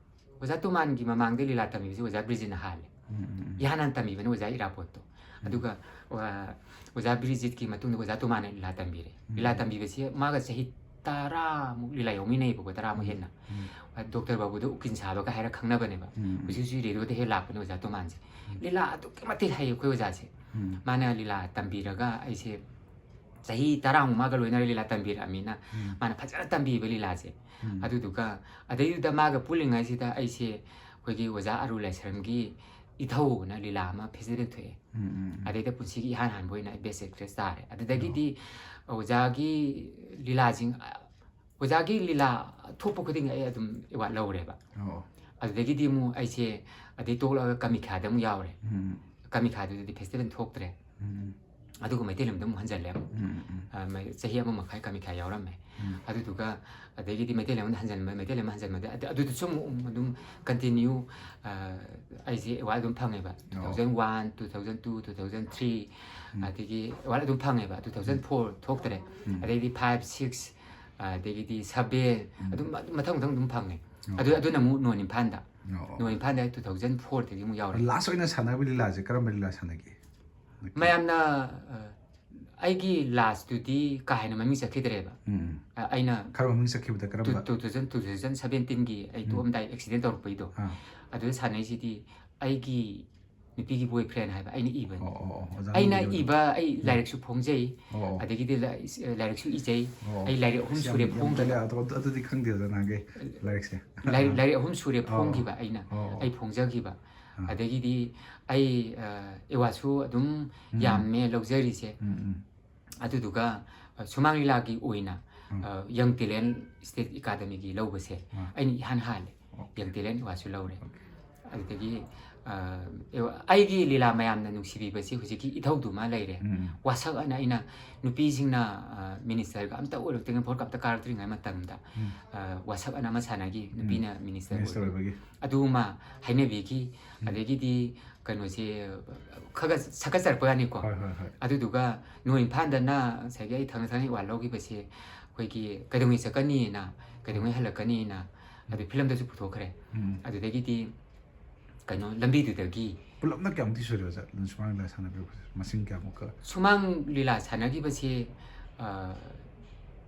ꯑꯣꯖꯥ ꯇꯣꯃꯥꯟꯒꯤ ꯃꯃꯥꯡꯗ ꯂꯤꯂꯥ ꯇꯝꯕꯤꯕꯁꯤ ꯑꯣꯖꯥ ꯕ꯭ꯔꯤꯖꯤꯠꯅ ꯍꯥꯜꯂꯦ꯫ ꯎꯝ, ꯎꯝ, ꯎꯝ. ꯏꯍꯥꯟ ꯍꯥꯟꯅ ꯇꯝꯕꯤꯕꯅ ꯑꯣꯖꯥ ꯏꯔꯥꯕꯣꯠꯇꯣ꯫ ꯎꯝ. ꯑꯗꯨꯒ ꯑ, ꯑꯣꯖꯥ ꯕ꯭ꯔꯤꯖꯤꯠꯀꯤ ꯃꯇꯨꯡꯗ ꯑꯣꯖꯥ ꯇꯣꯃꯥꯟꯅ ꯂꯤꯂꯥ ꯇꯝꯕꯤꯔꯦ꯫ ꯎꯝ. ꯂꯤꯂꯥ ꯇꯝꯕꯤꯕꯁꯤ ꯃꯥꯒ ꯆꯍꯤ ꯇꯔꯥꯃꯨꯛ ꯂꯤꯂꯥ ꯌꯥꯎꯃꯤꯟꯅꯩꯕꯀꯣ, ꯇꯔꯥꯃꯨꯛ ꯍꯦꯟꯅ꯫ ꯎꯝ. ꯑ, ꯗꯣꯛꯇꯔ ꯕꯥꯕꯨꯗ ꯎꯀꯤꯜ ꯁꯥꯕꯒ ꯍꯥꯏꯔ ꯈꯪꯅꯕꯅꯦꯕ꯫ ꯎꯝ. ꯍꯧꯖꯤꯛ ꯍꯧꯖꯤꯛ ꯔꯦꯗꯤꯑꯣꯗ ꯍꯦꯛ ꯂꯥꯛꯄꯅꯦ ꯑꯣꯖꯥ ꯇꯣꯃꯥꯟꯁꯦ꯫ ꯎꯝ. ꯂꯤꯂꯥ ꯑꯗꯨꯛꯀꯤ ꯃꯇꯤꯛ ꯍꯩ ꯑꯩꯈꯣꯏ ꯑꯣꯖꯥꯁꯦ꯫ ꯎꯝ. ꯃꯥꯅ ꯂꯤꯂꯥ ꯇꯝꯕꯤꯔꯒ ꯑꯩꯁꯦ ꯆꯍꯤ ꯇꯔꯥꯃꯨꯛ ꯃꯥꯒ ꯂꯣꯏꯅꯔ ꯂꯤꯂꯥ ꯇꯝꯕꯤꯔꯛꯑꯃꯤꯅ ꯎꯝ. ꯃꯥꯅ ꯐꯖꯅ ꯇꯝꯕꯤꯕ ꯂꯤꯂꯥꯁꯦ꯫ ꯎꯝ. ꯑꯗꯨꯗꯨꯒ ꯑꯗꯩꯗꯨꯗ ꯃꯥꯒ ꯄꯨꯜꯂꯤꯉꯩꯁꯤꯗ ꯑꯩꯁꯦ ꯑꯩꯈꯣꯏꯒꯤ ꯑꯣꯖꯥ ꯑꯔꯨ ꯂꯥꯏꯁ꯭ꯔꯝꯒꯤ ꯏꯊꯧꯅ ꯂꯤꯂꯥ ꯑꯃ ꯐꯦꯁꯇꯤꯚꯦꯜ ꯊꯣꯛꯑꯦ꯫ ꯎꯝ, ꯎꯝ, ꯎꯝ. ꯑꯗꯩꯗ ꯄꯨꯟꯁꯤꯒꯤ ꯏꯍꯥꯟ ꯍꯥꯟꯕ ꯑꯣꯏꯅ ꯑꯩ ꯕꯦꯁ ꯑꯦꯛꯇ꯭ꯔꯦꯁ ꯇꯥꯔꯦ꯫ ꯑꯗꯨꯗꯒꯤꯗꯤ ꯑꯣꯖꯥꯒꯤ ꯂꯤꯂꯥꯁꯤꯡ ꯑꯣꯖꯥꯒꯤ ꯂꯤꯂꯥ ꯊꯣꯛꯄ ꯈꯨꯗꯤꯡꯒꯤ ꯑꯩ ꯑꯗꯨꯝ ꯑꯦꯋꯥꯔꯗ ꯂꯧꯔꯦꯕ꯫ ꯑꯣ. ꯑꯗꯨꯗꯒꯤꯗꯤ ꯑꯃꯨꯛ ꯑꯩꯁꯦ ꯑꯗꯩ ꯇꯣꯛꯂꯛꯑꯒ ꯀꯃꯤꯈꯥꯗ ꯑꯃꯨꯛ ꯌꯥꯎꯔꯦ꯫ ꯎꯝ. ꯀꯃꯤꯈꯥꯗꯨꯗꯗꯤ ꯐꯦꯁꯇꯤꯚꯦꯜ ꯊꯣꯛꯇ꯭ꯔꯦ꯫ ꯎꯝ. ꯑꯗꯨꯒ ꯃꯩꯇꯩ ꯂꯝꯗ ꯑꯃꯨꯛ ꯍꯟꯖꯜꯂꯦ ꯑꯃꯨꯛ꯫ ꯎꯝ, ꯎꯝ. ꯑ, ꯃꯩ-, ꯆꯍꯤ ꯑꯃ ꯃꯈꯥꯏ ꯀꯃꯤꯈꯥ ꯌꯥꯎꯔꯝꯃꯦ꯫ ꯎꯝ. ꯑꯗꯨꯗꯨꯒ ꯑꯗꯒꯤꯗꯤ ꯃꯩꯇꯩ ꯂꯝꯗ ꯍꯟꯖꯟꯕ, ꯃꯩꯇꯩ ꯂꯝ ꯍꯟꯖꯟꯕꯗ ꯑꯗ-, ꯑꯗꯨꯗꯁꯨ ꯑꯃꯨꯛ ꯑꯗꯨꯝ ꯀꯟꯇꯤꯅ꯭ꯌꯨ, ꯑ, ꯑꯩꯁꯦ ꯑꯦꯋꯥꯔꯗ ꯑꯗꯨꯝ ꯐꯪꯉꯦꯕ꯫ ꯑꯣ. Two thousand one, two thousand two, two thousand three, ꯎꯝ. ꯑꯗꯒꯤ ꯑꯦꯋꯥꯔꯗ ꯑꯗꯨꯝ ꯐꯪꯉꯦꯕ꯫ Two thousand four ꯊꯣꯛꯇ꯭ꯔꯦ꯫ ꯎꯝ. ꯑꯗꯩꯗꯤ five, six, ꯑꯗꯒꯤꯗꯤ seven, ꯎꯝ. ꯑꯗꯨꯝ ꯃꯊꯪ ꯃꯊꯪ ꯑꯗꯨꯝ ꯐꯪꯉꯦ꯫ ꯑꯣ. ꯑꯗꯨ, ꯑꯗꯨꯅ ꯑꯃꯨꯛ ꯅꯣꯟ ꯏꯝꯐꯥꯜꯗ꯫ ꯑꯣ, ꯑꯣ. ꯅꯣꯟ ꯏꯝꯐꯥꯜꯗ two thousand four ꯗꯒꯤ ꯑꯃꯨꯛ ꯌꯥꯎꯔꯦ꯫ ꯂꯥꯁ ꯑꯣꯏꯅ ꯁꯥꯟꯅꯕ ꯂꯤꯂꯥꯁꯦ ꯀꯔꯝꯕ ꯂꯤꯂꯥ ꯁꯥꯟꯅꯒꯦ? ꯃꯌꯥꯝꯅ, ꯑ, ꯑꯩꯒꯤ ꯂꯥꯁꯇꯨꯗꯤ ꯀꯥ ꯍꯦꯟꯅ ꯃꯃꯤꯡ ꯆꯠꯈꯤꯗ꯭ꯔꯦꯕ꯫ ꯎꯝ. ꯑ, ꯑꯩꯅ ꯈꯔ ꯃꯃꯤꯡ ꯆꯠꯈꯤꯕꯗ ꯀꯔꯝꯕ? Two thousand, two thousand seventeen ꯒꯤ ꯑꯩ ꯎꯝ. ꯇꯣꯛꯑꯝꯗꯥꯏ ꯑꯦꯛꯁꯤꯗꯦꯟ ꯇꯧꯔꯛꯄꯩꯗꯣ꯫ ꯑꯥ. ꯑꯗꯨꯗ ꯁꯥꯟꯅꯩꯁꯤꯗꯤ ꯑꯩꯒꯤ ꯅꯨꯄꯤꯒꯤ ꯕꯣꯏ ꯐ꯭ꯔꯦꯟ ꯍꯥꯏꯕ ꯑꯩꯅ ꯏꯕꯅꯤ꯫ ꯑꯣ, ꯑꯣ, ꯑꯣ, ꯑꯣꯖꯥꯅ ꯑꯩꯅ ꯏꯕꯗꯣ꯫ ꯏꯕ ꯑꯩ ꯎꯝ꯫ ꯂꯥꯏꯔꯤꯛꯁꯨ ꯐꯣꯡꯖꯩ꯫ ꯑꯣ, ꯑꯣ꯫ ꯑꯗꯒꯤꯗꯤ ꯂꯥꯏ- ꯂꯥꯏꯔꯤꯛꯁꯨ ꯏꯖꯩ꯫ ꯑꯣ꯫ ꯑꯩ ꯂꯥꯏꯔꯤꯛ ꯑꯍꯨꯝ ꯑꯁ, ꯌꯥꯝ, ꯁꯨꯔꯦ ꯌꯥꯝ ꯐꯣꯡꯗꯕ꯫ ꯒꯜꯂꯦ꯫ ꯑꯗꯨ-, ꯑꯗꯨꯗꯤ ꯈꯪꯗꯦ ꯑꯣꯖꯥ ꯅꯍꯥꯟꯒꯩ ꯂꯥꯏꯔꯤꯛꯁꯦ꯫ ꯂꯥꯏꯔꯤꯛ ꯑꯥ꯫ ꯂꯥꯏꯔꯤꯛ ꯑꯍꯨꯝ ꯁꯨꯔꯦ ꯑꯣ꯫ ꯐꯣꯡꯈꯤꯕ ꯑꯩꯅ ꯑꯣ, ꯑꯣ꯫ ꯑꯩ ꯐꯣꯡꯖꯈꯤꯕ꯫ ꯑꯥ꯫ ꯑꯗꯒꯤꯗꯤ ꯑꯩ ꯑꯦꯋꯥꯔꯗꯁꯨ ꯑꯗꯨꯝ ꯎꯝ꯫ ꯌꯥꯝꯃꯦ ꯂꯧꯖꯔꯤꯁꯦ꯫ ꯎꯝ, ꯎꯝ꯫ ꯑꯗꯨꯗꯨꯒ ꯑ, ꯁꯨꯃꯥꯡ ꯂꯤꯂꯥꯒꯤ ꯑꯣꯏꯅ ꯎꯝ꯫ ꯌꯪ ꯇꯦꯂꯦꯟ ꯁ꯭ꯇꯦꯠ ꯑꯦꯀꯥꯗꯃꯤꯒꯤ ꯂꯧꯕꯁꯦ ꯑꯥ꯫ ꯑꯩꯅ ꯏꯍꯥꯟ ꯍꯥꯜꯂꯦ꯫ ꯑꯣꯀꯦ꯫ ꯌꯪ ꯇꯦꯂꯦꯟ ꯑꯦꯋꯥꯔꯗꯁꯨ ꯂꯧꯔꯦ꯫ ꯑꯣꯀꯦ꯫ ꯑꯗꯨꯗꯒꯤ ꯑ, ꯑꯦꯋꯥ- ꯑꯩꯒꯤ ꯂꯤꯂꯥ ꯃꯌꯥꯝꯅ ꯅꯨꯡꯁꯤꯕꯤꯕꯁꯤ ꯍꯧꯖꯤꯛꯀꯤ ꯏꯊꯧꯗꯨꯃ ꯂꯩꯔꯦ꯫ ꯎꯝ꯫ ꯋꯥꯁꯛ ꯑꯅ ꯑꯩꯅ ꯅꯨꯄꯤꯁꯤꯡꯅ ꯑ, ꯃꯤꯅꯤꯁꯇꯔꯒ ꯑꯝꯇ ꯑꯣꯏꯔꯛꯇ꯭ꯔꯤꯉꯩ, ꯚꯣꯠꯀ ꯑꯝꯇ ꯀꯥꯔꯛꯇ꯭ꯔꯤꯉꯩ ꯃꯇꯝꯗ ꯎꯝ꯫ ꯑ, ꯋꯥꯁꯛ ꯑꯅ ꯑꯃ ꯁꯥꯟꯅꯈꯤ, ꯎꯝ꯫ ꯅꯨꯄꯤꯅ ꯃꯤꯅꯤꯁꯇꯔ ꯃꯤꯅꯤꯁꯇꯔ ꯑꯣꯏꯕ꯫ ꯑꯣꯏꯕꯒꯤ꯫ ꯑꯗꯨꯃ ꯍꯥꯏꯅꯕꯤꯈꯤ꯫ ꯎꯝ꯫ ꯑꯗꯒꯤꯗꯤ ꯀꯩꯅꯣꯁꯦ ꯈꯔ ꯁꯛꯀꯠꯆꯔꯛꯄ ꯌꯥꯅꯤꯀꯣ꯫ ꯍꯣꯏ, ꯍꯣꯏ, ꯍꯣꯏ꯫ ꯑꯗꯨꯗꯨꯒ ꯅꯣꯏ ꯏꯝꯐꯥꯜꯗꯅ ꯉꯁꯥꯏꯒꯤ ꯑꯩ ꯊꯪꯅ ꯊꯪꯅ ꯑꯦꯋꯥꯔꯗ ꯂꯧꯈꯤꯕꯁꯦ ꯑꯩꯈꯣꯏꯒꯤ ꯀꯩꯗꯧꯉꯩ ꯆꯠꯀꯅꯤꯅ, ꯀꯩꯗꯧꯉꯩ ꯍꯜꯂꯛꯀꯅꯤꯅ, ꯑꯗꯨ ꯐꯤꯂꯝꯗꯁꯨ ꯄꯨꯊꯣꯛꯈ꯭ꯔꯦ꯫ ꯎꯝ꯫ ꯑꯗꯨꯗꯒꯤꯗꯤ ꯀꯩꯅꯣ ꯂꯝꯕꯤꯗꯨꯗꯒꯤ ꯄꯨꯂꯞꯅ ꯀꯌꯥꯃꯨꯛꯇꯤ ꯁꯨꯔꯦ ꯑꯣꯖꯥ? ꯅꯪ ꯁꯨꯃꯥꯡ ꯂꯤꯂꯥ ꯁꯥꯟꯅꯕꯤꯔꯛꯄꯁꯦ ꯃꯁꯤꯡ ꯀꯌꯥꯃꯨꯛꯀ? ꯁꯨꯃꯥꯡ ꯂꯤꯂꯥ ꯁꯥꯟꯅꯈꯤꯕꯁꯦ ꯑ,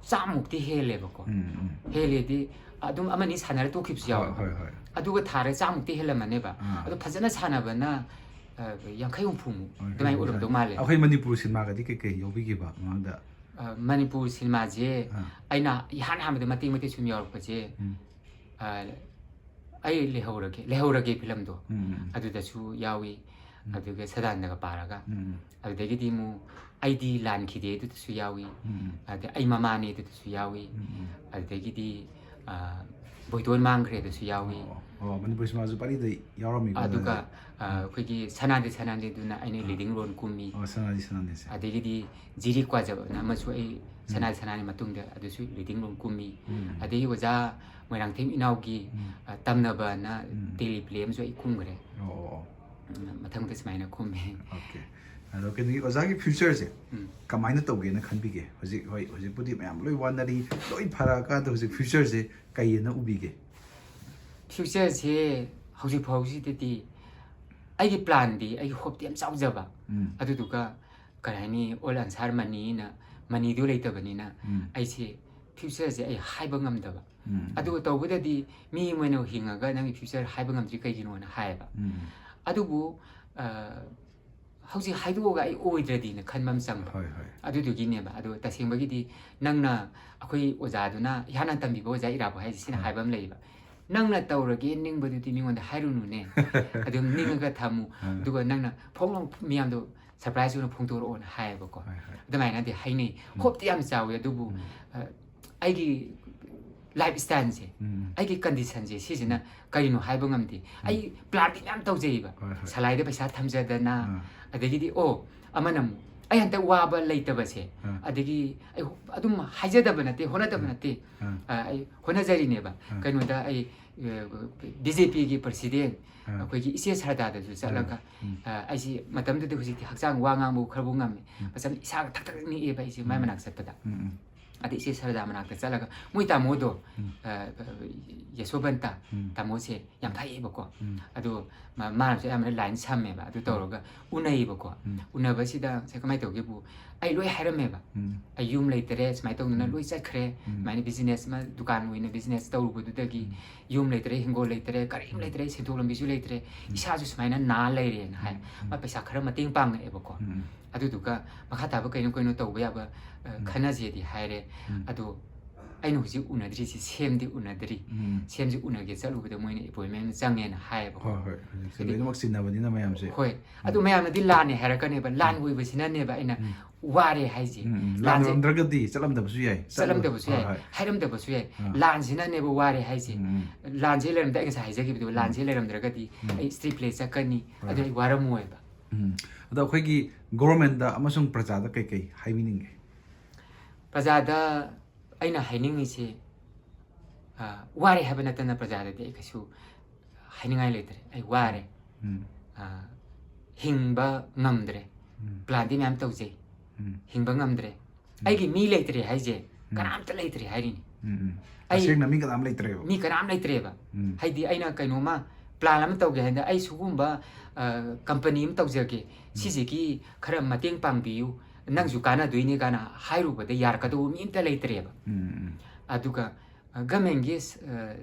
ꯆꯥꯝꯃꯨꯛꯇꯤ ꯍꯦꯜꯂꯦꯕꯀꯣ꯫ ꯎꯝ, ꯎꯝ꯫ ꯍꯦꯜꯂꯦꯗꯤ ꯑꯗꯨꯝ ꯑꯃꯅꯤ ꯁꯥꯟꯅꯔ ꯇꯣꯛꯈꯤꯕꯁꯨ ꯍꯣꯏ, ꯌꯥꯎꯋꯦ꯫ ꯍꯣꯏ, ꯍꯣꯏ꯫ ꯑꯗꯨꯒ ꯊꯥꯔ ꯆꯥꯝꯃꯨꯛꯇꯤ ꯍꯦꯜꯂꯝꯃꯅꯦꯕ꯫ ꯑꯥ꯫ ꯑꯗꯣ ꯐꯖꯅ ꯁꯥꯟꯅꯕꯅ ꯑ, ꯌꯥꯡꯈꯩ ꯍꯨꯝꯐꯨꯃꯨꯛ ꯍꯣꯏ, ꯑꯗꯨꯃꯥꯏꯅ ꯍꯣꯏ, ꯑꯣꯏꯔꯝꯗꯧ ꯍꯣꯏ꯫ ꯃꯥꯜꯂꯦ꯫ ꯑꯩꯈꯣꯏ ꯃꯅꯤꯄꯨꯔ ꯁꯤꯅꯦꯃꯥꯒꯗꯤ ꯀꯩꯀꯩ ꯌꯥꯎꯕꯤꯈꯤꯕ ꯃꯃꯥꯡꯗ? ꯑ, ꯃꯅꯤꯄꯨꯔ ꯁꯤꯅꯦꯃꯥꯁꯦ ꯑꯥ꯫ ꯑꯩꯅ ꯏꯍꯥꯟ ꯍꯥꯟꯕꯗ ꯃꯇꯦꯛ ꯃꯇꯦꯛ ꯁꯨꯝ ꯌꯥꯎꯔꯛꯄꯁꯦ ꯎꯝ꯫ ꯑ, ꯑꯩ ꯂꯩꯍꯧꯔꯒꯦ, ꯂꯩꯍꯧꯔꯒꯦ ꯐꯤꯂꯝꯗꯣ ꯎꯝ, ꯎꯝ, ꯎꯝ꯫ ꯑꯗꯨꯗꯁꯨ ꯌꯥꯎꯏ꯫ ꯎꯝ꯫ ꯑꯗꯨꯒ ꯁꯗꯥꯅꯟꯗꯒ ꯄꯥꯔꯒ꯫ ꯎꯝ, ꯎꯝ꯫ ꯑꯗꯨꯗꯒꯤꯗꯤ ꯑꯃꯨꯛ ꯑꯩꯗꯤ ꯂꯥꯟꯈꯤꯗꯦ ꯑꯗꯨꯗꯁꯨ ꯌꯥꯎꯏ꯫ ꯎꯝ, ꯎꯝ꯫ ꯑꯗꯩ ꯑꯩ ꯃꯃꯥꯅꯦ ꯑꯗꯨꯗꯁꯨ ꯌꯥꯎꯏ꯫ ꯎꯝ, ꯎꯝ꯫ ꯑꯗꯨꯗꯒꯤꯗꯤ ꯑ, ꯕꯣꯏꯇꯣꯟ ꯃꯥꯡꯈ꯭ꯔꯦꯗꯁꯨ ꯌꯥꯎꯏ꯫ ꯑꯣ, ꯑꯣ, ꯃꯅꯤꯄꯨꯔ ꯁꯤꯅꯦꯃꯥꯁꯨ ꯄꯥꯔꯤꯗ ꯌꯥꯎꯔꯝꯃꯤꯀꯣ ꯑꯗꯨꯒ ꯑꯗꯨꯗꯤ? ꯑ, ꯑꯩꯈꯣꯏꯒꯤ ꯁꯅꯥꯗꯤ ꯁꯅꯥꯗꯤꯗꯨꯅ ꯑꯩꯅ ꯂꯤꯗꯤꯡ ꯔꯣꯜ ꯀꯨꯝꯃꯤ꯫ ꯑꯣ, ꯁꯅꯥꯗꯤ ꯁꯅꯥꯗꯤꯁꯦ꯫ ꯑꯗꯒꯤꯗꯤ ꯖꯤꯔꯤ ꯀ꯭ꯋꯥꯖꯕꯅ ꯑꯃꯁꯨ ꯑꯩ ꯁꯅꯥꯗꯤ ꯁꯅꯥꯗꯤ ꯃꯇꯨꯡꯗ ꯑꯗꯨꯁꯨ ꯂꯤꯗꯤꯡ ꯔꯣꯜ ꯀꯨꯝꯃꯤ꯫ ꯎꯝ꯫ ꯑꯗꯒꯤ ꯑꯣꯖꯥ ꯃꯣꯏꯔꯥꯡꯊꯦꯝ ꯏꯅꯥꯎꯒꯤ ꯎꯝ꯫ ꯑ, ꯇꯝꯅꯕꯅ ꯎꯝ꯫ ꯇꯦꯂꯤ ꯄ꯭ꯂꯦ ꯑꯃꯁꯨ ꯑꯩ ꯀꯨꯝꯈ꯭ꯔꯦ꯫ ꯑꯣ, ꯑꯣ, ꯑꯣ꯫ ꯎꯝ, ꯃꯊꯪꯗ ꯁꯨꯃꯥꯏꯅ ꯀꯨꯝꯃꯦ꯫ ꯑꯣꯀꯦ꯫ ꯑꯗꯣ ꯀꯩꯅꯣꯒꯤ ꯑꯣꯖꯥꯒꯤ ꯐ꯭ꯌꯨꯆꯔꯁꯦ ꯎꯝ꯫ ꯀꯃꯥꯏꯅ ꯇꯧꯒꯦꯅ ꯈꯟꯕꯤꯒꯦ? ꯍꯧꯖꯤꯛ, ꯍꯣꯏ, ꯍꯧꯖꯤꯛꯄꯨꯗꯤ ꯃꯌꯥꯝ ꯂꯣꯏ ꯋꯥꯅꯔꯤ, ꯂꯣꯏ ꯐꯔꯛꯑꯀꯥꯟꯗ ꯍꯧꯖꯤꯛ ꯐ꯭ꯌꯨꯆꯔꯁꯦ ꯀꯩꯑꯅ ꯎꯕꯤꯒꯦ? ꯐ꯭ꯌꯨꯆꯔꯁꯦ ꯍꯧꯖꯤꯛ ꯐꯥꯎꯁꯤꯗꯗꯤ ꯑꯩꯒꯤ ꯄ꯭ꯂꯥꯟꯗꯤ, ꯑꯩꯒꯤ ꯍꯣꯞꯇꯤ ꯌꯥꯝ ꯆꯥꯎꯖꯕ꯫ ꯎꯝ꯫ ꯑꯗꯨꯗꯨꯒ ꯀꯔꯤ ꯍꯥꯏꯅꯤ, ꯑꯣꯜ ꯑꯟꯁꯥꯔ ꯃꯅꯤꯅ ꯃꯅꯤꯗꯨ ꯂꯩꯇꯕꯅꯤꯅ ꯎꯝ꯫ ꯑꯩꯁꯦ ꯐ꯭ꯌꯨꯆꯔꯁꯦ ꯑꯩ ꯍꯥꯏꯕ ꯉꯝꯗꯕ꯫ ꯎꯝ꯫ ꯑꯗꯨꯒ ꯇꯧꯕꯗꯗꯤ ꯃꯤ ꯑꯃ ꯑꯣꯏꯅ ꯍꯤꯡꯉꯒ ꯅꯪꯒꯤ ꯐ꯭ꯌꯨꯆꯔ ꯍꯥꯏꯕ ꯉꯝꯗ꯭ꯔꯤ ꯀꯩꯒꯤꯅꯣꯅ ꯍꯥꯏꯌꯦꯕ꯫ ꯎꯝ꯫ ꯑꯗꯨꯕꯨ ꯑ, ꯍꯧꯖꯤꯛ ꯍꯥꯏꯗꯣꯛꯑꯒ ꯑꯩ ꯑꯣꯏꯗ꯭ꯔꯗꯤꯅ ꯈꯟꯕ ꯑꯃ ꯆꯪꯕ꯫ ꯍꯣꯏ, ꯍꯣꯏ꯫ ꯑꯗꯨꯗꯨꯒꯤꯅꯦꯕ꯫ ꯑꯗꯣ ꯇꯁꯦꯡꯕꯒꯤ ꯅꯪꯅ, ꯑꯩꯈꯣꯏ ꯑꯣꯖꯥꯗꯨꯅ, ꯏꯍꯥꯟ ꯍꯥꯟꯅ ꯇꯝꯕꯤꯕ ꯑꯣꯖꯥ ꯏꯔꯥꯕꯣꯏ ꯍꯥꯏꯁꯦ, ꯁꯤꯅ ꯎꯝ꯫ ꯍꯥꯏꯕ ꯑꯃ ꯂꯩꯌꯦꯕ, "ꯅꯪꯅ ꯇꯧꯔꯒꯦ ꯅꯤꯡꯕꯗꯨꯗꯤ ꯃꯤꯉꯣꯟꯗ ꯍꯥꯏꯔꯨꯅꯨꯅꯦ, ꯑꯗꯨꯝ ꯅꯤꯡꯉꯒ ꯊꯝꯃꯨ, ꯎꯝ꯫ ꯑꯗꯨꯒ ꯅꯪꯅ ꯐꯣꯡ ꯂꯥꯎ ꯃꯤꯌꯥꯝꯗꯣ ꯁꯔꯄ꯭ꯔꯥꯏꯖ ꯑꯣꯏꯅ ꯐꯣꯡꯗꯣꯔꯛꯑꯣꯅ" ꯍꯥꯏꯌꯦꯕꯀꯣ꯫ ꯍꯣꯏ, ꯍꯣꯏ꯫ ꯑꯗꯨꯃꯥꯏꯅꯗꯤ ꯍꯥꯏꯅꯩ꯫ ꯎꯝ꯫ ꯍꯣꯞꯇꯤ ꯌꯥꯝ ꯆꯥꯎꯋꯤ, ꯑꯗꯨꯕꯨ, ꯎꯝ꯫ ꯑ, ꯑꯩꯒꯤ ꯂꯥꯏꯐ ꯁ꯭ꯇꯥꯏꯜꯁꯦ, ꯎꯝ꯫ ꯑꯩꯒꯤ ꯀꯟꯗꯤꯁꯟꯁꯦ, ꯁꯤꯁꯤꯅ ꯀꯔꯤꯅꯣ ꯍꯥꯏꯕ ꯉꯝꯗꯦ꯫ ꯎꯝ꯫ ꯑꯩ ꯄ꯭ꯂꯥꯟꯗꯤ ꯃꯌꯥꯝ ꯇꯧꯖꯩꯕ꯫ ꯍꯣꯏ, ꯍꯣꯏ꯫ ꯁꯂꯥꯏꯗ ꯄꯩꯁꯥ ꯊꯝꯖꯗꯅ, ꯑꯥ꯫ ꯑꯗꯒꯤꯗꯤ, ꯑꯣ, ꯑꯃꯅ ꯑꯃꯨꯛ ꯑꯩ ꯍꯟꯗꯛ ꯋꯥꯕ ꯂꯩꯇꯕꯁꯦ, ꯑꯥ꯫ ꯑꯗꯒꯤ ꯑꯩ ꯑꯗꯨꯝ ꯍꯥꯏꯖꯗꯕ ꯅꯠꯇꯦ, ꯍꯣꯠꯅꯗꯕ ꯑꯥ꯫ ꯅꯠꯇꯦ꯫ ꯑꯥ꯫ ꯑ, ꯑꯩ ꯍꯣꯠꯅꯖꯔꯤꯅꯦꯕ꯫ ꯑꯥ꯫ ꯀꯩꯅꯣꯗ ꯑꯩ, ꯑ, ꯕꯤ ꯖꯦ ꯄꯤꯒꯤ ꯄ꯭ꯔꯁꯤꯗꯦꯟ, ꯑꯥ꯫ ꯑꯩꯈꯣꯏꯒꯤ ꯏꯆꯦ ꯁꯔꯗꯥꯗꯁꯨ ꯆꯠꯂꯒ, ꯎꯝ꯫ ꯑ, ꯑꯩꯁꯤ ꯃꯇꯝꯗꯨꯗ ꯍꯧꯖꯤꯛꯇꯤ ꯍꯛꯆꯥꯡ ꯋꯥ ꯉꯥꯡꯕ ꯈꯔꯕꯨ ꯉꯝꯃꯦ꯫ ꯎꯝ꯫ ꯃꯇꯝꯗ ꯏꯁꯥꯒ ꯊꯛ ꯊꯛ ꯅꯤꯛꯑꯦꯕ ꯑꯩꯁꯦ ꯃꯥꯏ ꯎꯝ꯫ ꯃꯅꯥꯛ ꯆꯠꯄꯗ꯫ ꯎꯝ, ꯎꯝ꯫ ꯑꯗꯩ ꯏꯆꯦ ꯁꯔꯗꯥ ꯃꯅꯥꯛꯇ ꯆꯠꯂꯒ ꯃꯣꯏ ꯇꯥꯃꯣꯗꯣ, ꯎꯝ꯫ ꯑ, ꯌꯁꯣꯕꯟꯇ ꯎꯝ꯫ ꯇꯥꯃꯣꯁꯦ ꯌꯥꯝ ꯐꯩꯌꯦꯕꯀꯣ꯫ ꯎꯝ꯫ ꯑꯗꯣ ꯃꯥ-, ꯃꯥꯅꯁꯨ ꯑꯌꯥꯝꯕꯅ ꯂꯥꯏꯟ ꯁꯝꯃꯦꯕ꯫ ꯑꯗꯨ ꯎꯝ꯫ ꯇꯧꯔꯒ ꯎꯅꯩꯌꯦꯕꯀꯣ꯫ ꯎꯝ꯫ ꯎꯅꯕꯁꯤꯗ ꯁꯦ ꯀꯃꯥꯏꯅ ꯇꯧꯒꯦꯕꯨ, ꯑꯩ ꯂꯣꯏ ꯍꯥꯏꯔꯝꯃꯦꯕ꯫ ꯎꯝ꯫ "ꯑꯩ ꯌꯨꯝ ꯂꯩꯇꯔꯦ, ꯁꯨꯃꯥꯏꯅ ꯇꯧꯗꯅ ꯎꯝ꯫ ꯂꯣꯏ ꯆꯠꯈ꯭ꯔꯦ꯫ ꯎꯝ꯫ ꯁꯨꯃꯥꯏꯅ ꯕꯤꯖꯤꯅꯦꯁ ꯑꯃ, ꯗꯨꯀꯥꯟ ꯑꯣꯏꯅ ꯕꯤꯖꯤꯅꯦꯁ ꯇꯧꯔꯨꯕꯗꯨꯗꯒꯤ ꯎꯝ꯫ ꯌꯨꯝ ꯂꯩꯇꯔꯦ, ꯍꯤꯡꯒꯣꯜ ꯂꯩꯇꯔꯦ, ꯀꯔꯤꯝ ꯎꯝ꯫ ꯂꯩꯇꯔꯦ, ꯁꯦꯟꯊꯣꯛ ꯂꯝꯕꯤꯁꯨ ꯂꯩꯇꯔꯦ, ꯎꯝ꯫ ꯏꯁꯥꯁꯨ ꯁꯨꯃꯥꯏꯅ ꯅꯥ ꯂꯩꯔꯦꯅ" ꯍꯥꯏ꯫ ꯎꯝ꯫ ꯎꯝ꯫ ꯃꯥ ꯄꯩꯁꯥ ꯈꯔ ꯃꯇꯦꯡ ꯄꯥꯡꯉꯛꯑꯦꯕꯀꯣ꯫ ꯎꯝ꯫ ꯑꯗꯨꯗꯨꯒ ꯃꯈꯥ ꯇꯥꯕ ꯀꯩꯅꯣ ꯀꯩꯅꯣ ꯇꯧꯕ ꯌꯥꯕ, ꯑ, ꯎꯝ꯫ ꯈꯟꯅꯁꯦꯗꯤ ꯍꯥꯏꯔꯦ꯫ ꯎꯝ꯫ ꯑꯗꯣ ꯑꯩꯅ ꯍꯧꯖꯤꯛ ꯎꯅꯗ꯭ꯔꯤꯁꯦ ꯁꯦꯝꯗꯤ ꯎꯅꯗ꯭ꯔꯤ꯫ ꯎꯝ꯫ ꯁꯦꯝꯁꯤ ꯎꯅꯒꯦ ꯆꯠꯂꯨꯕꯗ ꯃꯣꯏꯅ ꯑꯦꯄꯣꯏꯟꯃꯦꯟ ꯆꯪꯉꯦꯅ ꯍꯥꯏꯌꯦꯕꯀꯣ꯫ ꯍꯣꯏ, ꯍꯣꯏ꯫ ꯍꯧꯖꯤꯛꯁꯦ ꯍꯥꯏꯗꯤ ꯂꯣꯏꯅꯃꯛ ꯆꯤꯟꯅꯕꯅꯤꯅ ꯃꯌꯥꯝꯁꯦ꯫ ꯍꯣꯏ꯫ ꯑꯗꯨ ꯎꯝ꯫ ꯃꯌꯥꯝꯅꯗꯤ ꯂꯥꯟꯅꯦ ꯍꯥꯏꯔꯛꯀꯅꯦꯕ꯫ ꯂꯥꯟ ꯎꯝ꯫ ꯑꯣꯏꯕꯁꯤꯅꯅꯦꯕ ꯑꯩꯅ ꯎꯝ꯫ ꯋꯥꯔꯦ ꯍꯥꯏꯁꯦ꯫ ꯎꯝ, ꯎꯝ꯫ ꯂꯥꯟꯁꯦ ꯂꯥꯟꯂꯝꯗ꯭ꯔꯒꯗꯤ ꯆꯠꯂꯝꯗꯕꯁꯨ ꯌꯥꯏ꯫ ꯆꯠꯂꯝꯗꯕꯁꯨ ꯍꯣꯏ, ꯌꯥꯏ, ꯍꯣꯏ꯫ ꯍꯥꯏꯔꯝꯗꯕꯁꯨ ꯌꯥꯏ꯫ ꯎꯝ꯫ ꯂꯥꯟꯁꯤꯅꯅꯦꯕ ꯋꯥꯔꯦ ꯍꯥꯏꯁꯦ꯫ ꯎꯝ, ꯎꯝ꯫ ꯂꯥꯟꯁꯦ ꯂꯩꯔꯝꯗ-, ꯑꯩ ꯉꯁꯥꯏ ꯍꯥꯏꯖꯈꯤꯕꯗꯣ, ꯎꯝ꯫ ꯂꯥꯟꯁꯦ ꯂꯩꯔꯝꯗ꯭ꯔꯒꯗꯤ ꯎꯝ꯫ ꯑꯩ ꯁ꯭ꯇ꯭ꯔꯤꯠ ꯄ꯭ꯂꯦ ꯆꯠꯀꯅꯤ, ꯍꯣꯏ, ꯑꯗꯨ ꯍꯣꯏ꯫ ꯑꯩ ꯋꯥꯔꯝꯃꯣꯏꯕ꯫ ꯎꯝ꯫ ꯑꯗꯣ ꯑꯩꯈꯣꯏꯒꯤ ꯒꯣꯚꯔꯟꯃꯦꯟꯠꯇ ꯑꯃꯁꯨꯡ ꯄ꯭ꯔꯖꯥꯗ ꯀꯩ ꯀꯩ ꯍꯥꯏꯕꯤꯅꯤꯡꯒꯦ? ꯄ꯭ꯔꯖꯥꯗ ꯑꯩꯅ ꯍꯥꯏꯅꯤꯡꯉꯤꯁꯤ, ꯑ, ꯋꯥꯔꯦ ꯍꯥꯏꯕ ꯅꯠꯇꯅ ꯄ꯭ꯔꯖꯥꯗꯗꯤ ꯑꯩ ꯀꯩꯁꯨ ꯍꯥꯏꯅꯤꯡꯉꯥꯏ ꯂꯩꯇ꯭ꯔꯦ꯫ ꯑꯩ ꯋꯥꯔꯦ꯫ ꯎꯝ꯫ ꯑ, ꯍꯤꯡꯕ ꯉꯝꯗ꯭ꯔꯦ꯫ ꯎꯝ꯫ ꯄ꯭ꯂꯥꯟꯗꯤ ꯃꯌꯥꯝ ꯇꯧꯖꯩ꯫ ꯎꯝ꯫ ꯍꯤꯡꯕ ꯉꯝꯗ꯭ꯔꯦ꯫ ꯎꯝ꯫ ꯑꯩꯒꯤ ꯃꯤ ꯂꯩꯇ꯭ꯔꯦ ꯍꯥꯏꯁꯦ, ꯎꯝ꯫ ꯀꯅꯥꯝꯇ ꯂꯩꯇ꯭ꯔꯦ ꯍꯥꯏꯔꯤꯅꯤ꯫ ꯎꯝ, ꯎꯝ꯫ ꯑꯩ ꯇꯁꯦꯡꯅ ꯃꯤ ꯀꯅꯥꯝ ꯂꯩꯇ꯭ꯔꯦꯕ꯫ ꯃꯤ ꯀꯅꯥꯝ ꯂꯩꯇ꯭ꯔꯦꯕ꯫ ꯎꯝ꯫ ꯍꯥꯏꯗꯤ ꯑꯩꯅ ꯀꯩꯅꯣꯝꯃ ꯄ꯭ꯂꯥꯟ ꯑꯃ ꯇꯧꯒꯦ ꯍꯥꯏꯅ, "ꯑꯩ ꯁꯤꯒꯨꯝꯕ, ꯑ, ꯀꯝꯄꯅꯤ ꯑꯃ ꯇꯧꯖꯒꯦ, ꯎꯝ꯫ ꯁꯤꯁꯤꯒꯤ ꯈꯔ ꯃꯇꯦꯡ ꯄꯥꯡꯕꯤꯌꯨ, ꯅꯪꯁꯨ ꯀꯥꯟꯅꯗꯣꯏꯅꯤ" ꯀꯥꯏꯅ ꯍꯥꯏꯔꯨꯕꯗ ꯌꯥꯔꯛꯀꯗꯧꯕ ꯃꯤ ꯑꯝꯇ ꯂꯩꯇ꯭ꯔꯦꯕ꯫ ꯎꯝ, ꯎꯝ꯫ ꯑꯗꯨꯒ, ꯑ, ꯒꯃꯦꯟꯒꯤ ꯁ-, ꯑ,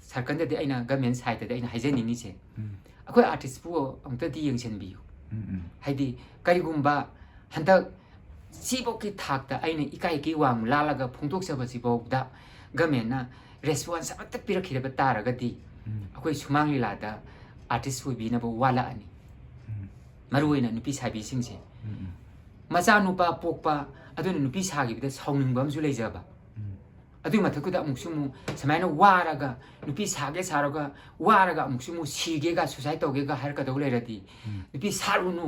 ꯁꯥꯔꯀꯜꯗꯗꯤ ꯑꯩꯅ ꯒꯃꯦꯟ ꯁꯥꯏꯠꯇꯗꯤ ꯑꯩꯅ ꯍꯥꯏꯖꯅꯤꯡꯉꯤꯁꯦ, ꯎꯝ, ꯑꯩꯈꯣꯏ ꯑꯥꯔꯇꯤꯁꯄꯨ ꯑꯃꯨꯛꯇꯗꯤ ꯌꯦꯡꯁꯤꯟꯕꯤꯌꯨ꯫ ꯎꯝ, ꯎꯝ, ꯍꯥꯏꯗꯤ ꯀꯔꯤꯒꯨꯝꯕ ꯍꯟꯗꯛ ꯁꯤꯐꯧꯀꯤ ꯊꯥꯛꯇ ꯑꯩꯅ ꯏꯀꯥꯏ ꯀꯤ ꯋꯥꯡ ꯂꯥꯜꯂꯒ ꯐꯣꯡꯗꯣꯛꯆꯕꯁꯤꯐꯥꯎꯗ ꯒꯃꯦꯟꯅ ꯔꯦꯁꯄꯣꯟꯁ ꯑꯃꯠꯇ ꯄꯤꯔꯛꯈꯤꯗꯕ ꯇꯥꯔꯒꯗꯤ ꯎꯝ, ꯑꯩꯈꯣꯏ ꯁꯨꯃꯥꯡ ꯂꯤꯂꯥꯗ ꯑꯥꯔꯇꯤꯁ ꯑꯣꯏꯕꯤꯅꯕ ꯋꯥꯠꯂꯛꯑꯅꯤ꯫ ꯎꯝ, ꯃꯔꯨꯑꯣꯏꯅ ꯅꯨꯄꯤ ꯁꯥꯕꯤꯁꯤꯡꯁꯦ, ꯎꯝ, ꯎꯝ, ꯃꯆꯥꯅꯨꯄꯥ ꯄꯣꯛꯄ ꯑꯗꯨꯅ ꯅꯨꯄꯤ ꯁꯥꯈꯤꯕꯗ ꯁꯥꯎꯅꯤꯡꯕ ꯑꯃꯁꯨ ꯂꯩꯖꯕ꯫ ꯎꯝ, ꯑꯗꯨꯒꯤ ꯃꯊꯛꯇꯨꯗ ꯑꯃꯨꯛꯁꯨ ꯑꯃꯨꯛ ꯁꯨꯃꯥꯏꯅ ꯋꯥꯔꯒ ꯅꯨꯄꯤ ꯁꯥꯒꯦ ꯁꯥꯔꯒ ꯋꯥꯔꯒ ꯑꯃꯨꯛꯁꯨ ꯑꯃꯨꯛ ꯁꯤꯒꯦꯒ ꯁꯨꯁꯥꯏꯠ ꯇꯧꯒꯦꯒ ꯍꯥꯏꯔꯛꯀꯗꯧ ꯂꯩꯔꯗꯤ ꯎꯝ, ꯅꯨꯄꯤ ꯁꯥꯔꯨꯅꯨ꯫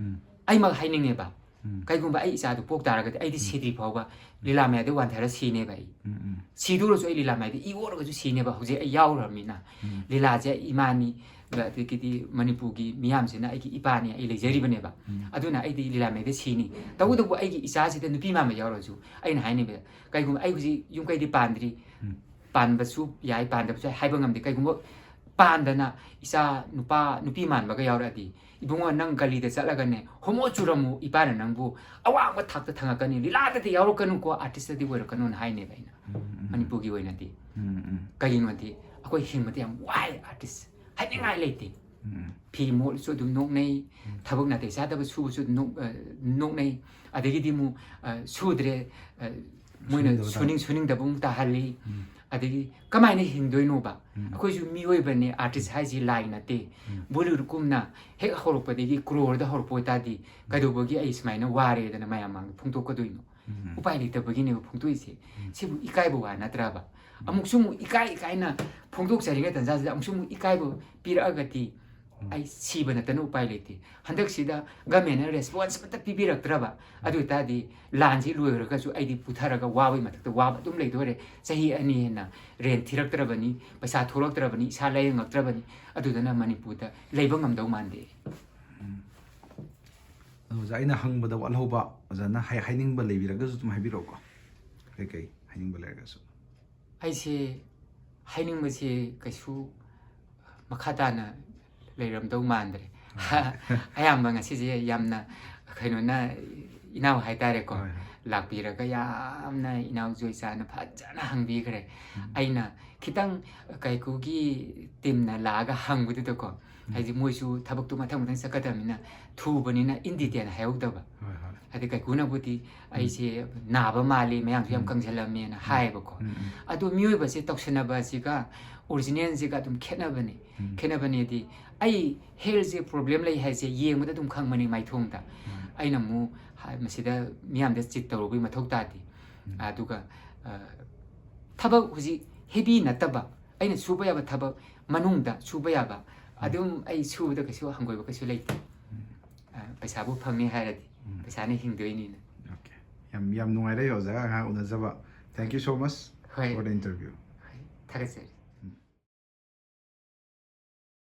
ꯎꯝ, ꯑꯩꯃꯛ ꯍꯥꯏꯅꯤꯡꯉꯦꯕ, ꯎꯝ, ꯀꯩꯒꯨꯝꯕ ꯑꯩ ꯏꯆꯥꯗꯨ ꯄꯣꯛ ꯇꯥꯔꯒꯗꯤ ꯑꯩꯗꯤ ꯁꯤꯗ꯭ꯔꯤ ꯐꯥꯎꯕ ꯂꯤꯂꯥ ꯃꯌꯥꯏꯗ ꯋꯥꯟꯊꯔ ꯁꯤꯅꯦꯕ ꯑꯩ꯫ ꯎꯝ, ꯎꯝ, ꯁꯤꯗꯧꯔꯁꯨ ꯑꯩ ꯂꯤꯂꯥ ꯃꯌꯥꯏꯗ ꯏ ꯑꯣꯔꯒꯁꯨ ꯁꯤꯅꯦꯕ꯫ ꯍꯧꯖꯤꯛ ꯑꯩ ꯌꯥꯎꯔꯕꯅꯤꯅ ꯎꯝ, ꯂꯤꯂꯥꯁꯦ ꯏꯃꯥꯅꯤ, ꯑꯗꯒꯤꯗꯤ ꯃꯅꯤꯄꯨꯔꯒꯤ ꯃꯤꯌꯥꯝꯁꯤꯅ ꯑꯩꯒꯤ ꯏꯄꯥꯅꯤ, ꯑꯩ ꯂꯩꯖꯔꯤꯕꯅꯦꯕ꯫ ꯎꯝ, ꯑꯗꯨꯅ ꯑꯩꯗꯤ ꯂꯤꯂꯥ ꯃꯌꯥꯏꯗ ꯁꯤꯅꯤ꯫ ꯇꯧꯕꯇꯕꯨ ꯑꯩꯒꯤ ꯏꯆꯥꯁꯤꯗ ꯅꯨꯄꯤ ꯃꯥꯟꯕ ꯌꯥꯎꯔꯁꯨ ꯑꯩꯅ ꯍꯥꯏꯅꯤꯡꯕꯗ, ꯀꯩꯒꯨꯝꯕ ꯑꯩ ꯍꯧꯖꯤꯛ ꯌꯨꯝ ꯀꯩꯗꯤ ꯄꯥꯟꯗ꯭ꯔꯤ, ꯎꯝ, ꯄꯥꯟꯕꯁꯨ ꯌꯥꯏ, ꯄꯥꯟꯗꯕꯁꯨ ꯌꯥꯏ, ꯍꯥꯏꯕ ꯉꯝꯗꯦ꯫ ꯀꯩꯒꯨꯝꯕ ꯄꯥꯟꯗꯅ ꯏꯆꯥ ꯅꯨꯄꯥ ꯅꯨꯄꯤ ꯃꯥꯟꯕꯒ ꯌꯥꯎꯔꯛꯑꯗꯤ, ꯏꯕꯨꯡꯉꯣ, ꯅꯪ ꯒꯂꯤꯗ ꯆꯠꯂꯒꯅꯦ ꯍꯣꯃꯣ ꯆꯨꯔꯝꯃꯨ, ꯏꯄꯥꯅ ꯅꯪꯕꯨ ꯑꯋꯥꯡꯕ ꯊꯥꯛꯇ ꯊꯥꯡꯉꯛꯀꯅꯤ, ꯂꯤꯂꯥꯗꯗꯤ ꯌꯥꯎꯔꯛꯀꯅꯨꯀꯣ, ꯑꯥꯔꯇꯤꯁꯇꯗꯤ ꯑꯣꯏꯔꯛꯀꯅꯨꯅ ꯍꯥꯏꯅꯦꯕ ꯑꯩꯅ꯫ ꯎꯝ, ꯎꯝ, ꯃꯅꯤꯄꯨꯔꯒꯤ ꯑꯣꯏꯅꯗꯤ꯫ ꯎꯝ, ꯎꯝ, ꯀꯩꯒꯤꯅꯣꯗꯤ ꯑꯩꯈꯣꯏ ꯍꯤꯡꯕꯗ ꯌꯥꯝ ꯋꯥꯏ ꯑꯥꯔꯇꯤꯁ, ꯍꯥꯏꯅꯤꯡꯉꯥꯏ ꯂꯩꯇꯦ꯫ ꯎꯝ, ꯐꯤ ꯃꯣꯠꯂꯁꯨ ꯑꯗꯨꯝ ꯅꯣꯛꯅꯩ, ꯊꯕꯛ ꯅꯥꯇꯩ ꯆꯥꯗꯕ ꯁꯨꯕꯁꯨ ꯑꯗꯨꯝ ꯅꯣꯛ-, ꯑ, ꯅꯣꯛꯅꯩ꯫ ꯑꯗꯒꯤꯗꯤ ꯑꯃꯨꯛ, ꯑ, ꯁꯨꯗ꯭ꯔꯦ, ꯑ, ꯃꯣꯏꯅ ꯁꯨꯅꯤꯡꯗꯕ ꯁꯨꯅꯤꯡ-, ꯁꯨꯅꯤꯡꯗꯕ ꯑꯃꯨꯛ ꯇꯥꯍꯜꯂꯤ꯫ ꯎꯝ, ꯑꯗꯒꯤ ꯀꯃꯥꯏꯅ ꯍꯤꯡꯗꯣꯏꯅꯣꯕ? ꯎꯝ, ꯑꯩꯈꯣꯏꯁꯨ ꯃꯤꯑꯣꯏꯕꯅꯦ, ꯑꯥꯔꯇꯤꯁ ꯍꯥꯏꯁꯤ ꯂꯥꯏ ꯅꯠꯇꯦ꯫ ꯎꯝ, ꯕꯣꯂꯤꯋꯨꯗ ꯀꯨꯝꯅ ꯍꯦꯛ ꯍꯧꯔꯛꯄꯗꯒꯤ ꯀ꯭ꯔꯣꯔꯗ ꯍꯧꯔꯛꯄ ꯑꯣꯏꯇꯥꯔꯗꯤ ꯀꯩꯗꯧꯕꯒꯤ ꯑꯩ ꯁꯨꯃꯥꯏꯅ ꯋꯥꯔꯦꯗꯅ ꯃꯌꯥꯝ ꯃꯥꯡꯗ ꯐꯣꯡꯗꯣꯛꯀꯗꯣꯏꯅꯣ? ꯎꯝ, ꯎꯄꯥꯏ ꯂꯩꯇꯕꯒꯤꯅꯦꯕ ꯐꯣꯡꯗꯣꯛꯏꯁꯦ꯫ ꯎꯝ, ꯁꯤꯕꯨ ꯏꯀꯥꯏꯕ ꯋꯥ ꯅꯠꯇ꯭ꯔꯕ? ꯑꯃꯨꯛꯁꯨ ꯑꯃꯨꯛ ꯏꯀꯥꯏ ꯏꯀꯥꯏꯅ ꯐꯣꯡꯗꯣꯛꯆꯔꯤꯉꯩ ꯇꯟꯖꯥꯁꯤꯗ ꯑꯃꯨꯛꯁꯨ ꯑꯃꯨꯛ ꯏꯀꯥꯏꯕ ꯄꯤꯔꯛꯑꯒꯗꯤ ꯎꯝ, ꯑꯩ ꯁꯤꯕ ꯅꯠꯇꯅ ꯎꯄꯥꯏ ꯂꯩꯇꯦ꯫ ꯍꯟꯗꯛꯁꯤꯗ ꯒꯃꯦꯟꯅ ꯔꯦꯁꯄꯣꯟꯁ ꯑꯃꯠꯇ ꯄꯤꯕꯤꯔꯛꯇ꯭ꯔꯕ, ꯑꯗꯨ ꯑꯣꯏꯇꯥꯔꯗꯤ ꯂꯥꯟꯁꯤ ꯂꯣꯏꯈ꯭ꯔꯒꯁꯨ ꯑꯩꯗꯤ ꯄꯨꯊꯔꯒ ꯋꯥꯕꯒꯤ ꯃꯊꯛꯇ ꯋꯥꯕ ꯑꯗꯨꯝ ꯂꯩꯗꯣꯔꯦ꯫ ꯆꯍꯤ ꯑꯅꯤ ꯍꯦꯟꯅ ꯔꯦꯟ ꯊꯤꯔꯛꯇ꯭ꯔꯕꯅꯤ, ꯄꯩꯁꯥ ꯊꯣꯛꯂꯛꯇ꯭ꯔꯕꯅꯤ, ꯏꯁꯥ ꯂꯥꯏꯌꯦꯡꯉꯛꯇ꯭ꯔꯕꯅꯤ꯫ ꯑꯗꯨꯗꯨꯅ ꯃꯅꯤꯄꯨꯔꯗ ꯂꯩꯕ ꯉꯝꯗꯧ ꯃꯥꯟꯗꯦ꯫ ꯎꯝ꯫ ꯑꯗꯣ ꯑꯣꯖꯥ, ꯑꯩꯅ ꯍꯪꯕꯗ ꯋꯥꯠꯍꯧꯕ, ꯑꯣꯖꯥꯅ ꯍꯥꯏ-, ꯍꯥꯏꯅꯤꯡꯕ ꯂꯩꯕꯤꯔꯒꯁꯨ ꯑꯗꯨꯝ ꯍꯥꯏꯕꯤꯔꯛꯑꯣꯀꯣ, ꯀꯩꯀꯩ ꯍꯥꯏꯅꯤꯡꯕ ꯂꯩꯔꯒꯁꯨ꯫ ꯑꯩꯁꯦ ꯍꯥꯏꯅꯤꯡꯕꯁꯦ ꯀꯩꯁꯨ ꯃꯈꯥ ꯇꯥꯅ ꯂꯩꯔꯝꯗꯧ ꯃꯥꯟꯗ꯭ꯔꯦ꯫ ꯑꯌꯥꯝꯕ ꯉꯁꯤꯁꯦ ꯌꯥꯝꯅ ꯀꯩꯅꯣꯅ, ꯏꯅꯥꯎ ꯍꯥꯏꯇꯥꯔꯦꯀꯣ, ꯍꯣꯏ, ꯍꯣꯏ꯫ ꯂꯥꯛꯄꯤꯔꯒ ꯌꯥꯝꯅ ꯏꯅꯥꯎ ꯖꯣꯏꯆꯥꯅ ꯐꯖꯅ ꯍꯪꯕꯤꯈ꯭ꯔꯦ꯫ ꯑꯩꯅ ꯈꯤꯇꯪ ꯀꯥꯏꯀꯨꯒꯤ ꯇꯤꯝꯅ ꯂꯥꯛꯑꯒ ꯍꯪꯕꯗꯨꯗꯀꯣ, ꯍꯥꯏꯗꯤ ꯃꯣꯏꯁꯨ ꯊꯕꯛꯇꯨ ꯃꯊꯪ ꯃꯊꯪ ꯆꯠꯀꯗꯕꯅꯤꯅ ꯊꯨꯕꯅꯤꯅ in detail ꯍꯥꯏꯍꯧꯗꯕ꯫ ꯍꯣꯏ ꯍꯣꯏ ꯍꯥꯏꯗꯤ ꯀꯥꯏꯀꯨꯅꯕꯨꯗꯤ ꯑꯩꯁꯦ ꯅꯥꯕ ꯃꯥꯜꯂꯤ, ꯃꯌꯥꯡꯁꯨ ꯌꯥꯝ ꯀꯪꯁꯤꯜꯂꯝꯃꯦꯅ ꯍꯥꯏꯌꯦꯕꯀꯣ꯫ ꯎꯝ, ꯎꯝ꯫ ꯑꯗꯣ ꯃꯤꯑꯣꯏꯕꯁꯦ ꯇꯧꯁꯟꯅꯕ ꯑꯁꯤꯒ ꯑꯣꯔꯤꯖꯤꯅꯦꯜꯁꯤꯒ ꯑꯗꯨꯝ ꯈꯦꯠꯅꯕꯅꯤ꯫ ꯎꯝ꯫ ꯈꯦꯠꯅꯕꯅꯦꯗꯤ, ꯑꯩ ꯍꯦꯜꯁꯦ ꯄ꯭ꯔꯣꯕ꯭ꯂꯦꯝ ꯂꯩ ꯍꯥꯏꯁꯦ ꯌꯦꯡꯕꯗ ꯑꯗꯨꯝ ꯈꯪꯕꯅꯤ ꯃꯥꯏꯊꯣꯡꯗ꯫ ꯑꯩꯅ ꯑꯃꯨꯛ ꯍꯥ- ꯃꯁꯤꯗ ꯃꯤꯌꯥꯝꯗ ꯆꯤꯠ ꯇꯧꯔꯨꯕꯒꯤ ꯃꯊꯧ ꯇꯥꯗꯦ꯫ ꯑꯗꯨꯒ ꯑ, ꯊꯕꯛ ꯍꯧꯖꯤꯛ ꯍꯦꯕꯤ ꯅꯠꯇꯕ, ꯑꯩꯅ ꯁꯨꯕ ꯌꯥꯕ ꯊꯕꯛ ꯃꯅꯨꯡꯗ ꯁꯨꯕ ꯌꯥꯕ ꯑꯗꯨꯝ ꯑꯩ ꯁꯨꯕꯗ ꯀꯩꯁꯨ ꯍꯪꯒꯣꯏꯕ ꯀꯩꯁꯨ ꯂꯩꯇꯦ꯫ ꯑ, ꯄꯩꯁꯥꯕꯨ ꯐꯪꯅꯤ ꯍꯥꯏꯔꯗꯤ, ꯄꯩꯁꯥꯅ ꯍꯤꯡꯗꯣꯏꯅꯤꯅ꯫ Okay. ꯌꯥꯝ ꯌꯥꯝ ꯅꯨꯡꯉꯥꯏꯔꯦ ꯑꯣꯖꯥꯒ ꯉꯥꯏꯍꯥꯛ ꯎꯅꯖꯕ. Thank you so much ꯍꯣꯏ꯫ for the interview. ꯍꯣꯏ, ꯊꯥꯒꯠꯆꯔꯤ꯫